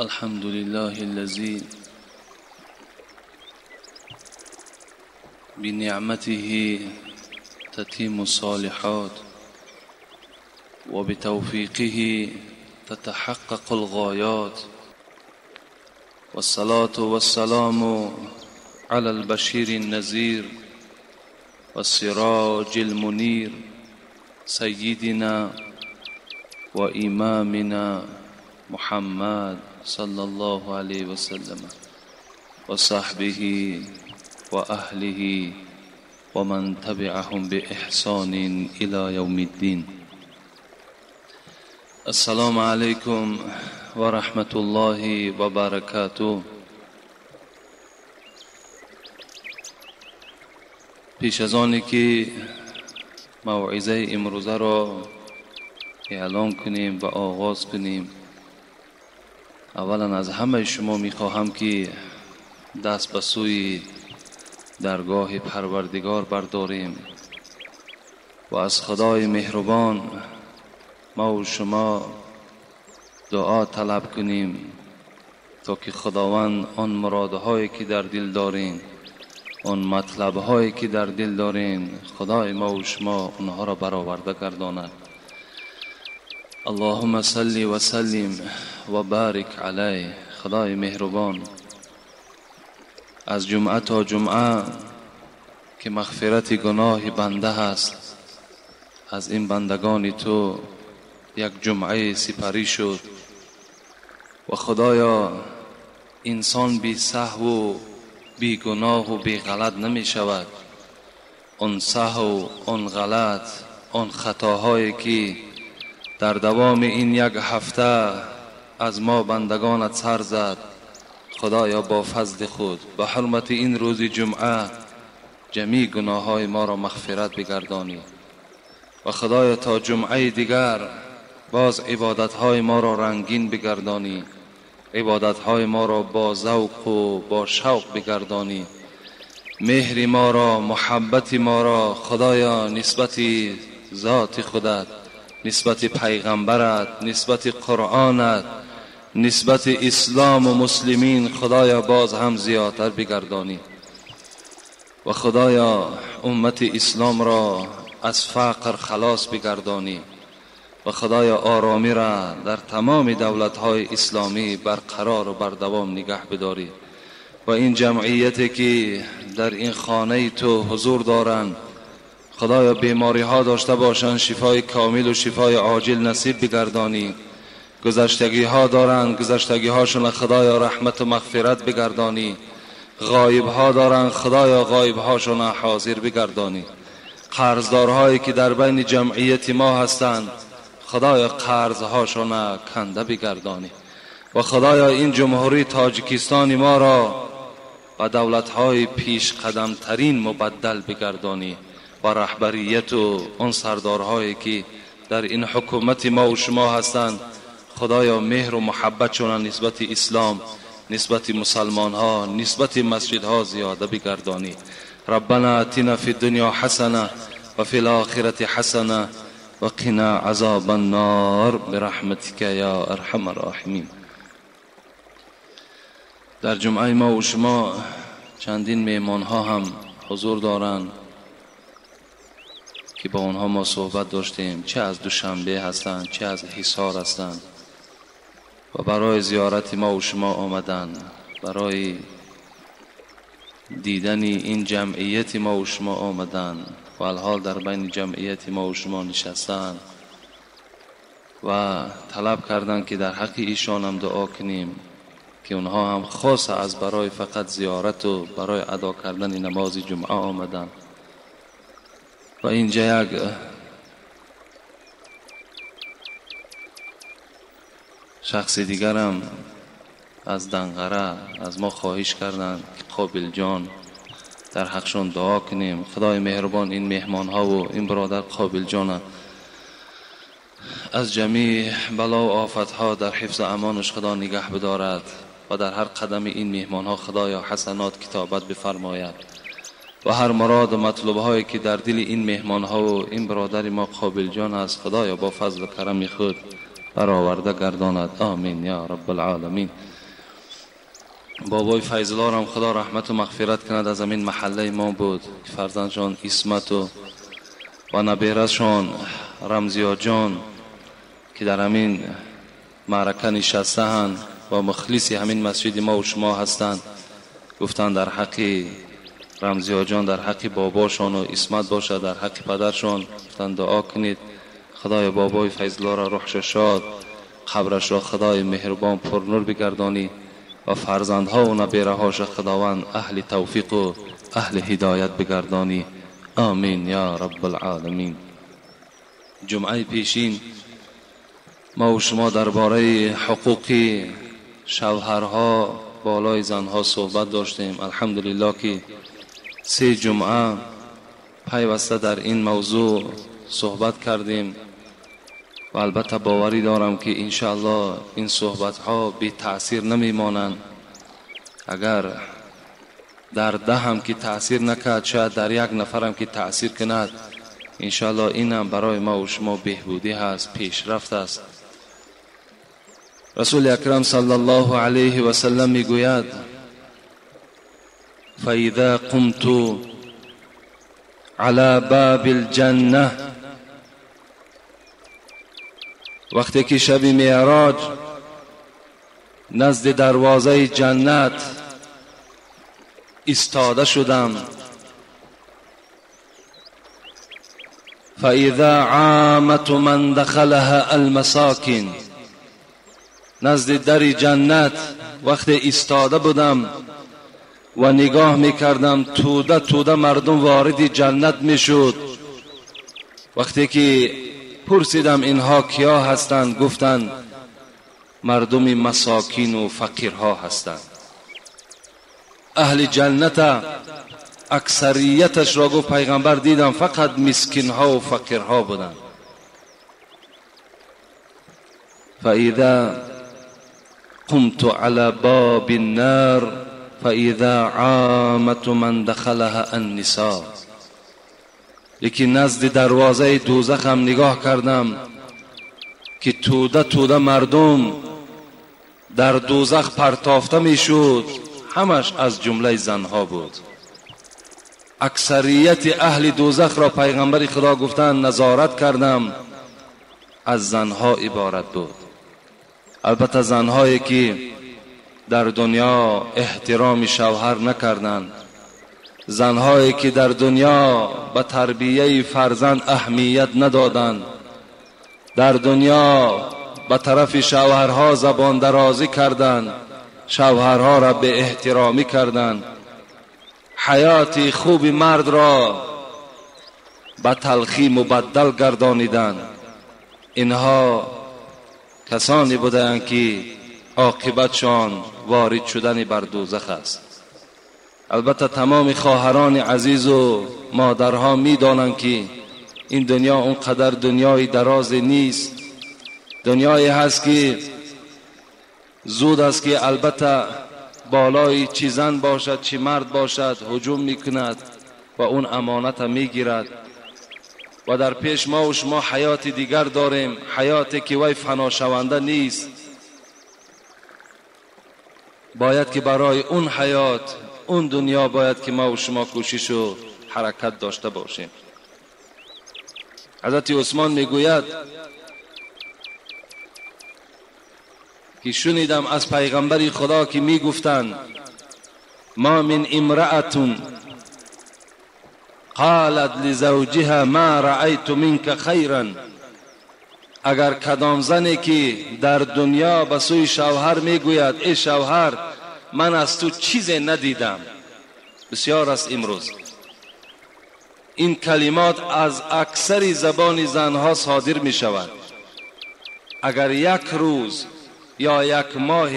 الحمد لله الذي بنعمته تتم الصالحات وبتوفيقه تتحقق الغايات، والصلاة والسلام على البشير النذير والسراج المنير سيدنا وإمامنا محمد صلى الله عليه وسلم وصحبه وأهله ومن تبعهم بإحسان إلى يوم الدين. السلام عليكم ورحمة الله وبركاته. پیش از آنی که موعظه امروزه را اعلام کنیم و آغاز کنیم، اولا از همه شما میخواهم که دست به سوی درگاه پروردگار برداریم و از خدای مهربان ما و شما دعا طلب کنیم تا که خداوند آن مرادهایی که در دل داریم، آن مطلبهایی که در دل داریم، خدای ما و شما آنها را برآورده گرداند. اللهم صل و سلم و بارک علیه. خدای مهربان، از جمعه تا جمعه که مغفرت گناه بنده هست، از این بندگان تو یک جمعه سپری شد و خدایا انسان بی سهو و بی گناه و بی غلط نمی شود. آن سهو، آن غلط، آن خطاهایی که در دوام این یک هفته از ما بندگانت سر زد، خدایا با فضل خود به حرمت این روز جمعه جمیع گناههای ما را مغفرت بگردانی و خدایا تا جمعه دیگر باز عبادتهای ما را رنگین بگردانی، عبادتهای ما را با ذوق و با شوق بگردانی، مهر ما را، محبت ما را خدایا نسبت ذات خودت، نسبت پیغمبرت، نسبت قرآنت، نسبت اسلام و مسلمین خدایا باز هم زیادتر بگردانی و خدایا امت اسلام را از فقر خلاص بگردانی و خدایا آرامی را در تمام دولت‌های اسلامی برقرار و بردوام نگه بداری و این جمعیتی که در این خانه تو حضور دارند، خدایا بیماری ها داشته باشند شفای کامل و شفای عاجل نصیب بگردانی، گذشتگی ها دارند گذشتگی هاشون خدایا رحمت و مغفرت بگردانی، غایب ها دارند خدایا غایب هاشون حاضر بگردانی، قرضدارهایی که در بین جمعیت ما هستند خدایا قرض هاشون کنده بگردانی و خدایا این جمهوری تاجیکستان ما را به دولت‌های پیش قدم ترین مبدل بگردانی و رهبریت و آن سردارهایی که در این حکومت ما و شما هستند، خدایا مهر و محبت چون نسبت اسلام، نسبت مسلمان ها، نسبت مسجد ها زیاده بگردانی. ربنا اتنا فی الدنیا حسنه و فی الاخرة حسنه و قنا عذاب النار برحمتک یا ارحم الراحمین. در جمعه ما و شما چندین مهمان ها هم حضور دارند که با آنها ما صحبت داشتیم، چه از دوشنبه هستند، چه از حصار هستند و برای زیارت ما و شما آمدند، برای دیدن این جمعیت ما و شما آمدند و الحال در بین جمعیت ما و شما نشستند و طلب کردند که در حق ایشان هم دعا کنیم که اونها هم خاص از برای فقط زیارت و برای ادا کردن نماز جمعه آمدند. و اینجا یک شخص دیگرم از دنقره از ما خواهش کردند که قابل جان در حقشون دعا کنیم. خدای مهربان این مهمان ها و این برادر قابل جان از جمیع بلا و آفت ها در حفظ امانش خدا نگه بدارد و در هر قدم این مهمان ها خدایا حسنات کتابت بفرماید و هر مراد و مطلوب هایی که در دل این مهمان ها و این برادر ما قابل جان است خدایا با فضل و کرم خود برآورده گرداند. آمین یا رب العالمین. بابای فیض‌الله هم خدا رحمت و مغفرت کند، از همین محله ما بود که فرزندشان عصمت و نبیره‌شان رمزیا جان که در همین معرکه نشسته هستند و مخلص همین مسجد ما و شما هستند، گفتند در حق رمزیا جان، در حق باباشان و عصمت باشد، در حق پدرشان گفتند دعا کنید خدای بابای فیض‌الله را روحش شاد، قبرش را خدای مهربان پر نور بگردانی و فرزندها و نبیره‌هاش خداوند اهل توفیق و اهل هدایت بگردانی. آمین یا رب العالمین. جمعه پیشین ما و شما درباره حقوق شوهرها بالای زنها صحبت داشتیم. الحمدلله که 3 جمعه پیوسته در این موضوع صحبت کردیم و البته باوری دارم که انشاءالله این صحبت ها بی تأثیر نمی مانند. اگر در 10 هم که تأثیر نکرد، شاید در 1 نفرم که تأثیر کند، انشاءالله این هم برای ما و شما بهبودی هست، پیشرفت است. رسول اکرم صلی الله علیه و سلم میگوید فاذا قمت على باب الجنه، وقتی که شب معراج نزد دروازه جنت ایستاده شدم، فاذا عامة من دخلها المساکین، نزد در جنت وقتی ایستاده بودم و نگاه میکردم توده توده مردم وارد جنت میشد. وقتی که پرسیدم اینها کیا هستند، گفتند مردم مساکین و فقیرها هستند. اهل جنت اکثریتش را گفت پیغمبر دیدم فقط مسکینها و فقیرها بودند. فاذا قمت على باب النار فاذا عامة من دخلها النساء، لیکن نزد دروازه دوزخ هم نگاه کردم که توده توده مردم در دوزخ پرتافته میشد، همش از جمله زنها بود. اکثریت اهل دوزخ را پیغمبر خدا گفتند نظارت کردم از زنها عبارت بود. البته زنهایی که در دنیا احترام شوهر نکردند، زنهایی که در دنیا به تربیه فرزند اهمیت ندادند، در دنیا به طرف شوهرها زبان درازی کردند، شوهرها را به احترامی کردند، حیات خوب مرد را به تلخی مبدل گردانیدند، اینها کسانی بودند که عاقبتشان وارد شدن بر دوزخ است. البته تمام خواهران عزیز و مادرها میدانند که این دنیا اونقدر دنیای دراز نیست، دنیایی هست که زود است که البته بالای چی زن باشد چی مرد باشد هجوم میکند و اون امانت میگیرد و در پیش ما و شما حیات دیگر داریم، حیاتی که وی فنا شونده نیست. باید که برای اون حیات، اون دنیا باید که ما و شما کوشش و حرکت داشته باشیم. حضرت عثمان میگوید که شنیدم از پیغمبر خدا که میگفتند ما من امرأة قالت لزوجها ما رأیت منك خیرا، اگر کدام زنی که در دنیا به سوی شوهر میگوید ای شوهر من از تو چیزی ندیدم، بسیار است امروز این کلمات از اکثر زبان زنها صادر می شود. اگر یک روز یا یک ماه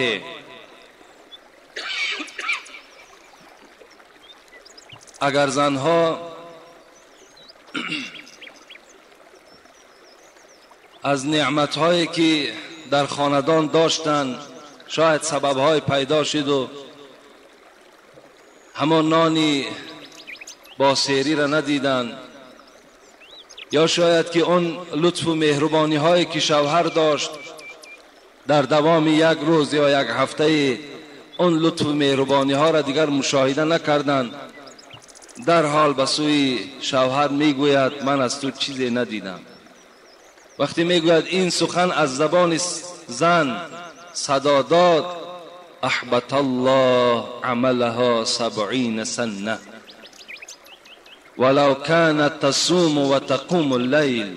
اگر زنها از نعمتهایی که در خاندان داشتند شاید سببهای پیدا شد و همان نانی با سیری را ندیدند، یا شاید که اون لطف و مهربانی هایی که شوهر داشت Дар давоми як рӯз ё як ҳафтаи он лутфу меҳрубониҳоро дигар мушоҳида накарданд, дар ҳол ба сӯи шавҳар мегӯяд ман аз ту чизе надидам. Вақте мегӯяд ин сухан аз забони зан садо дод, аҳбат аллоҳ амалаҳо 70 сана валав канат тасуму ва тақуму ллайл.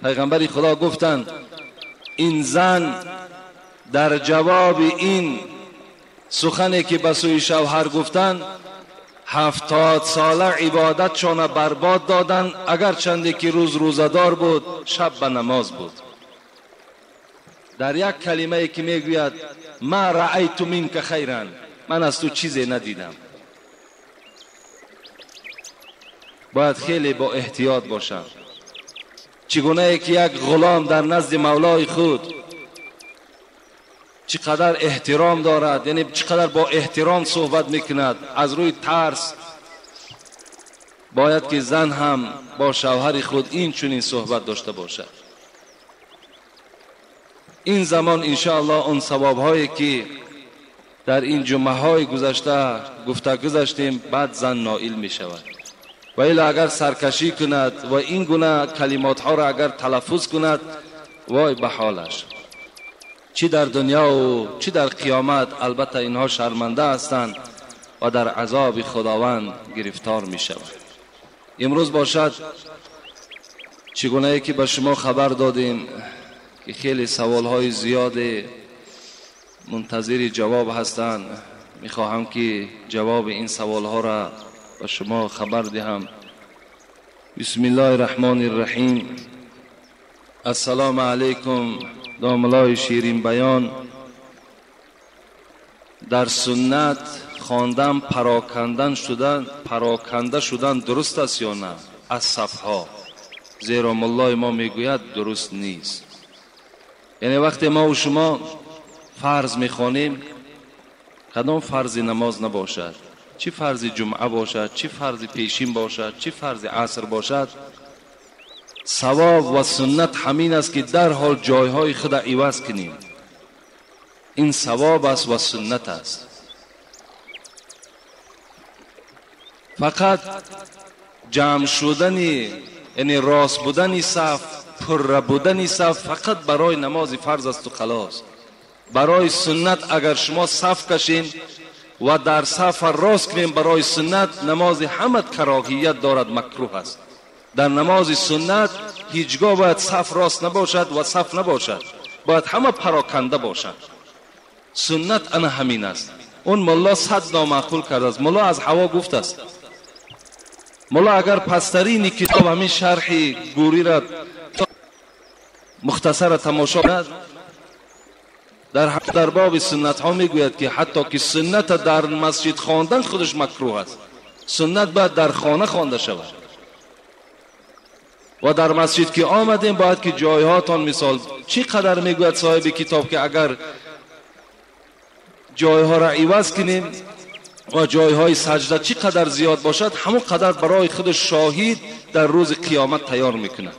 Пайғамбари Худо гуфтанд ин зан дар ҷавоби ин сухане ки ба сӯи шавҳар гуфтанд 70 сола ибодатшона барбод доданд, агарчанде ки рӯз рӯзадор буд, шаб ба намоз буд. Дар як калимае ки мегӯяд ма раайту минка хайран, ман аз ту чизе надидам. Бояд хеле бо эҳтиёт бошам. Чӣ гунае ки як ғулом дар назди мавлои худ чӣ қадар эҳтиром дорад, яъне чӣ қадар бо эҳтиром суҳбат мекунад, аз рӯи тарс бояд ки зан ҳам бо шавҳари худ ин чунин суҳбат дошта бошад. Ин замон иншоаллоҳ он савобҳое ки дар ин ҷумъаҳои гузашта гуфта гузаштем, баъд зан ноил мешавад. Ва ило агар саркашӣ кунад ва ин гуна калимотҳоро агар талаффуз кунад, вой ба ҳолаш. Чӣ дар дунёву чӣ дар қиёмат, албатта инҳо шарманда ҳастанд ва дар азоби Худованд гирифтор мешаванд. Имрӯз бошад чӣ гунае ки ба шумо хабар додем ки хеле саволҳои зиёде мунтазири ҷавоб ҳастанд, мехоҳам ки ҷавоби ин саволҳоро ба шумо хабар диҳам. Бисмиллоҳи раҳмони раҳим. Ассалому алайкум домлои ширин баён. Дар суннат хондан пароканда шудан дуруст аст ё на? Аз сафҳо, зеро муллои мо мегӯяд дуруст нест. Яъне вақте мо ва шумо фарз мехонем, кадом фарзи намоз набошад, чӣ фарзи ҷумъа бошад, чӣ фарзи пешин бошад, чӣ фарзи аср бошад, савоб ва суннат ҳамин аст ки дарҳол ҷойҳои худро иваз кунем. Ин савоб аст ва суннат аст. Фақат ҷамъ шудани, яъне рост будани саф, пурра будани саф фақат барои намози фарз асту халос. Барои суннат агар шумо саф кашед ва дар сафа рост кунем барои суннат, намози ҳамат кароҳият дорад, макрӯҳ аст. Дар намози суннат ҳеҷгоҳ бояд саф рост набошад ва саф набошад, бояд ҳама пароканда бошад. Суннат ана ҳамин аст. Он мулло 100 номаъқул кардааст. Мулло аз ҳаво гуфтааст. Мулло агар пасттарини китоб ҳамин шарҳи гӯриро мухтасара тамошо кунад, дар боби суннатҳо мегӯяд ки ҳатто ки сунната дар масҷид хондан худаш макрӯҳ аст. Суннат бояд дар хона хонда шавад. Ва дар масҷид ки омадем бояд ки ҷойҳотон, мисол чӣ қадар мегӯяд соҳиби китоб ки агар ҷойҳоро иваз кунем ва ҷойҳои саҷда чӣ қадар зиёд бошад, ҳамон қадар барои худ шоҳид дар рӯзи қиёмат тайёр мекунад.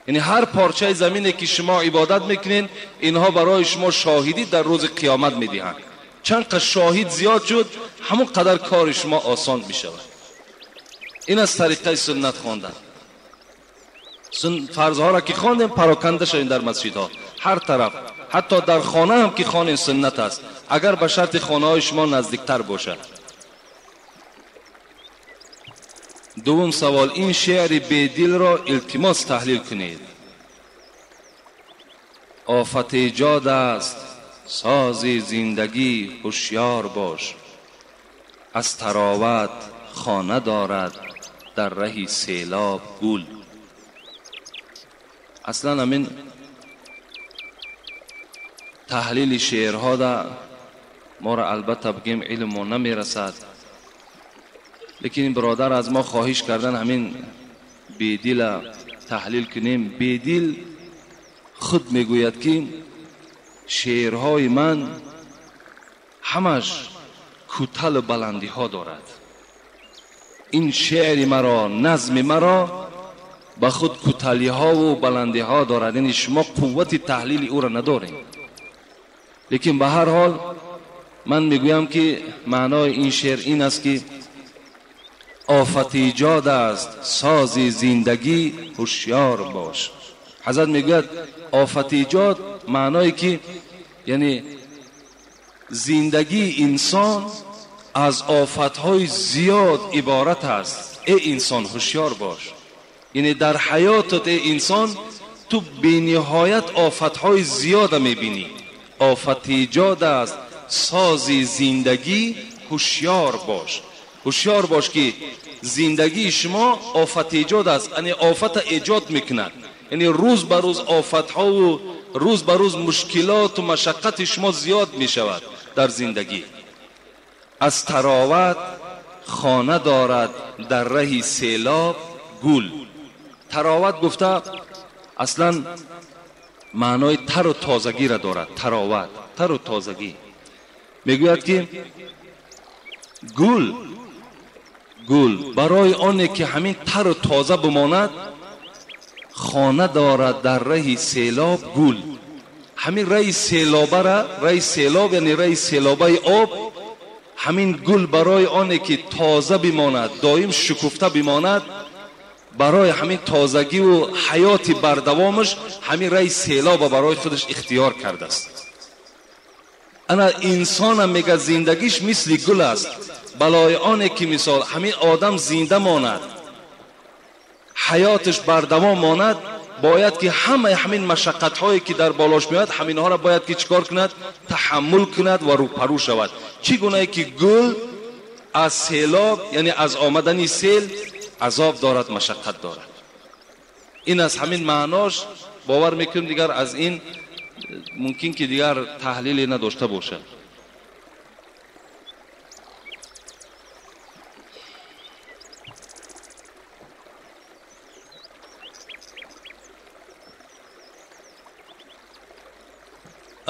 Яъне ҳар порчаи замине ки шумо ибодат мекунед, инҳо барои шумо шоҳидӣ дар рӯзи қиёмат медиҳанд. Чанд қад шоҳид зиёд шуд, ҳамон қадар кори шумо осон мешавад. Ин аз тариқаи суннат хондан. Фарзҳоро ки хондем, пароканда шавем дар масҷидҳо, ҳар тараф, ҳатто дар хона ҳам ки хонем суннат аст, агар ба шарти хонаҳои шумо наздиктар бошад. Дуввум савол: ин шеъри бедилро илтимос таҳлил кунед. Офат эҷод аст сози зиндагӣ, ҳушёр бош, аз тароват хона дорад дар раҳи селоб гул. Аслан ҳамин таҳлили шеърҳо да моро албатта бигем илммо намерасад, лекин ин бародар аз мо хоҳиш кардан ҳамин бедила таҳлил кунем. Бедил худ мегӯяд ки шеърҳои ман ҳамаш кӯталу баландиҳо дорад. Ин шеъри маро, назми маро ба худ кӯталиҳову баландиҳо дорад, яъне шумо қуввати таҳлили ӯро надоред. Лекин ба ҳар ҳол ман мегӯям ки маънои ин шеър ин аст ки офат эҷод аст сози зиндагӣ ҳушёр бош. Ҳазрат мегӯяд офат эҷод маъное ки яъне зиндагии инсон аз офатҳои зиёд иборат аст. Эй инсон ҳушёр бош. Яъне дар ҳаётат эй инсон ту бениҳоят офатҳои зиёда мебинӣ. Офат эҷод аст сози зиндагӣ ҳушёр бош. Ҳушёр бош ки зиндагии шумо офат эҷод аст, яъне офата эҷод мекунад. Яъне рӯз ба рӯз офатҳову рӯз ба рӯз мушкилоту машаққати шумо зиёд мешавад дар зиндагӣ. Аз тароват хона дорад дар раҳи селоб гул. Тароват гуфта аслан маънои тару тозагиро дорад. Тароват, тару тозагӣ. Мегӯяд ки гул, гул барои оне ки ҳамин тару тоза бимонад хона дорад дар раҳи селоб гул. Ҳамин раҳи селобара, раҳи селоб яъне раҳи селобаи об, ҳамин гул барои оне ки тоза бимонад, доим шукуфта бимонад, барои ҳамин тозагиву ҳаёти бардавомаш ҳамин раҳи селоба барои худаш ихтиёр кардааст. Ана инсонам мега зиндагиш мисли гул аст. Балои оне ки мисол ҳамин одам зинда монад, ҳаёташ бардавом монад, бояд ки ҳамаи ҳамин машаққатҳое ки дар болош меояд ҳаминҳоро бояд ки чӣ кор кунад? Таҳаммул кунад ва рӯпарӯ шавад. Чӣ гунае ки гул аз селоб, яъне аз омадани сел азоб дорад, машаққат дорад. Ин аз ҳамин маънош бовар мекунем, дигар аз ин мумкин ки дигар таҳлиле надошта бошад.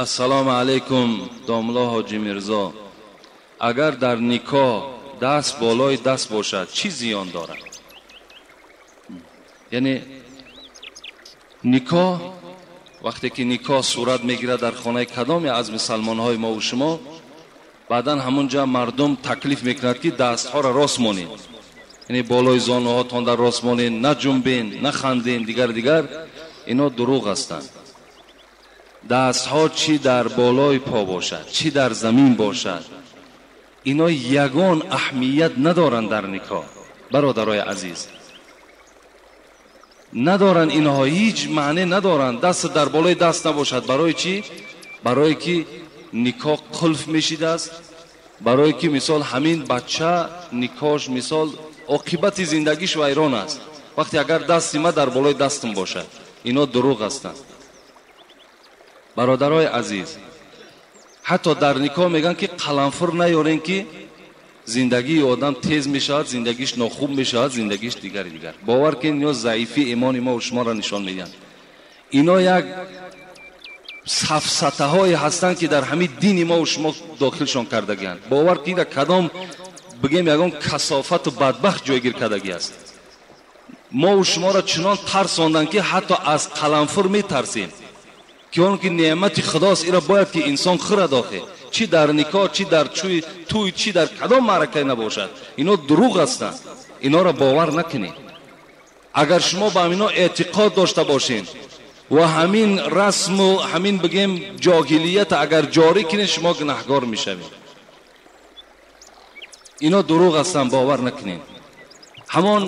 Ассалому алайкум домла ҳоҷи Мирзо. Агар дар никоҳ даст болои даст бошад чӣ зиён дорад? Яъне никоҳ вақте ки никоҳ сурат мегирад дар хонаи кадоме аз мусалмонҳои мо ва шумо, баъдан ҳамонҷа мардум таклиф мекунад ки дастҳоро рост монед, яъне болои зонуҳотон дар рост монед, наҷунбен, наханден, дигар дигар. Ино дурӯғ ҳастанд. Дастҳо чӣ дар болои по бошад, чӣ дар замин бошад, ино ягон аҳамият надоранд дар никоҳ. Бародарои азиз, надоранд инҳо, ҳеҷ маъне надоранд. Даст дар болои даст набошад. Барои чӣ? Барое ки никоҳ қулф мешидааст, барое ки мисол ҳамин бача никоҳш мисол оқибати зиндагиш вайрон аст вақте агар дасти ма дар болои дастам бошад. Ино дурӯғ ҳастанд. Бародарои азиз, ҳатто дар никоҳ мегӯянд ки қаламфур наёрен ки зиндагии одам тез мешавад, зиндагиш нохуб мешавад, зиндагиш дигари дигар. Бовар кунед, ино заифии имони мо шуморо нишон медиҳанд. Ино як сафсатаҳое ҳастанд ки дар ҳамин дини мо шумо дохилшон кардагианд. Бовар кунед, кадом бигем ягон касофату бадбахт ҷойгир кардагӣ аст. Мо шуморо чунон тарсонданд ки ҳатто аз қаламфур метарсем, ки он ки неъмати худост иро бояд ки инсон хӯрад. Охе чӣ дар никоҳ, чӣ дар тӯй, чӣ дар кадом маъракае набошад, ино дурӯғ ҳастанд. Иноро бовар накунед. Агар шумо ба ҳамино эътиқод дошта бошед ва ҳамин расму ҳамин бигем ҷоҳилият агар ҷорӣ кунед, шумо гунаҳгор мешавед. Ино дурӯғ ҳастанд, бовар накунед. Ҳамон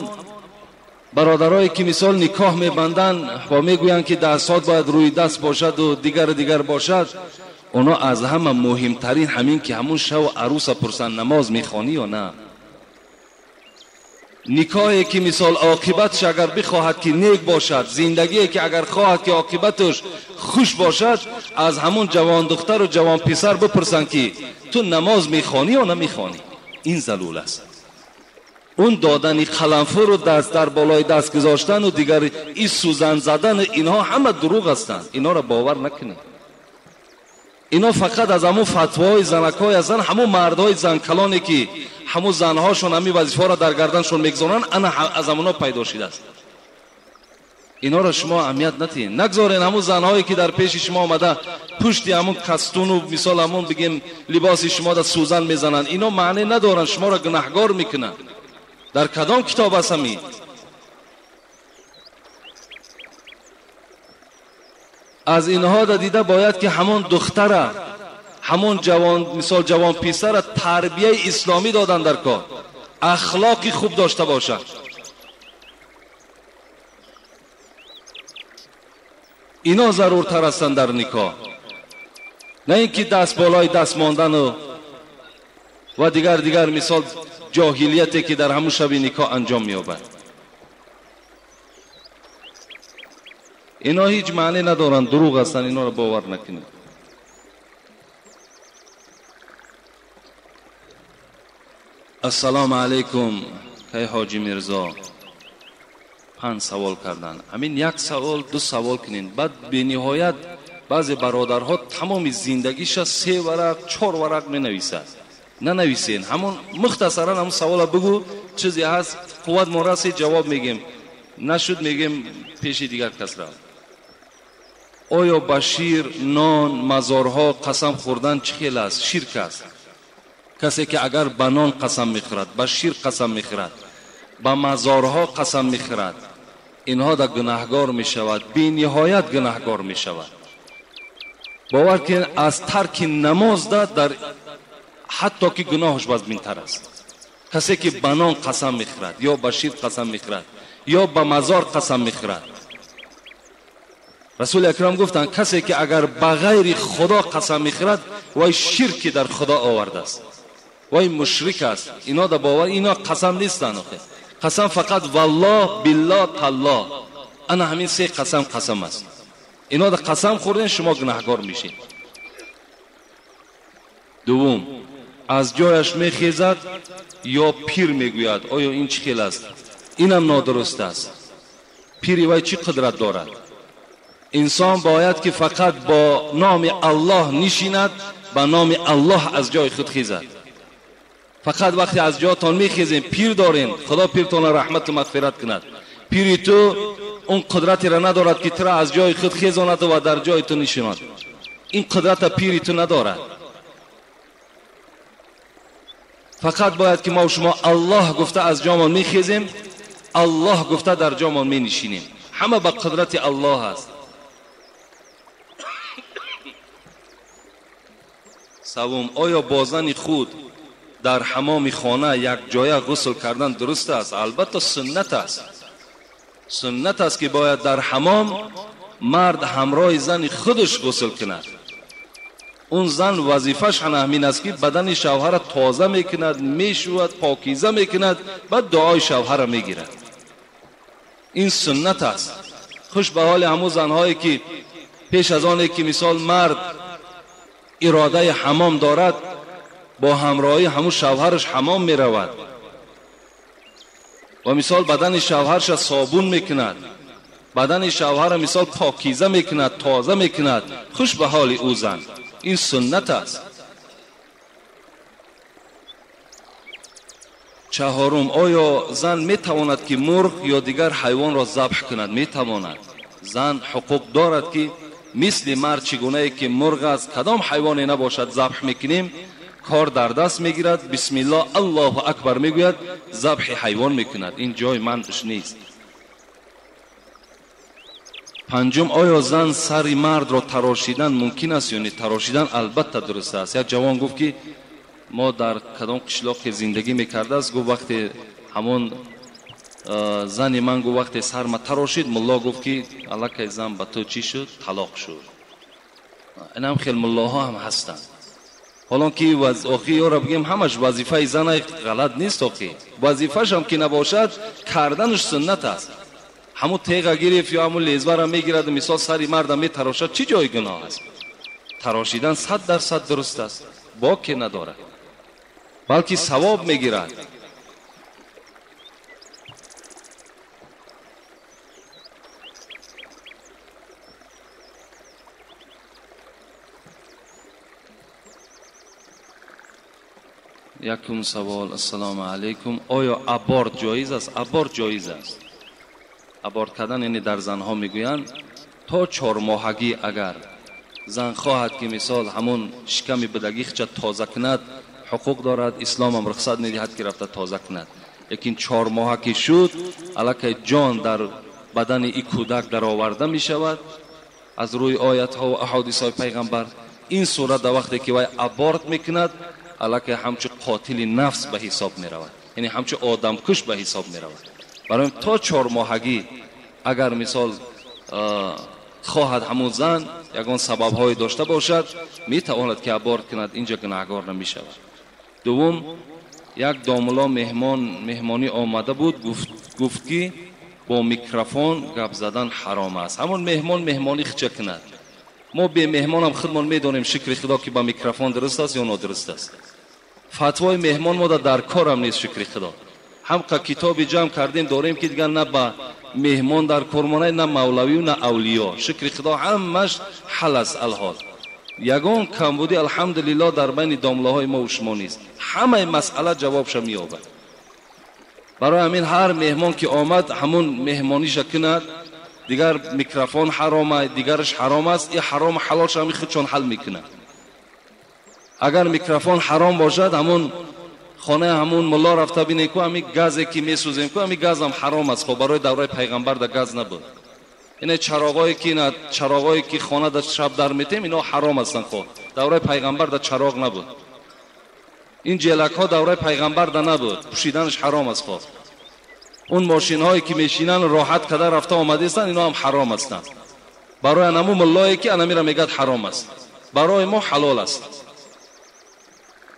бародарое ки мисол никоҳ мебанданд ва мегӯянд ки дастҳо бояд рӯи даст бошад ва дигар дигар бошад, оно аз ҳама муҳимтарин ҳамин ки ҳамун шав арӯса пурсанд намоз мехонӣ ё на. Никоҳе ки мисол оқибатш агар бихоҳад ки нек бошад, зиндагие ки агар хоҳад ки оқибаташ хуш бошад, аз ҳамун ҷавондухтару ҷавонписар бипурсанд ки ту намоз мехонӣ ё намехонӣ. Ин залул аст. Он додани қаламфуру даст дар болои даст гузоштану дигар ин сӯзан задан, инҳо ҳама дурӯғ ҳастанд. Инҳоро бовар накунед. Ино фақат аз ҳамун фатвоҳои занакҳое ҳастанд, ҳамун мардҳои занкалоне ки ҳамун занҳошон ҳамин вазифаҳоро дар гарданшон мегузоранд, ана аз ҳамунҳо пайдо шудааст. Инҳоро шумо аҳамият надиҳед. Нагзоред ҳамун занҳое ки дар пеши шумо омада пушти ҳамун кастуну мисол ҳамун бигем либоси шумо да сӯзан мезананд. Ино маъне надоранд, шуморо гунаҳгор мекунанд. Дар кадом китоб аст ҳамин? Аз инҳо да дида бояд ки ҳамон духтара, ҳамон ҷавон, мисол ҷавон писара тарбияи исломӣ додан дар кор, ахлоқи хуб дошта бошад. Ино заруртар ҳастанд дар никоҳ, на ин ки даст болои даст мондану ва дигар мисол ҷоҳилияте ки дар ҳамун шаби никоҳ анҷом меёбад. Ино ҳеҷ маъне надоранд, дурӯғ ҳастанд, инҳоро бовар накунед. Ассалому алайкум, кай ҳоҷи Мирзо. 5 савол карданд. Ҳамин як савол, 2 савол кунед. Баъд бениҳоят баъзе бародарҳо тамоми зиндагиша 3 варақ, 4 варақ менависад. Нанависен, ҳамон мухтасаран ҳамон савола бигӯ, чизе ҳаст, қувват мо расид, ҷавоб мегем. Нашуд мегем пеши дигар кас рав. Оё ба шир, нон, мазорҳо қасам хӯрдан чӣ хел аст? Ширк аст. Касе ки агар ба нон қасам мехӯрад, ба шир қасам мехӯрад, ба мазорҳо қасам мехӯрад, инҳо да гунаҳгор мешавад, бениҳоят гунаҳгор мешавад. Бовар кунед, аз тарки намоз да дар ҳатто ки гуноҳаш вазминтар аст. Касе ки ба нон қасам мехӯрад, ё ба шир қасам мехӯрад, ё ба мазор қасам мехӯрад. Расули акрам гуфтанд, касе ки агар ба ғайри Худо қасам мехӯрад, вай ширки дар Худо овардааст, вай мушрик аст. Ино да бовар, ино қасам нестанд. Қасам фақат валлоҳ, биллоҳ, таллоҳ. Ана ҳамин 3 қасам қасам аст. Ино да қасам хӯрден, шумо гунаҳгор мешед. Дуввум, аз ҷояш мехезад ё пир мегӯяд. Оё ин чӣ хел аст? Инам нодуруст аст. Пири вай чӣ қудрат дорад? Инсон бояд ки фақат бо номи Аллоҳ нишинад, ба номи Аллоҳ аз ҷои худ хезад. Фақат вақте аз ҷоятон мехезем, пир дорем, Худо пиртонро раҳмату мағфират кунад. Пири ту он қудратеро надорад ки туро аз ҷои худ хезонад ва дар ҷои ту нишинад. Ин қудрата пири ту надорад. Фақат бояд ки мо шумо Аллоҳ гуфта аз ҷомон мехезем, Аллоҳ гуфта дар ҷомон менишинем. Ҳама ба қудрати Аллоҳ аст. Севум, оё бо зани худ дар ҳамоми хона як ҷоя ғусл кардан дуруст аст? Албатта суннат аст. Суннат аст ки бояд дар ҳамом мард ҳамроҳи зани худаш ғусл кунад. Он зан вазифааш ҳамин аст ки бадани шавҳара тоза мекунад, мешӯяд, покиза мекунад, баъд дуои шавҳара мегирад. Ин суннат аст. Хуш ба ҳоли ҳамун занҳое ки пеш аз оне ки мисол мард иродаи ҳамом дорад, бо ҳамроҳии ҳамун шавҳараш ҳамом меравад ва мисол бадани шавҳарша собун мекунад, бадани шавҳара мисол покиза мекунад, тоза мекунад. Хуш ба ҳоли ӯ зан. Ин суннат аст. Чаҳорум, оё зан метавонад ки мурғ ё дигар ҳайвонро забҳ кунад? Метавонад. Зан ҳуқуқ дорад ки мисли мард чӣ гунае ки мурғ аст, кадом ҳайвоне набошад забҳ мекунем, кор дар даст мегирад, бисмиллоҳ, Аллоҳу акбар мегӯяд, забҳи ҳайвон мекунад. Ин ҷои манъш нест. Панҷум, оё зан сари мардро тарошидан мумкин аст ё не? Тарошидан албатта дуруст аст. Як ҷавон гуфт ки мо дар кадом қишлоқе зиндагӣ мекардааст, гуфт вақте ҳамон зани ман гуфт вақте сарма тарошид, мулло гуфт ки аллакай зан ба ту чӣ шуд? Талоқ шуд. Инам хел муллоҳо ҳам ҳастанд. Ҳолон ки охи ёро бигем ҳамаш вазифаи зана ғалат нест, охи вазифашам ки набошад, карданаш суннат аст. Ҳамун теға гирифт ё ҳамун лезвара мегирад, мисол сари марда метарошад, чӣ ҷои гуноҳ аст? Тарошидан 100% дуруст аст, боке надорад, балки савоб мегирад. Якум савол. Ассалому алайкум, оё аборт ҷоиз аст? Аборт ҷоиз аст. Аборт кардан яъне дар занҳо мегӯянд то 4 моҳагӣ агар зан хоҳад ки мисол ҳамон шиками будагихча тоза кунад, ҳуқуқ дорад, ислом ҳам рухсат медиҳад ки рафта тоза кунад. Лекин 4 моҳа ки шуд, аллакай ҷон дар бадани ин кӯдак дароварда мешавад аз рӯи оятҳо ва аҳодисҳои пайғамбар. Ин сурат дар вақте ки вай аборт мекунад, аллакай ҳамчун қотили нафс ба ҳисоб меравад, яъне ҳамчун одамкуш ба ҳисоб меравад. Барои то 4 моҳагӣ агар мисол хоҳад ҳамун зан ягон сабабҳое дошта бошад, метавонад ки аборт кунад, инҷа гунаҳгор намешавад. Дуввум, як домулло меҳмонӣ омада буд, гуфт ки бо микрофон гап задан ҳаром аст. Ҳамон меҳмон меҳмонӣ хича кунад. Мо бе меҳмонам худмон медонем, шукри худо, ки ба микрофон дуруст аст ё нодуруст аст. Фатвои меҳмон мода дар корам нест, шукри худо. Ҳамқа китоби ҷамъ кардем дорем ки дигар на ба меҳмон дар кормонай, на мавлавию, на авлиё. Шукри худо ҳамаш ҳал аст алҳол. Ягон камбудӣ алҳамдулиллоҳ дар байни домлаҳои мо ва шумо нест. Ҳамаи масъала ҷавобша меёбад. Барои ҳамин ҳар меҳмон ки омад ҳамун меҳмониша кунад, дигар микрофон ҳаром аст, дигараш ҳаром аст, ин ҳаром ҳалолша ҳамин худшон ҳал мекунад. Агар микрофон ҳаром бошад, ҳамун хонаи ҳамун мулло рафта бинед ку ҳамин газе ки месӯзем ку ҳамин газам ҳаром аст. Хоб барои давраи пайғамбар да газ набуд. Ине чароғое ки ина чароғое ки хона да шаб дар метем, ино ҳаром ҳастанд. Хоб давраи пайғамбар да чароғ набуд. Ин ҷелакҳо давраи пайғамбар да набуд, пӯшиданаш ҳаром аст. Хоб он мошинҳое ки мешинанд роҳат када рафта омадаистанд, ино ҳам ҳаром ҳастанд. Барои анаму муллое ки анамира мегӯяд ҳаром аст, барои мо ҳалол аст.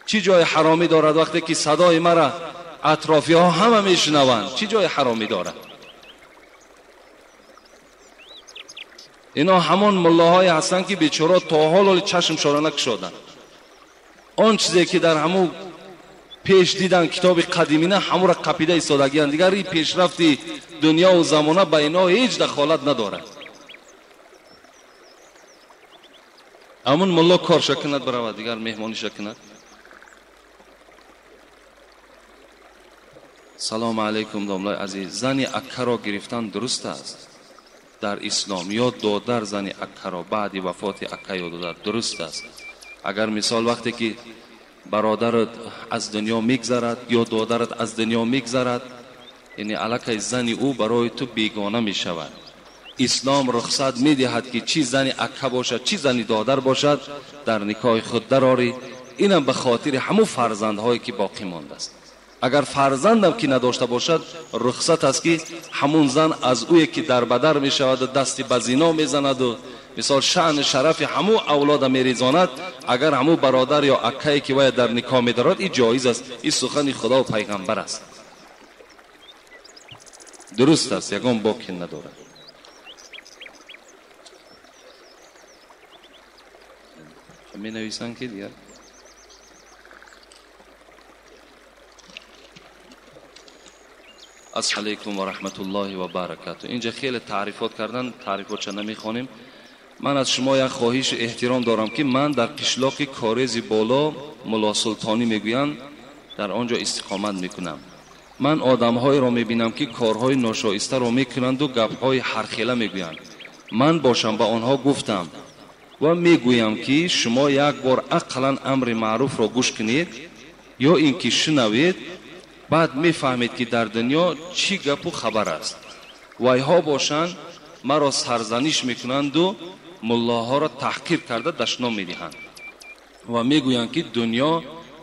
Чӣ ҷои ҳаромӣ дорад вақте ки садои мара атрофиҳо ҳама мешунаванд? Чӣ ҷои ҳаромӣ дорад? Ино ҳамон муллоҳое ҳастанд ки бечора то ҳол ҳоли чашмшона накушоданд. Он чизе ки дар ҳамун пеш дидан китоби қадимина ҳамура қапида истодагиянд. Дигар ин пешрафти дунёву замона ба ино ҳеҷ дахолат надорад. Ҳамун мулло корша кунад биравад, дигар меҳмониша кунад. Салому алайкум домлаи азиз. Зани аккаро гирифтан дуруст аст дар ислом ё додар зани аккаро баъди вафоти акка ё додар дуруст аст? Агар мисол вақте ки бародарат аз дунё мегзарад ё додарат аз дунё мегзарад, яъне аллакай зани ӯ барои ту бегона мешавад. Ислом рухсат медиҳад ки чӣ зани акка бошад, чӣ зани додар бошад, дар никоҳи худ дарорӣ. Инам ба хотири ҳамун фарзандҳое ки боқӣ мондааст. Агар фарзандам ки надошта бошад, рухсат аст ки ҳамун зан аз ӯе ки дарбадар мешаваду дасти ба зино мезанаду мисол шаъну шарафи ҳамун авлода мерезонад, агар ҳамун бародар ё аккае ки вая дар никоҳ медорад, ин ҷоиз аст. Ин сухани худо ва пайғамбар аст. Дуруст аст, ягон боке надорад. Менависанд ки дигар ассалому алайкум ва раҳматуллоҳи ва баракату. Инҷа хеле таърифот кардан, таърифотша намехонем. Ман аз шумо як хоҳишу эҳтиром дорам ки ман дар қишлоқи Корези боло Муллосултонӣ мегӯянд, дар он ҷо истиқомат мекунам. Ман одамҳоеро мебинам ки корҳои ношоистаро мекунанду гапҳои ҳархела мегӯянд. Ман бошам ба онҳо гуфтам ва мегӯям ки шумо як бор ақаллан амри маъруфро гӯш кунед ё ин ки шунавед, баъд мефаҳмед ки дар дунё чӣ гапу хабар аст. Вайҳо бошанд маро сарзаниш мекунанду муллоҳоро таҳқир карда дашном медиҳанд ва мегӯянд ки дунё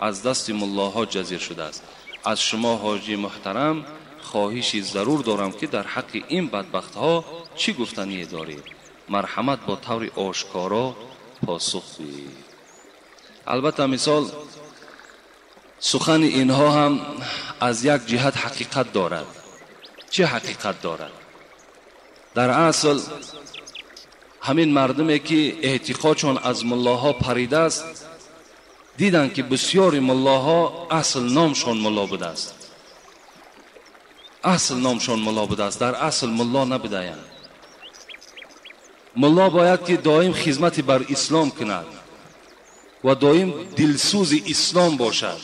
аз дасти муллоҳо ҷазир шудааст. Аз шумо ҳоҷи муҳтарам хоҳиши зарур дорам ки дар ҳаққи ин бадбахтҳо чӣ гуфтание доред? Марҳамат бо таври ошкоро посух диҳед. Албатта мисол сухани инҳо ҳам аз як ҷиҳат ҳақиқат дорад. Чӣ ҳақиқат дорад? Дар асл ҳамин мардуме ки эътиқодшон аз муллоҳо паридааст, диданд ки бисёри муллоҳо асл номшон мулло будааст. Асл номшон мулло будааст, дар асл мулло набудаянд. Мулло бояд ки доим хизмати бар ислом кунад ва доим дилсӯзи ислом бошад.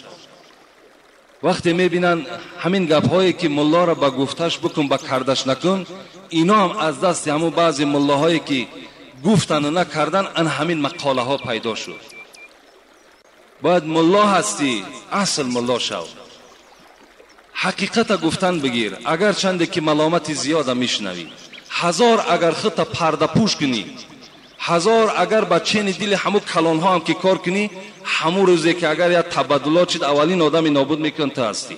وقتی میبینن همین گپ‌هایی که ملا را به گفتش بکن به کردش نکن، اینا هم از دست همون بعضی ملاهایی که گفتن و نکردن ان همین مقاله ها پیدا شد. باید ملا هستی اصل ملا شو، حقیقت گفتن بگیر، اگر چنده که ملامت زیاد میشنوی، هزار اگر خودت پرده پوش کنی، هزار اگر با چین دل همو کلان ها هم که کار کنی، همو روزی که اگر یا تبادلات شد اولین آدمی نابود میکن تو هستی.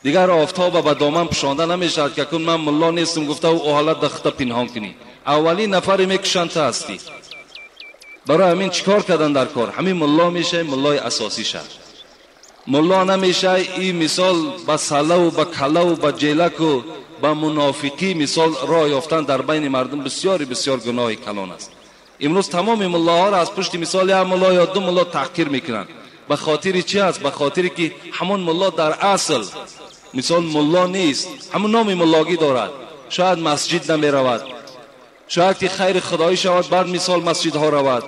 دیگر آفتاب به دامن پوشانده نمیشد که کن من ملا نیستم گفته و حالت در خودت پنهان کنی، اولین نفری میکشن تو هستی. برای همین چیکار کردن در کار؟ همین ملا میشه ملای اساسی شد. ملا نمیشه این مثال با سله و با کله و با جیلک و با منافقی مثال راه یافتن در بین مردم بسیار بسیار گناه کلان است. امروز تمام ملاها را از پشت مثال یک ملا یا دو ملا تحقیر میکنن. به خاطر چی است؟ به خاطر که همون ملا در اصل مثال ملا نیست، همون نام ملاگی دارد. شاید مسجد نمیرود، شاید که خیر خدایی شود بعد مثال مسجد ها رود.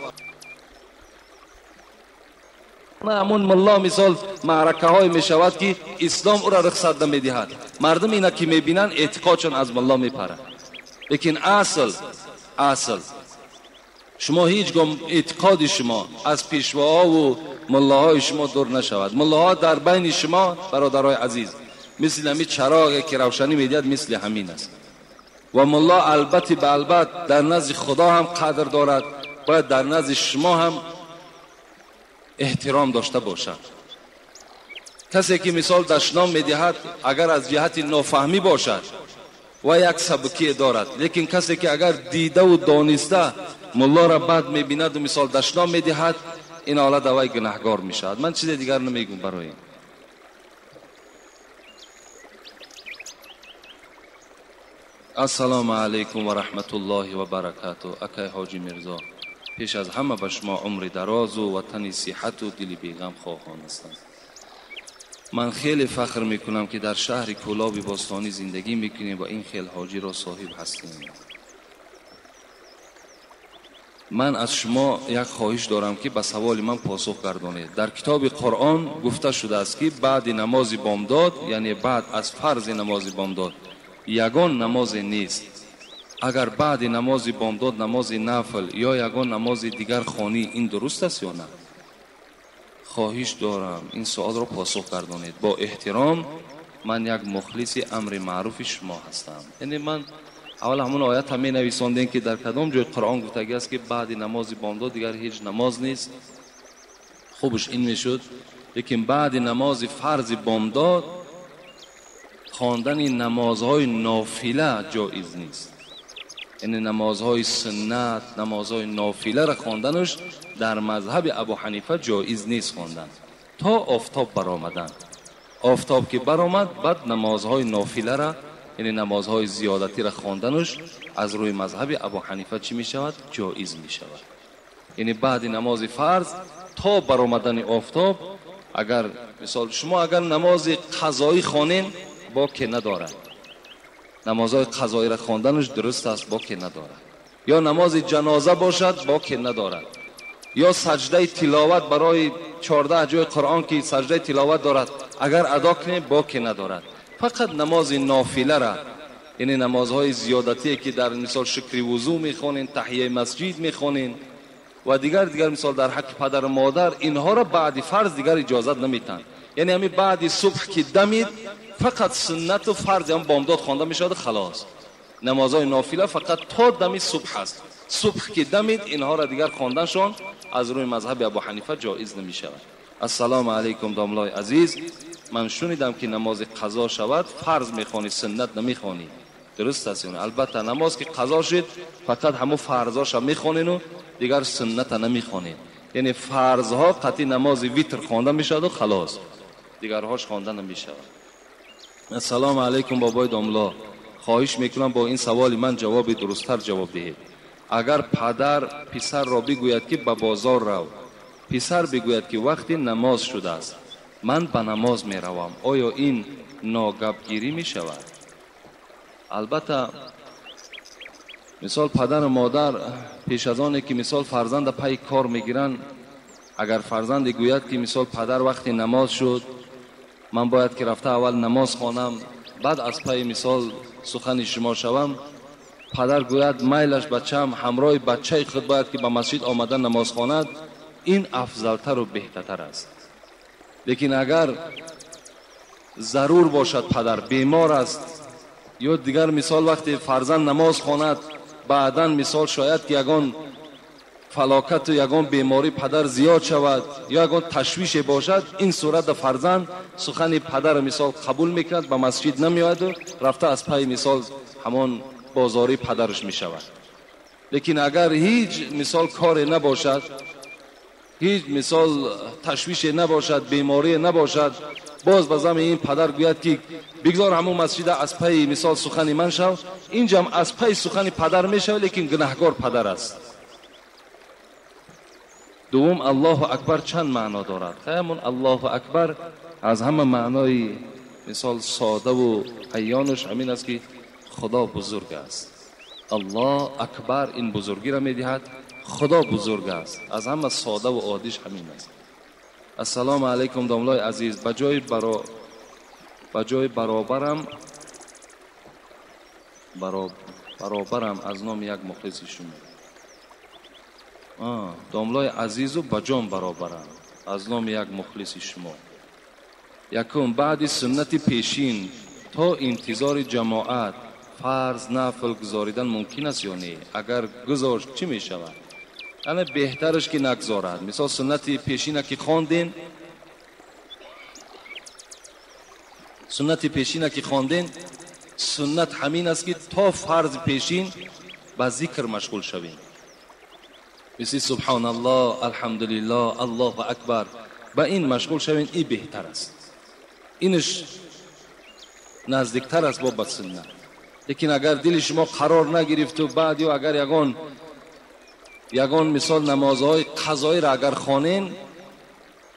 نه همون ملا مثال معرکه های می شود که اسلام او را رخصت نمیدهد. مردم اینا که میبینن اعتقادشان از ملا میپرد. لیکن اصل شما هیچگاه اعتقاد شما از پیشواها و ملاهای شما دور نشود. ملاها در بین شما برادرای عزیز مثل همین چراغ که روشنی میدهد مثل همین است. و ملا البته به البته در نزد خدا هم قدر دارد، باید در نزد شما هم احترام داشته باشد. کسی که مثال دشنام میدهد اگر از جهت نافهمی باشد و یک سبکی دارد، لیکن کسی که اگر دیده و دانسته ملا را بد میبیند و مثال دشنام میدهد، این حالت دوای گناهگار میشود. من چیز دیگر نمیگم برای این. السلام علیکم و رحمت الله و برکاته. اکای حاجی میرزا، پیش از همه به شما عمر دراز و وطن صحت و دل بیغم خواهان هستم. من خیلی فخر میکنم که در شهر کولاب باستانی زندگی میکنیم و این خیل حاجی را صاحب هستیم. من از شما یک خواهش دارم که به سوال من پاسخ گردانید. در کتاب قرآن گفته شده است که بعد نماز بامداد، یعنی بعد از فرض نماز بامداد، یگان نماز نیست. اگر بعد نماز بامداد نماز نفل یا یگان نماز دیگر خوانی، این درست است یا نه؟ خواهش دارم این سوال را پاسخ گردانید. با احترام، من یک مخلص امر معروف شما هستم. یعنی من اول همون آیت هم می نویساندیم که در کدام جای قرآن گفته است که بعد نماز بامداد دیگر هیچ نماز نیست. خوبش این میشد، لیکن بعد نماز فرض بامداد خواندن نمازهای نافله جایز نیست. یعنی نمازهای سنت، نمازهای نافله را خواندنش در مذهب ابو حنیفه جایز نیست خواندن تا آفتاب برآمدن. آفتاب که برآمد بعد نمازهای نافله را، یعنی نمازهای زیادتی را خواندنش از روی مذهب ابو حنیفه چی می شود؟ جایز می شود. یعنی بعد نماز فرض تا برآمدن آفتاب، اگر مثال شما اگر نماز قضایی خوانین باکی ندارد، نمازهای قضایی را خواندنش درست است باکی ندارد، یا نماز جنازه باشد باکی ندارد، یا سجده تلاوت برای 14 جای قرآن که سجده تلاوت دارد اگر ادا کنیم باکی ندارد. فقط نماز نافله را، یعنی نمازهای زیادتی که در مثال شکر وضو میخوانین، تحیه مسجد میخوانین و دیگر مثال در حق پدر و مادر، اینها را بعد فرض دیگر اجازت نمیتن. یعنی همین بعد صبح که دمید فقط سنت و فرض هم بامداد خوانده میشود خلاص. نمازهای نافله فقط تا دم صبح است. صبح که دمید اینها را دیگر خواندنشان از روی مذهب ابو حنیفه جایز نمیشود. السلام علیکم داملای عزیز، من شنیدم که نماز قضا شود فرض میخوانی سنت نمیخوانی. درست است؟ البته نماز که قضا شد فقط همو فرضاش میخوانین و دیگر سنت نمیخوانین. یعنی فرضها قطعی نماز ویتر خوانده میشود و خلاص، دیگرهاش خوانده نمیشود. السلام علیکم بابای داملا، خواهش میکنم با این سوال من جواب درستتر جواب دهید. اگر پدر پسر را بگوید که به بازار رو، پسر بگوید که وقتی نماز شده است من به نماز میروم، آیا این ناگپگیری میشود؟ البته مثال پدر و مادر پیش از آنه که مثال فرزند پای کار میگیرن، اگر فرزند گوید که مثال پدر وقتی نماز شد Ман бояд ки рафта аввал намоз хонам, баъд аз пайи мисол сухани шумо шавам. Падар гӯяд майлаш бачаам ҳамроҳи бачаи худ бояд ки ба масҷид омада намоз хонад, ин афзалтару беҳтартар аст. Лекин агар зарур бошад, падар бемор аст ё дигар мисол вақте фарзанд намоз хонад, баъдан мисол шояд ки ягон фалокату ягон беморӣ падар зиёд шавад ё ягон ташвише бошад, ин сурат фарзанд сухани падар мисол қабул мекунад, ба масҷид намеояду рафта аз пайи мисол ҳамон бозорӣ падараш мешавад. Лекин агар ҳеҷ мисол коре набошад, ҳеҷ мисол ташвише набошад, беморие набошад, боз ба зами ин падар гӯяд ки бигзор ҳамон масҷида аз пайи мисол сухани ман шав, инҷам аз пайи сухани падар мешавад, лекин гунаҳгор падар аст. Дуввум, Аллоҳу акбар чанд маъно дорад? Ҳамон Аллоҳу акбар аз ҳама маънои мисол содаву аёнаш ҳамин аст ки Худо бузург аст. Аллоҳ акбар ин бузургиро медиҳад, Худо бузург аст. Аз ҳама содаву оддиш ҳамин аст. Ассалому алайкум домлои азиз, ба ҷои баробарам баробарам аз номи як мухлиси шумо. Домлои азизу ба ҷон баробарам аз номи як мухлиси шумо. Якум, баъди суннати пешин то интизори ҷамоат фарз нафл гузоридан мумкин аст ё не? Агар гузошт чӣ мешавад? Ана беҳтараш ки нагузорад. Мисол суннати пешина ки хондем, суннати пешина ки хондем, суннат ҳамин аст ки то фарзи пешин ба зикр машғул шавем. Мисли субҳаналлоҳ, алҳамдулиллоҳ, аллоҳу акбар, ба ин машғул шавем, ин беҳтар аст. Инаш наздиктар аст бо ба суннат. Лекин агар дили шумо қарор нагирифту баъд ё агар ягон мисол намозҳои қазоиро агар хонен,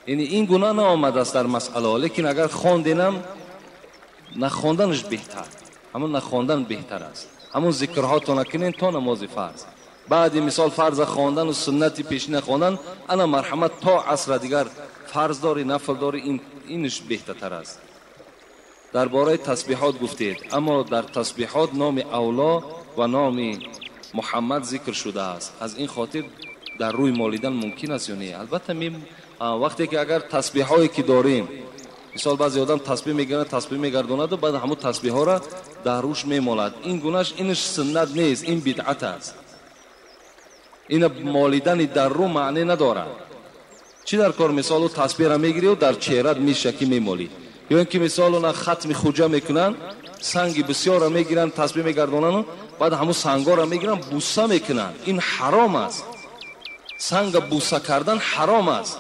яъне ин гуна наомадааст дар масъалаҳо, лекин агар хонденам нахонданаш беҳтар, ҳамон нахондан беҳтар аст. Ҳамон зикрҳото накунен то намози фарз. Баъди мисол фарза хондану суннати пешина хондан, ана марҳамат то асра дигар фарз дорӣ, нафл дорӣ, инаш беҳтартар аст. Дар бораи тасбиҳот гуфтед, аммо дар тасбиҳот номи авло ва номи Муҳаммад зикр шудааст. Аз ин хотир дар рӯй молидан мумкин аст ё не? Албатта вақте ки агар тасбиҳое ки дорем, мисол баъзе одам тасбиҳ мегирад, тасбиҳ мегардонаду баъд ҳамон тасбиҳҳоро дар рӯш мемолад. Ин гунаш инаш суннат нест, ин бидъат аст. Ина молидани дар рӯ маъне надорад. Чӣ дар кор мисол ӯ тасбиҳро мегирӣ дар чеҳрат мешакӣ мемолӣ, ё ин ки мисол она хатми хуҷа мекунанд, санги бисёрро мегиранд, тасбиҳ мегардонанд, баъд ҳамон сангҳоро мегиранд, буса мекунанд. Ин ҳаром аст. Санга буса кардан ҳаром аст.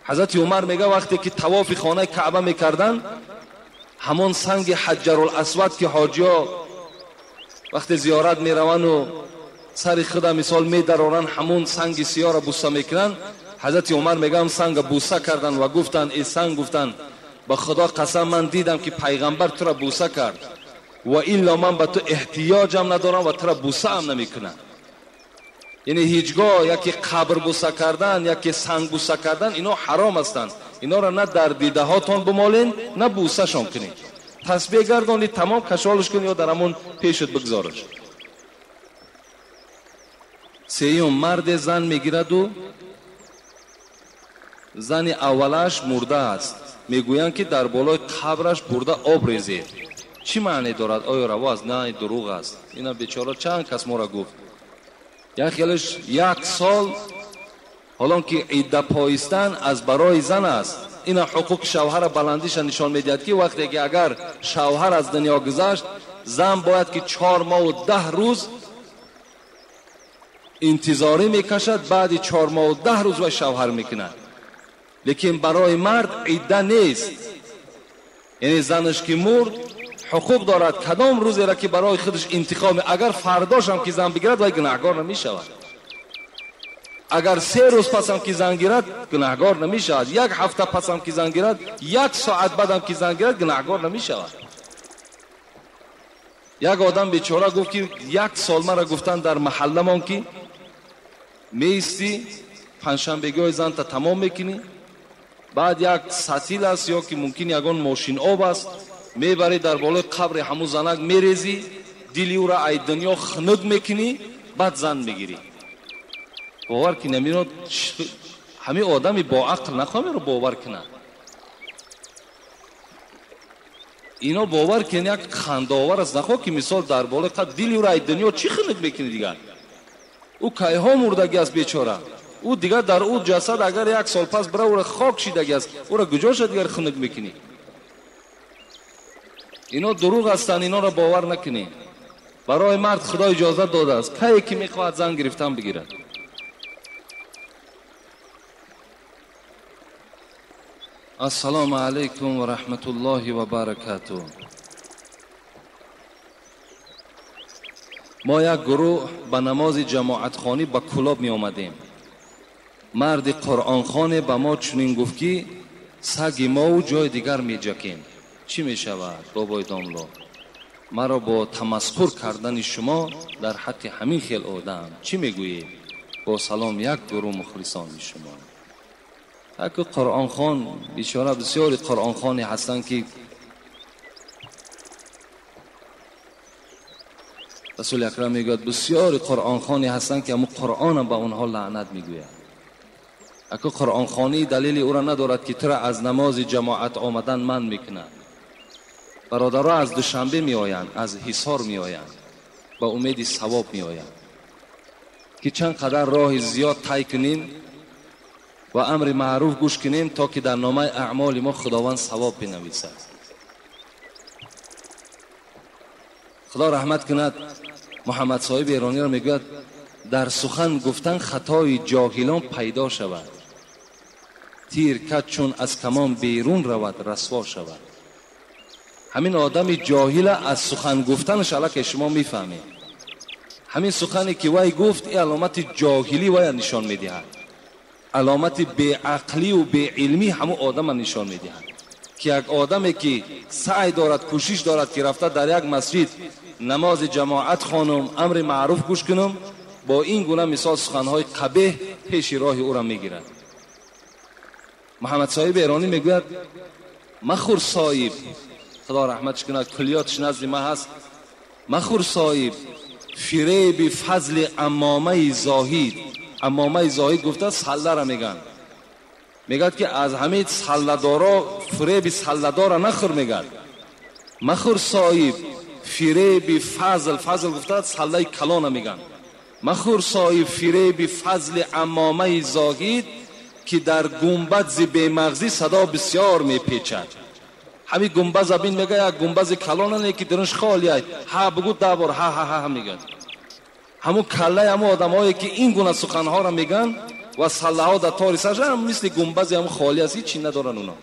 Ҳазрати Умар мега вақте ки тавофи хонаи Каъба мекарданд, ҳамон санги ҳаҷарул асвад ки ҳоҷиҳо вақте зиёрат мераванду сари худа мисол медароранд, ҳамон санги сиёҳро буса мекунанд. Ҳазрати Умар мегӯям санга буса карданд ва гуфтанд: эй санг, гуфтанд, ба Худо қасам ман дидам ки пайғамбар туро буса кард ва илло ман ба ту эҳтиёҷам надорам ва туро бусаам намекунам. Яъне ҳеҷ гоҳ яке қабр буса кардан, яке санг буса кардан, ино ҳаром ҳастанд. Инора на дар дидаҳотон бимолен, на бусашон кунед. Тасбеҳ гардонед, тамом кашолаш кунед ё дар ҳамон пешат бигзораш. Сеюм, марде зан мегираду зани аввалаш мурда аст. Мегӯянд ки дар болои қабраш бурда об резед. Чӣ маъне дорад? Оё раво аст? На, дурӯғ аст. Ина бечора чанд кас моро гуфт. Як хелаш як сол, ҳолон ки идда поистан аз барои зан аст. Ина ҳуқуқи шавҳара баландиша нишон медиҳад ки вақте ки агар шавҳар аз дунё гузашт, зан бояд ки 4 моҳу 10 рӯз интизорӣ мекашад, баъди 4 моҳу 10 рӯз вай шавҳар мекунад. Лекин барои мард идда нест. Яъне занаш ки мурд, ҳуқуқ дорад кадом рӯзеро ки барои худаш интихоб, агар фардошам ки зан бигирад, вай гунаҳгор намешавад. Агар 3 рӯз пасам ки зан гирад, гунаҳгор намешавад. 1 ҳафта пасам ки зан гирад, 1 соат баъдам ки зан гирад, гунаҳгор намешавад. Як одам бечора гуфт ки 1 сол мара гуфтан дар маҳалламон ки меистӣ, панҷшанбегиҳои занта тамом мекунӣ, Баъд як сатил аст ё ки мумкин ягон мошин об аст, мебарӣ дар болои қабри ҳамун занак мерезӣ, дили ӯра ай дунё хунук мекунӣ, баъд зан мегирӣ. Бовар ки намиро ҳамин одами бо ақл нахоҳ бовар кунад. Ино бовар кун як хандаовар аст, нахоҳ ки мисол дар болои қабр дили ӯра ай дунё чӣ хунук мекунӣ дигар? Ӯ кайҳо мурдагӣ аст бечора. Ӯ дигар дар ӯ ҷасад агар як сол пас бира ӯра хок шидагӣ аст, ӯра куҷоша дигар хунук мекунӣ? Ино дурӯғ ҳастанд, иноро бовар накунӣ. Барои мард Худо иҷозат додааст, кае ки мехоҳад зан гирифтан бигирад. Ассалому алайкум ва раҳматуллоҳи ва баракатуҳ. Мо як гурӯҳ ба намози ҷамоатхонӣ ба Кӯлоб меомадем. Марди қуръонхоне ба мо чунин гуфт, ки саги мову ҷои дигар меҷакем. Чӣ мешавад, бобои домло? Маро бо тамасхур кардани шумо дар ҳаққи ҳамин хел одам чӣ мегӯед? Бо салом, як гурӯҳ мухлисони шумо. Аку қуръонхон бечора, бисёри қуръонхоне ҳастанд, ки Расули Акрам мегӯяд, бисёри қуръонхоне ҳастанд, ки ҳамун қуръонам ба онҳо лаънат мегӯяд. Аку қуръонхонӣ далели ӯра надорад, ки тура аз намози ҷамоат омадан манъ мекунад. Бародаро аз Душанбе меоянд, аз Ҳисор меоянд, ба умеди савоб меоянд, ки чанд қадар роҳи зиёд тай кунем ва амри маъруф гӯш кунем, то ки дар номаи аъмоли мо Худованд савоб бинависад. Худо раҳмат кунад Муҳаммад соҳиби эрониро, мегӯяд, дар сухан гуфтан хатои ҷоҳилон пайдо шавад, тир кад чун аз камон берун равад расво шавад. Ҳамин одами ҷоҳила аз сухан гуфтанаш аллакай шумо мефаҳмед. Ҳамин сухане ки вай гуфт, ин аломати ҷоҳилӣ вая нишон медиҳад, аломати беақлию беилмӣ ҳамун одама нишон медиҳад, ки як одаме ки саъй дорад, кӯшиш дорад, ки рафта дар як масҷид намози ҷамоат хонум, амри маъруф гӯш кунум, бо ин гуна мисол суханҳои қабеҳ пеши роҳи ӯра мегирад. Муҳаммад соҳиби эронӣ мегӯяд, махӯр соҳиб, Худо раҳматш кунад, куллиётш назди ма ҳаст, махӯр соҳиб фиреби фазли амомаи зоҳид. Амомаи зоҳид гуфта саллара мегӯянд. Мегӯяд, ки аз ҳамин салладоро фиреби салладора нахӯр. Мегӯяд, махӯр соҳиб фиреби фазл, фазл гуфта саллаи калона мегӯянд. Махӯр соҳиб фиреби фазли амомаи зоҳид, ки дар гумбадзи бемағзӣ садо бисёр мепечад. Ҳамин гумбаза бин, мега, як гумбази калона не, ки дарунш холия, ҳа бугӯ 10 бор ҳа ҳа ҳа мегӯяд. Ҳамун каллаи ҳамун одамҳое ки ин гуна суханҳоро мегӯянд ва саллаҳо дар тори сараш мисли гумбази ҳамун холӣ аст, ҳеҷ чи надоранд оно.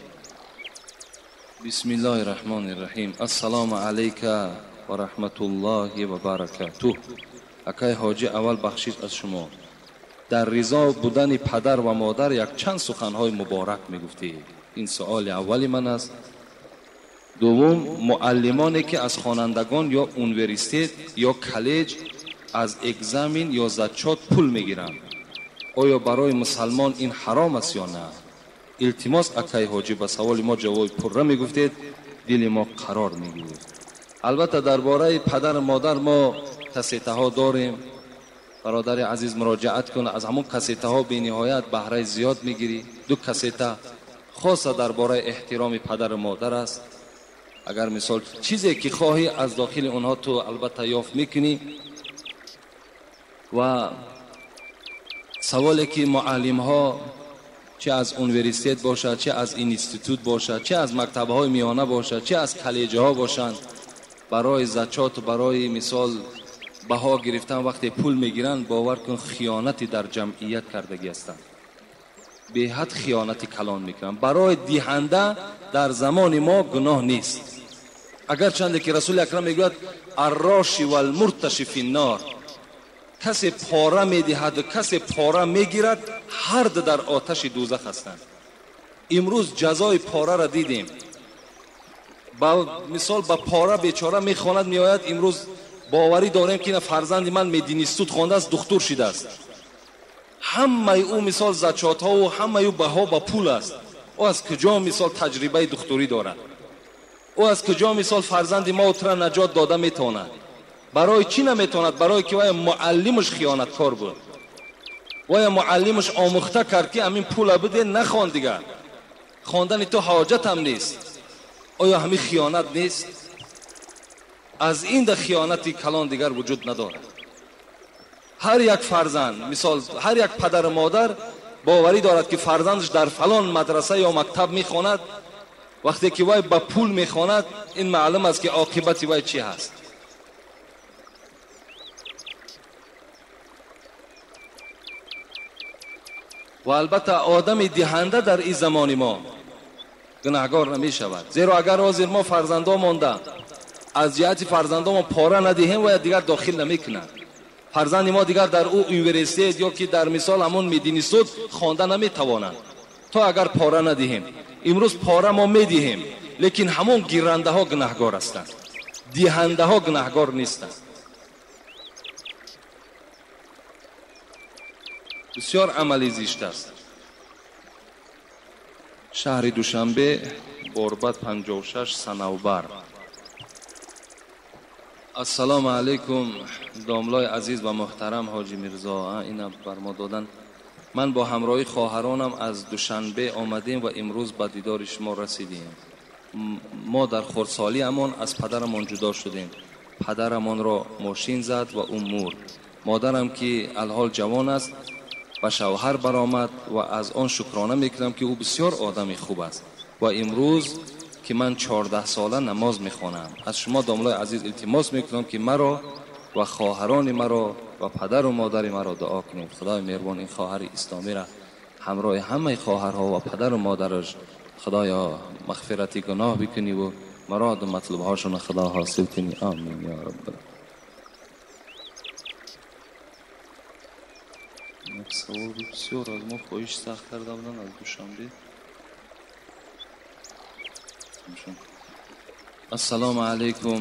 Бисмиллоҳи раҳмони раҳим. Ассалому алайка ва раҳматуллоҳи ва баракатуҳ. Акай ҳоҷӣ, аввал бахшиш аз шумо. Дар ризо будани падар ва модар якчанд суханҳои муборак мегуфтед. Ин суоли аввали ман аст. Дуввум, муаллимоне ки аз хонандагон ё университет ё коллеҷ аз экзамен ё зачёт пул мегиранд, оё барои мусалмон ин ҳаром аст ё на? Илтимос, акай ҳоҷӣ, ба саволи мо ҷавоби пурра мегуфтед, дили мо қарор мегирифт. Албатта дар бораи падару модар мо кассетаҳо дорем. Бародари азиз, муроҷиат кун, аз ҳамон кассетаҳо бениҳоят баҳраи зиёд мегирӣ. 2 кассета хоса дар бораи эҳтироми падару модар аст. Агар мисол чизе ки хоҳӣ аз дохили онҳо ту албатта ёфт мекунӣ. Ва саволе ки муаллимҳо чӣ аз университет бошад, чӣ аз институт бошад, чӣ аз мактабҳои миёна бошад, чӣ аз коллеҷҳо бошанд, барои зачёт, барои мисол баҳо гирифтан вақте пул мегиранд, бовар кун, хиёнати дар ҷамъият кардагӣ ҳастанд. Беҳад хиёнати калон мекунанд. Барои диҳанда дар замони мо гуноҳ нест. Агарчанде ки Расули Акрам мегӯяд, арроши валмурташи финнор, касе пора медиҳад ва касе пора мегирад, ҳар ду дар оташи дӯзах ҳастанд. Имрӯз ҷазои пораро дидем. Ба мисол ба пора бечора мехонад, меояд, имрӯз боварӣ дорем, ки фарзанди ман мединистут хондааст, духтур шидааст. Ҳамаи ӯ мисол зачётҳову ҳамаи ӯ баҳо ба пул аст. Ӯ аз куҷо мисол таҷрибаи духтурӣ дорад? Ӯ аз куҷо мисол фарзанди мо тура наҷот дода метавонад? Барои чӣ наметавонад? Барои ки вай муаллимаш хиёнаткор буд. Вай муаллимаш омӯхта кард ки ҳамин пула биде, нахон дигар. Хондани ту ҳоҷатам нест. Оё ҳамин хиёнат нест? Аз ин да хиёнати калон дигар вуҷуд надорад. Ҳар як фарзанд, мисол ҳар як падару модар боварӣ дорад ки фарзандаш дар фалон мадраса ё мактаб мехонад. Вақте ки вай ба пул мехонад, ин маълум аст ки оқибати вай чӣ ҳаст. Ва албатта одами диҳанда дар ин замони мо гунаҳгор намешавад. Зеро агар ҳозир мо фарзандо монда аз ҷиҳати фарзандомон пора надиҳем, вай дигар дохил намекунад. Фарзанди мо дигар дар ӯ университет ё ки дар мисол ҳамон мединистут хонда наметавонанд то агар пора надиҳем. Имрӯз пора мо медиҳем, лекин ҳамон гирандаҳо гунаҳгор ҳастанд, диҳандаҳо гунаҳгор нестанд. Бисёр амали зишт аст. Шаҳри Душанбе, Борбад 56, Санавбар. Ассалому алайкум домлои азиз ва муҳтарам ҳоҷи Мирзо. Ина бар мо додан. Ман бо ҳамроҳи хоҳаронам аз Душанбе омадем ва имрӯз ба дидори шумо расидем. Мо дар хурдсолиамон аз падарамон ҷудо шудем. Падарамонро мошин зад ва ӯ мурд. Модарам ки алҳол ҷавон аст ба шавҳар баромад ва аз он шукрона мекунам ки ӯ бисёр одами хуб аст. Ва имрӯз ки ман 14 сола намоз мехонам, аз шумо домлои азиз илтимос мекунам ки маро ва хоҳарони маро ва падару модари маро дуо кунед. Худои меҳрубон ин хоҳари исломиро ҳамроҳи ҳамаи хоҳарҳо ва падару модараш худоё мағфирати гуноҳ бикунӣ ва муроду матлубҳошонро худо ҳосил кунӣ. Амин ё рабб. Як савол буд, бисёр аз мо хоҳиш сахт карда буданд аз Душанбе. Ассалому алайкум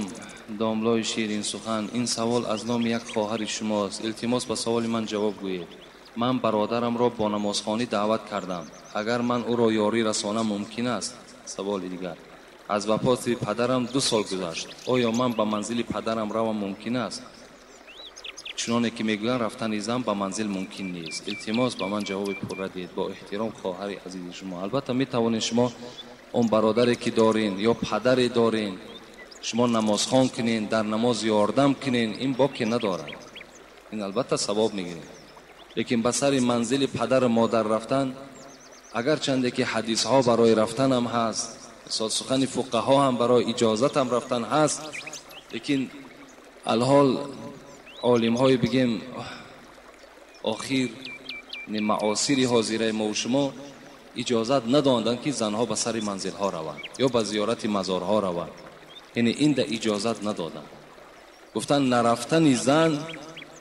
домлои ширин сухан. Ин савол аз номи як хоҳари шумост. Илтимос ба саволи ман ҷавоб гӯед. Ман бародарамро бо намозхонӣ даъват кардам. Агар ман ӯро ёрӣ расонам мумкин аст? Саволи дигар. Аз вафоти падарам 2 сол гузашт. Оё ман ба манзили падарам равам мумкин аст? Чуноне ки мегӯянд рафтани зан ба манзил мумкин нест. Илтимос ба ман ҷавоби пурра диҳед. Бо эҳтиром хоҳари азизи шумо. Албатта метавонед шумо он бародаре ки дорин ё падаре дорин, шумо намозхон кунен, дар намоз ёрдам кунен, ин боке надорад. Ин албатта савоб мегиред. Лекин ба сари манзили падару модар рафтан, агарчанде ки ҳадисҳо барои рафтанам ҳаст, сухани фуқаҳо ҳам барои иҷозатам рафтан ҳаст, лекин алҳол олимҳои бигем охир маосири ҳозираи мо шумо иҷозат надоданд ки занҳо ба сари манзилҳо раванд ё ба зиёрати мазорҳо раванд. Яъне ин да иҷозат надоданд. Гуфтанд нарафтани зан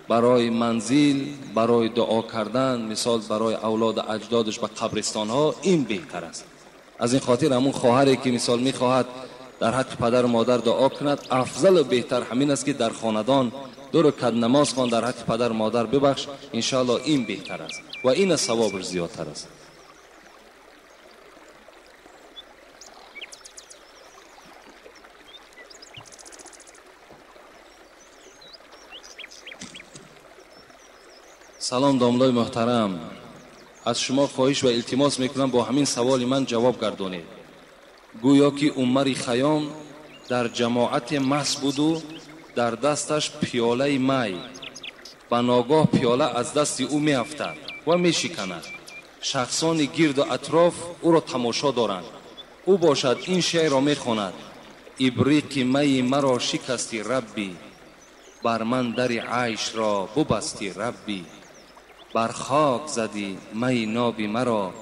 барои манзил, барои дуо кардан, мисол барои авлоду аҷдодаш ба қабристонҳо, ин беҳтар аст. Аз ин хотир ҳамун хоҳаре ки мисол мехоҳад дар ҳаққи падару модар дуо кунад, афзалу беҳтар ҳамин аст ки дар хонадон 2 ракат намоз хон, дар ҳаққи падару модар бибахш, иншоаллоҳ ин беҳтар аст ва ин аз савобаш зиёдтар аст. Салом домлои муҳтарам. Аз шумо хоҳиш ва илтимос мекунам бо ҳамин саволи ман ҷавоб гардонед. Гӯё ки Умари Хайём дар ҷамоате маст буду дар дасташ пиёлаи май. Ба ногоҳ пиёла аз дасти ӯ меафтад ва мешиканад. Шахсони гирду атроф ӯро тамошо доранд. Ӯ бошад ин шеърро мехонад: ибриқи майи маро шикасти раббӣ, бар ман дари айшро бубасти раббӣ, бар хок задӣ майи ноби маро,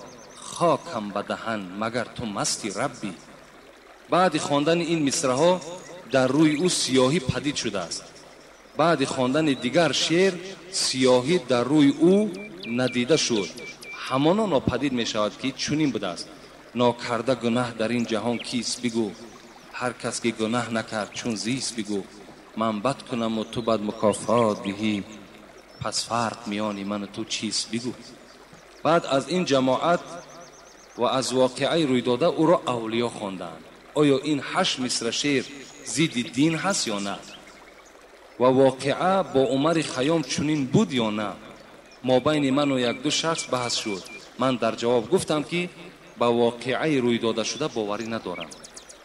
хокам ба даҳан магар ту масти раббӣ. Баъди хондани ин мисраҳо дар рӯи ӯ сиёҳӣ падид шудааст. Баъди хондани дигар шеър сиёҳӣ дар рӯи ӯ надида шуд. Ҳамоно нопадид мешавад ки чунин будааст: нокарда гунаҳ дар ин ҷаҳон кист бигӯ, ҳар кас ки гунаҳ накард чун зист бигӯ. Ман бад кунаму ту бад мукофот диҳӣ, пас фарқ миёни ману ту чист бигӯ. Баъд аз ин ҷамоат و از واقعه روی داده او را اولیا خواندند. آیا این 8 مصرع شعر ضد دین هست یا نه؟ و واقعه با عمر خیام چنین بود یا نه؟ ما بین من و یک دو شخص بحث شد. من در جواب گفتم که با واقعه روی داده شده باوری ندارم.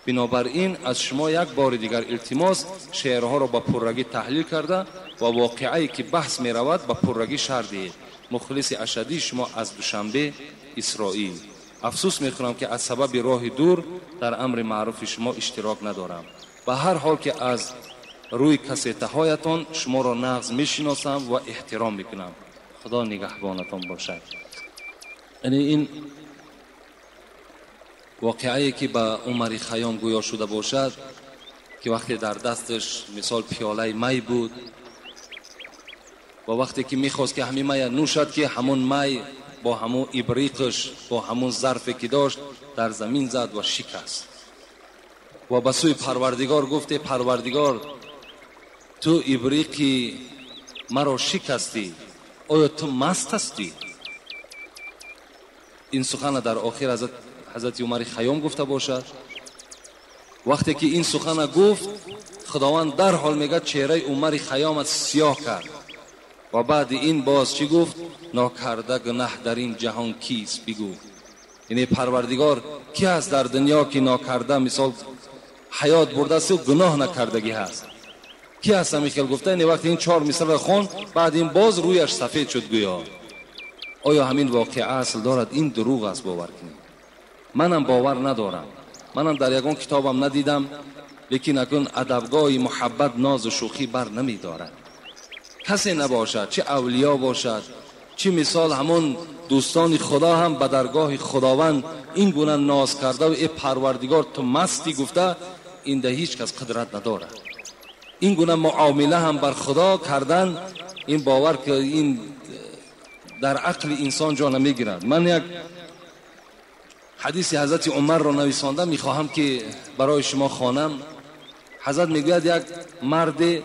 بنابراین از شما یک بار دیگر التماس شعرها را با پررگی تحلیل کرده و واقعه‌ای که بحث می رود با پررگی شرح دهید. مخلص اشدی شما از دوشنبه، اسرائیل. افسوس میخورم که از سبب راه دور در امر معروف شما اشتراک ندارم. به هر حال که از روی کسیتهایتان شما را نغز میشناسم و احترام میکنم. خدا نگهبانتان باشد. یعنی این واقعه که به عمر خیام گویا شده باشد که وقتی در دستش مثال پیاله می بود و وقتی که میخواست که همین می نوشد که همون می با همون ابریقش با همون ظرفی که داشت در زمین زد و شکست و به سوی پروردگار گفت پروردگار تو ابریقی مرا شکستی، آیا تو مست هستی؟ این سخن در آخر حضرت عمر خیام گفته باشد. وقتی که این سخن گفت خداوند در حال میگه چهره عمر خیام از سیاه کرد و بعد این باز چی گفت؟ ناکرده گناه در این جهان کیست بگو. یعنی پروردگار کی هست در دنیا که ناکرده مثال حیات برده است و گناه نکردگی هست؟ کی هست میخیل گفته؟ یعنی وقتی این 4 مصرع خون بعد این باز رویش سفید شد گویا. آیا همین واقعه اصل دارد؟ این دروغ است، باور کنید. منم باور ندارم، منم در یگان کتابم ندیدم، لیکن اکنون ادبگاه محبت ناز و شوخی بر نمی دارد. کسی نباشد، چه اولیا باشد چه مثال همون دوستان خدا هم به درگاه خداوند این گونه ناز کرده و ای پروردگار تو مستی گفته، این ده هیچ کس قدرت ندارد. این گونه معامله هم بر خدا کردن، این باور که این در عقل انسان جا نمیگیرد. من یک حدیث حضرت عمر را نویساندم، میخواهم که برای شما خوانم. حضرت میگوید یک مرد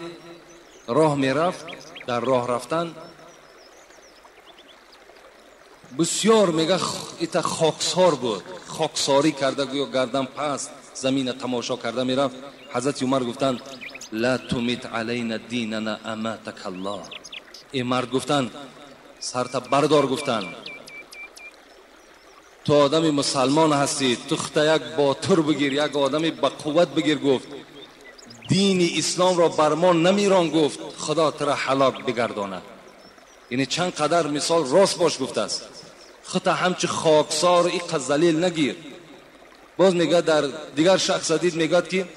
راه میرفت، در راه رفتن بسیار میگه ایتا خاکسار بود، خاکساری کرده گویا گردن پست زمین تماشا کرده میرفت. حضرت عمر گفتند لا تمیت علینا دیننا اماتک الله. این مرد گفتند سرت بردار، گفتند تو آدم مسلمان هستی، تو خود یک باتر بگیر، یک آدم با قوت بگیر. گفت دین اسلام را بر ما نمیران، گفت خدا تو را هلاک بگرداند. یعنی چند قدر مثال راست باش گفته است، خود همچه خاکسار ایقه ذلیل نگیر. باز میگه در دیگر شخص دید میگه که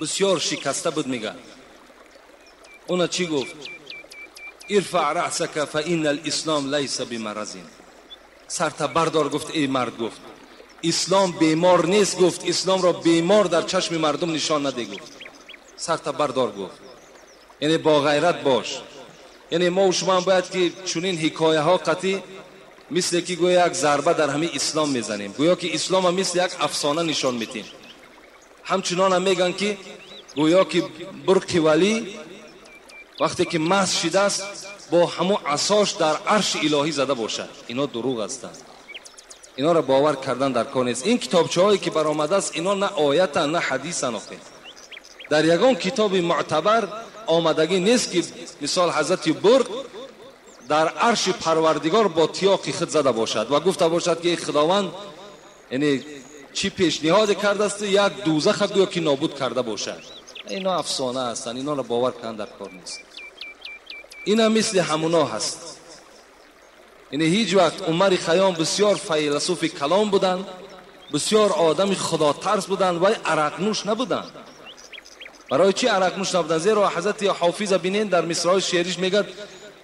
بسیار شکسته بود، میگه اونا چی گفت؟ ارفع رأسك فإن الاسلام ليس بمرض. سرت بردار گفت ای مرد، گفت اسلام بیمار نیست، گفت اسلام را بیمار در چشم مردم نشان نده، گفت سرت بردار، گفت یعنی با غیرت باش. یعنی ما و شما هم باید که چنین حکایه ها قطعی مثل که گویا یک ضربه در همه اسلام میزنیم، گویا که اسلام هم مثل یک افسانه نشان میتیم. همچنان هم میگن که گویا که برق ولی وقتی که مست شده است با همون عصاش در عرش الهی زده باشد. اینا دروغ هستند، اینا را باور کردن در کار نیست. این کتابچه هایی که برآمده است اینا نه آیتن نه حدیثن. آخه در یگان کتاب معتبر آمدگی نیست که مثال حضرت برق در عرش پروردگار با تیاق خود زده باشد و گفته باشد که خداوند یعنی چی پیشنهاد کرده است، یک دوزخ گویا که نابود کرده باشد. اینا افسانه هستند، اینا را باور کردن در کار نیست. اینا مثل همونا هست. یعنی هیچ وقت عمر خیام بسیار فیلسوف کلام بودند، بسیار آدم خدا ترس بودند و عرق نوش نبودند. برای چی عرق نوش نبودند؟ زیرا حضرت حافظ بینین در مصرع شعریش میگه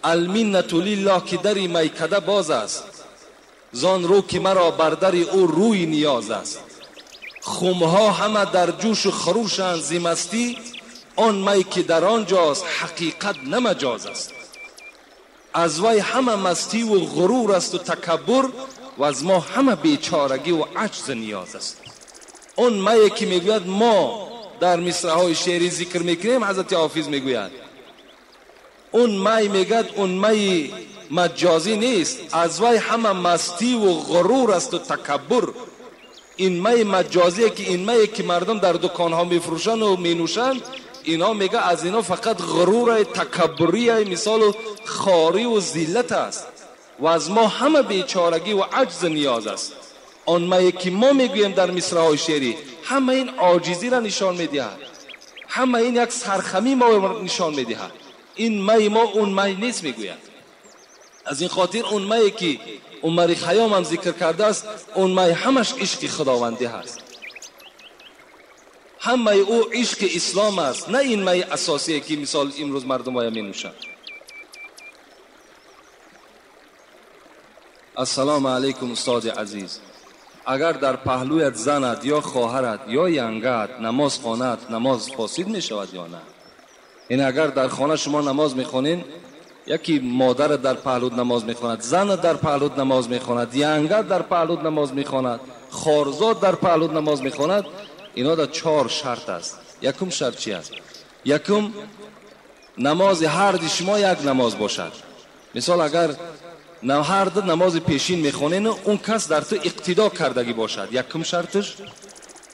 المنت لله که دری میکده باز است، زان رو که مرا بر در او روی نیاز است. خمها همه در جوش و خروشند ز مستی، آن می که در آنجاست حقیقت نه مجاز است. از وی همه مستی و غرور است و تکبر، و از ما همه بیچارگی و عجز نیاز است. اون می که میگوید ما در مصرع های شعری ذکر میکنیم، حضرت حافظ میگوید اون می، میگد اون می маҷозӣ нест, аз вай ҳама мастӣ ва ғурур аст ва такаббур. Ин май маҷозие ки ин мае ки мардум дар дуконҳо мефурӯшанд ва менӯшанд, инҳо мега аз инҳо фақат ғурур, такаббурия, мисол хорӣ ва зиллат аст ва аз мо ҳама бечорагӣ ва аҷз ниёз аст. Он мае ки мо мегӯем дар мисраҳои шеърӣ ҳама ин оҷизиро нишон медиҳад, ҳама ин як сархамӣ мо нишон медиҳад. Ин май мо он май нест мегӯяд. Аз ин хотир он мае ки Умари Хайём ҳам зикр кардааст, он май ҳамаш ишқи худовандӣ ҳаст, ҳамаи ӯ ишқи ислом аст, на ин майи асосие ки мисол имрӯз мардум оя менӯшанд. Ассалому алайкум устоди азиз, агар дар паҳлӯят занат ё хоҳарат ё янгаат намоз хонад, намоз фосид мешавад ё на? Яъне агар дар хона шумо намоз мехонед, яки модарат дар паҳлӯт намоз мехонад, занат дар паҳлӯт намоз мехонад, янгаат дар паҳлӯт намоз мехонад, хорзод дар паҳлӯт намоз мехонад, инҳо дар чор шарт аст. Якум шарт чи аст? Якум, намози ҳарди шумо як намоз бошад. Мисол агар ҳар ду намози пешин мехонед, он кас дар ту иқтидо кардагӣ бошад. Якум шарташ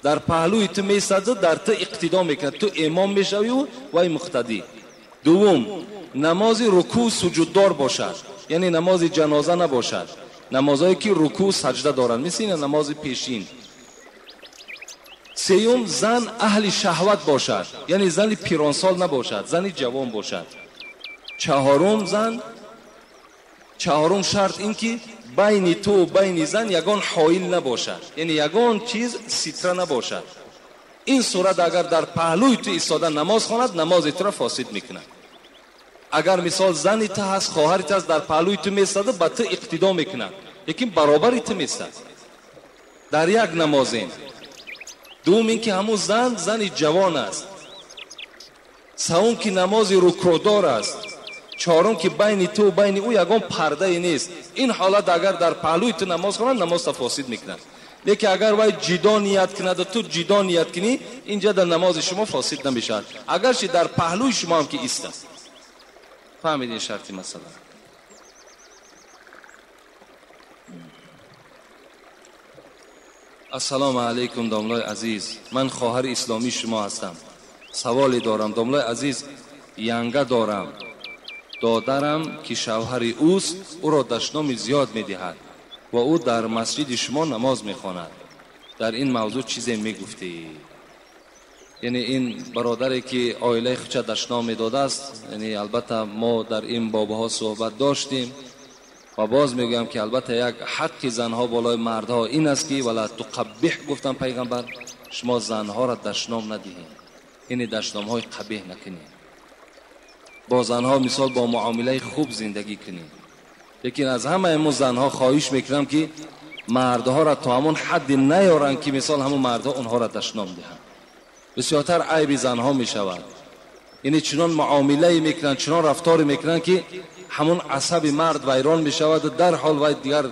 дар паҳлӯи ту месаду дар ту иқтидо мекунад, ту имом мешавӣ вай муқтадӣ. Дуввум, намози рукӯъ суҷуддор бошад, яъне намози ҷаноза набошад, намозҳое ки рукӯъ саҷда доранд, мисли ин намози пешин. Сеюм, зан аҳли шаҳват бошад, яъне зани пиронсол набошад, зани ҷавон бошад. Чаҳорум шарт ин ки байни ту ва байни зан ягон ҳоил набошад, яъне ягон чиз ситра набошад. Ин сурат агар дар паҳлӯи ту истода намоз хонад, намози туро фосид мекунад. Агар мисол зани ту ҳаст, хоҳари ту ҳаст, дар паҳлӯи ту местаду ба ту иқтидо мекунад, лекин баробари ту местад дар як намозем. Дуввум ин ки ҳамун зан зани ҷавон аст. Севум ки намози рукӯъдор аст. Чорум ки байни ту ва байни ӯ ягон пардае нест. Ин ҳолат агар дар паҳлӯи ту намоз хонад, намозро фосид мекунад. Лекин агар вай ҷидо ният кунад ва ту ҷидо ният кунӣ, инҷа дар намози шумо фосид намешавад, агарчи дар паҳлӯи шумо ҳам ки истад. Фаҳмидин шарти масъала? Ассалому алайкум домлои азиз, ман хоҳари исломии шумо ҳастам. Саволе дорам домлои азиз, янга дорам, додарам ки шавҳари ӯст, ӯро дашноми зиёд медиҳад ва ӯ дар масҷиди шумо намоз мехонад. Дар ин мавзӯъ чизе мегуфтӣ? Яъне ин бародаре ки оилаи худша дашном медодааст, яъне албатта мо дар ин бобаҳо суҳбат доштем ва боз мегӯям ки албатта як ҳаққи занҳо болои мардҳо ин аст ки вала туқаббиҳ гуфтан пайғамбар, шумо занҳоро дашном надиҳед, яъне дашномҳои қабеҳ накунед, бо занҳо мисол бо муомилаи хуб зиндагӣ кунед. Лекин аз ҳамаи мо занҳо хоҳиш мекунам ки мардҳоро то ҳамон ҳадде наёранд ки мисол ҳамон мардҳо онҳоро дашном диҳанд. Бисёртар айби занҳо мешавад, яъне чунон муомилае мекунанд, чунон рафторе мекунанд ки ҳамон асаби мард вайрон мешавад ва дар ҳол вай дигар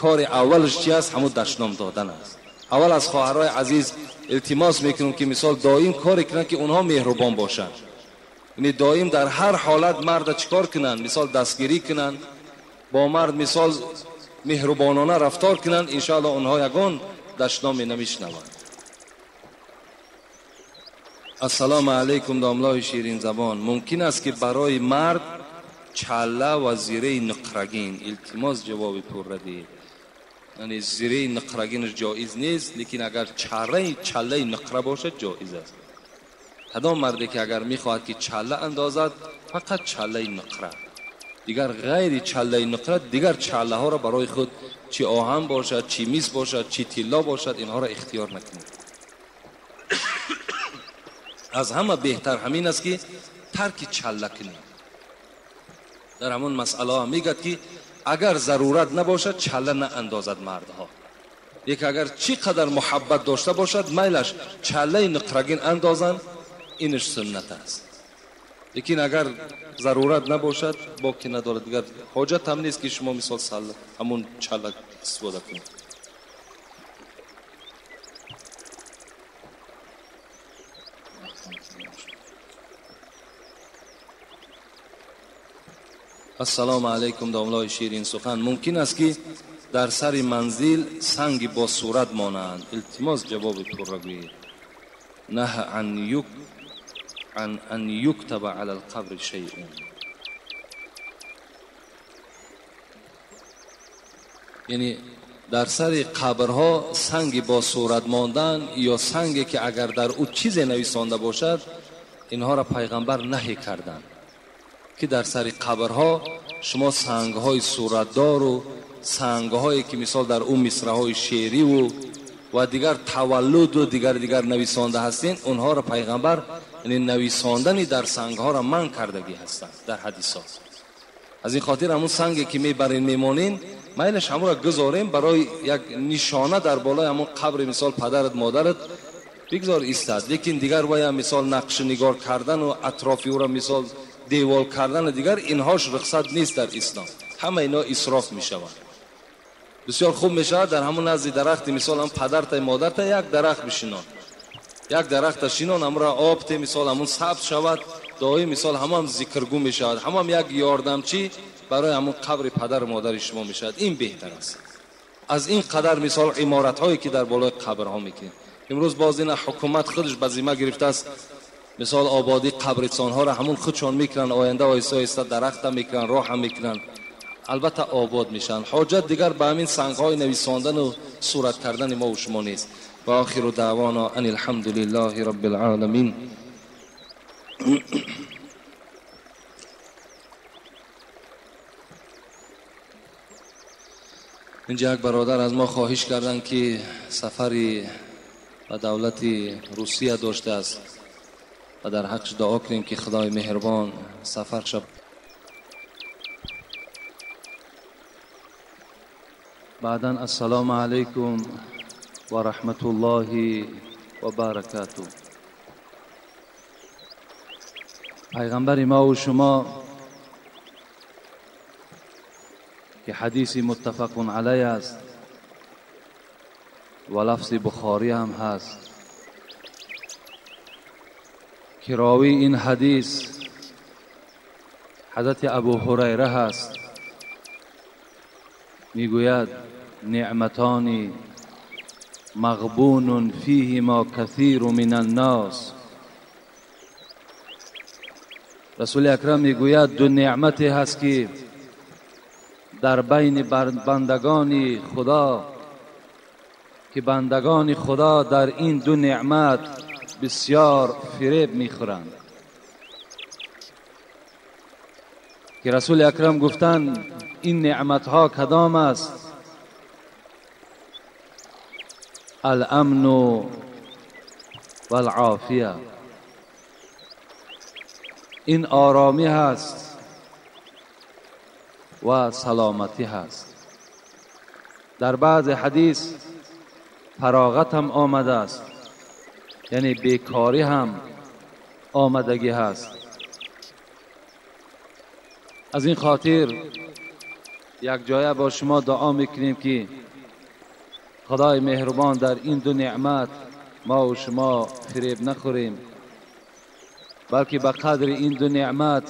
кори аввалаш чи аст? Ҳамон дашном додан аст. Аввал аз хоҳарҳои азиз илтимос мекунам ки мисол доим коре кунанд ки онҳо меҳрубон бошанд, яъне доим дар ҳар ҳолат марда чикор кунанд? Мисол дастгирӣ кунанд, бо мард мисол меҳрубонона рафтор кунанд, иншоаллоҳ онҳо ягон дашноме намешнаванд. Ассалому алайкум домлои ширинзабон, мумкин аст ки барои мард чалла ва зираи нуқрагин? Илтимос ҷавоби пурра диҳед. Яъне зираи нуқрагинаш ҷоиз нест, лекин агар чаллаи нуқра бошад ҷоиз аст. Кадом марде ки агар мехоҳад ки чалла андозад, фақат чаллаи нуқра, дигар ғайри чаллаи нуқра дигар чаллаҳоро барои худ чи оҳан бошад, чи мис бошад, чи тилло бошад, инҳоро ихтиёр накунед. Аз ҳама беҳтар ҳамин аст ки тарки чалла кунед. Дар ҳамон масъалаҳо мегӯяд ки агар зарурат набошад чалла наандозад мардҳо, лекин агар чӣ қадар муҳаббат дошта бошад майлаш чаллаи нуқрагин андозанд, инаш суннат аст. Лекин агар зарурат набошад боки надорад, дигар ҳоҷат ҳам нест ки шумо мисол ҳамон чалла истифода кунед. Ассалому алайкум домлаи ширин сухан. Мумкин аст ки дар сари манзил санги бо сурат монанд? Илтимос ҷавоби пурра гӯед. Наҳ ан юктаба ала алқабри шайъун. Яъне дар сари қабрҳо санги бо сурат мондан ё санге ки агар дар ӯ чизе нависонда бошад, инҳоро пайғамбар наҳӣ карданд ки дар сари қабрҳо шумо сангҳои суратдору сангҳое ки мисол дар ӯ мисраҳои шеъриву ва дигар таваллуду дигар нависонда ҳастин, онҳоро пайғамбар яъне нависондани дар сангҳоро манъ кардагӣ ҳастанд дар ҳадисҳо. Аз ин хотир ҳамун санге ки мебарин мемонин, майлаш ҳамонро гузорем барои як нишона дар болои ҳамон қабри мисол падарат модарат бигзор истад, лекин дигар вая мисол нақшнигор кардану атрофи ӯро мисол девол кардану дигар инҳош рухсат нест дар ислом. Ҳама ино исроф мешаванд. Бисёр хуб мешавад дар ҳамон назди дарахти мисол ҳам падарта модарта як дарахт бишинон, як дарахта шинон, ҳамонро об те мисол ҳамон сабз шавад, доим мисол ҳамон зикргӯ мешавад, ҳамон як ёрдамчӣ барои ҳамон қабри падару модари шумо мешавад. Ин беҳтар аст аз ин қадар мисол иморатҳое ки дар болои қабрҳо мекунем. Имрӯз боз ина ҳукумат худаш ба зимма гирифтааст мисол ободии қабристонҳоро ҳамон худшон мекунанд, оянда оҳиста оҳиста дарахта мекунанд, роҳа мекунанд, албатта обод мешаванд. Ҳоҷат дигар ба ҳамин сангҳои нависондану сурат кардани мо ва шумо нест. Ва охиру даъвона ан алҳамдулиллаҳи роббил оламин. Инҷа як бародар аз мо хоҳиш карданд ки сафари ба давлати Русия доштааст ва дар ҳаққаш дуо кунем ки Худои меҳрубон сафарша. Баъдан ассалому алайкум ва раҳматуллоҳи ва баракатуҳ. Пайғамбари мо ва шумо ки ҳадиси муттафақун алайҳ аст ва лафзи Бухорӣ ҳам ҳаст, ки ровии ин ҳадис ҳазрати Абу Ҳурайра ҳаст, мегӯяд неъматони мағбунун фиҳима касиру мин аннос. Расули акрам мегӯяд ду неъмате ҳаст ки дар байни бандагони Худо, ки бандагони Худо дар ин ду неъмат бисёр фиреб мехӯранд. Ки Расули акрам гуфтанд ин неъматҳо кадом аст? Аламну валъофия. Ин оромӣ ҳаст ва саломатӣ ҳаст. Дар баъзе ҳадис фароғат ҳам омадааст, яъне бекорӣ ҳам омадагӣ ҳаст. Аз ин хотир як ҷоя бо шумо дуо мекунем ки Худои меҳрубон дар ин ду неъмат мо ва шумо фиреб нахӯрем, балки ба қадри ин ду неъмат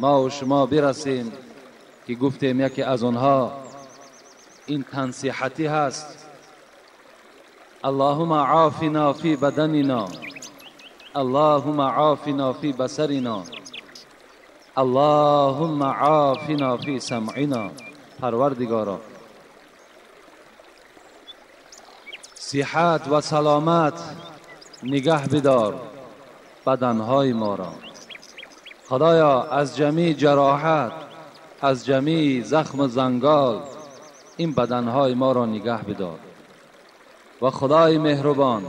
мо ва шумо бирасем ки гуфтем яке аз онҳо ин тансиҳатӣ ҳаст. Аллоҳумма офина фи баданина, Аллоҳумма офина фи басарина, Аллоҳумма офина фи самъина. Парвардигоро, сиҳат ва саломат нигаҳ бидор баданҳои моро. Худоё, аз ҷамеи ҷароҳат, аз ҷамеи захму зангол ин баданҳои моро нигаҳ бидор. Ва Худои меҳрубон,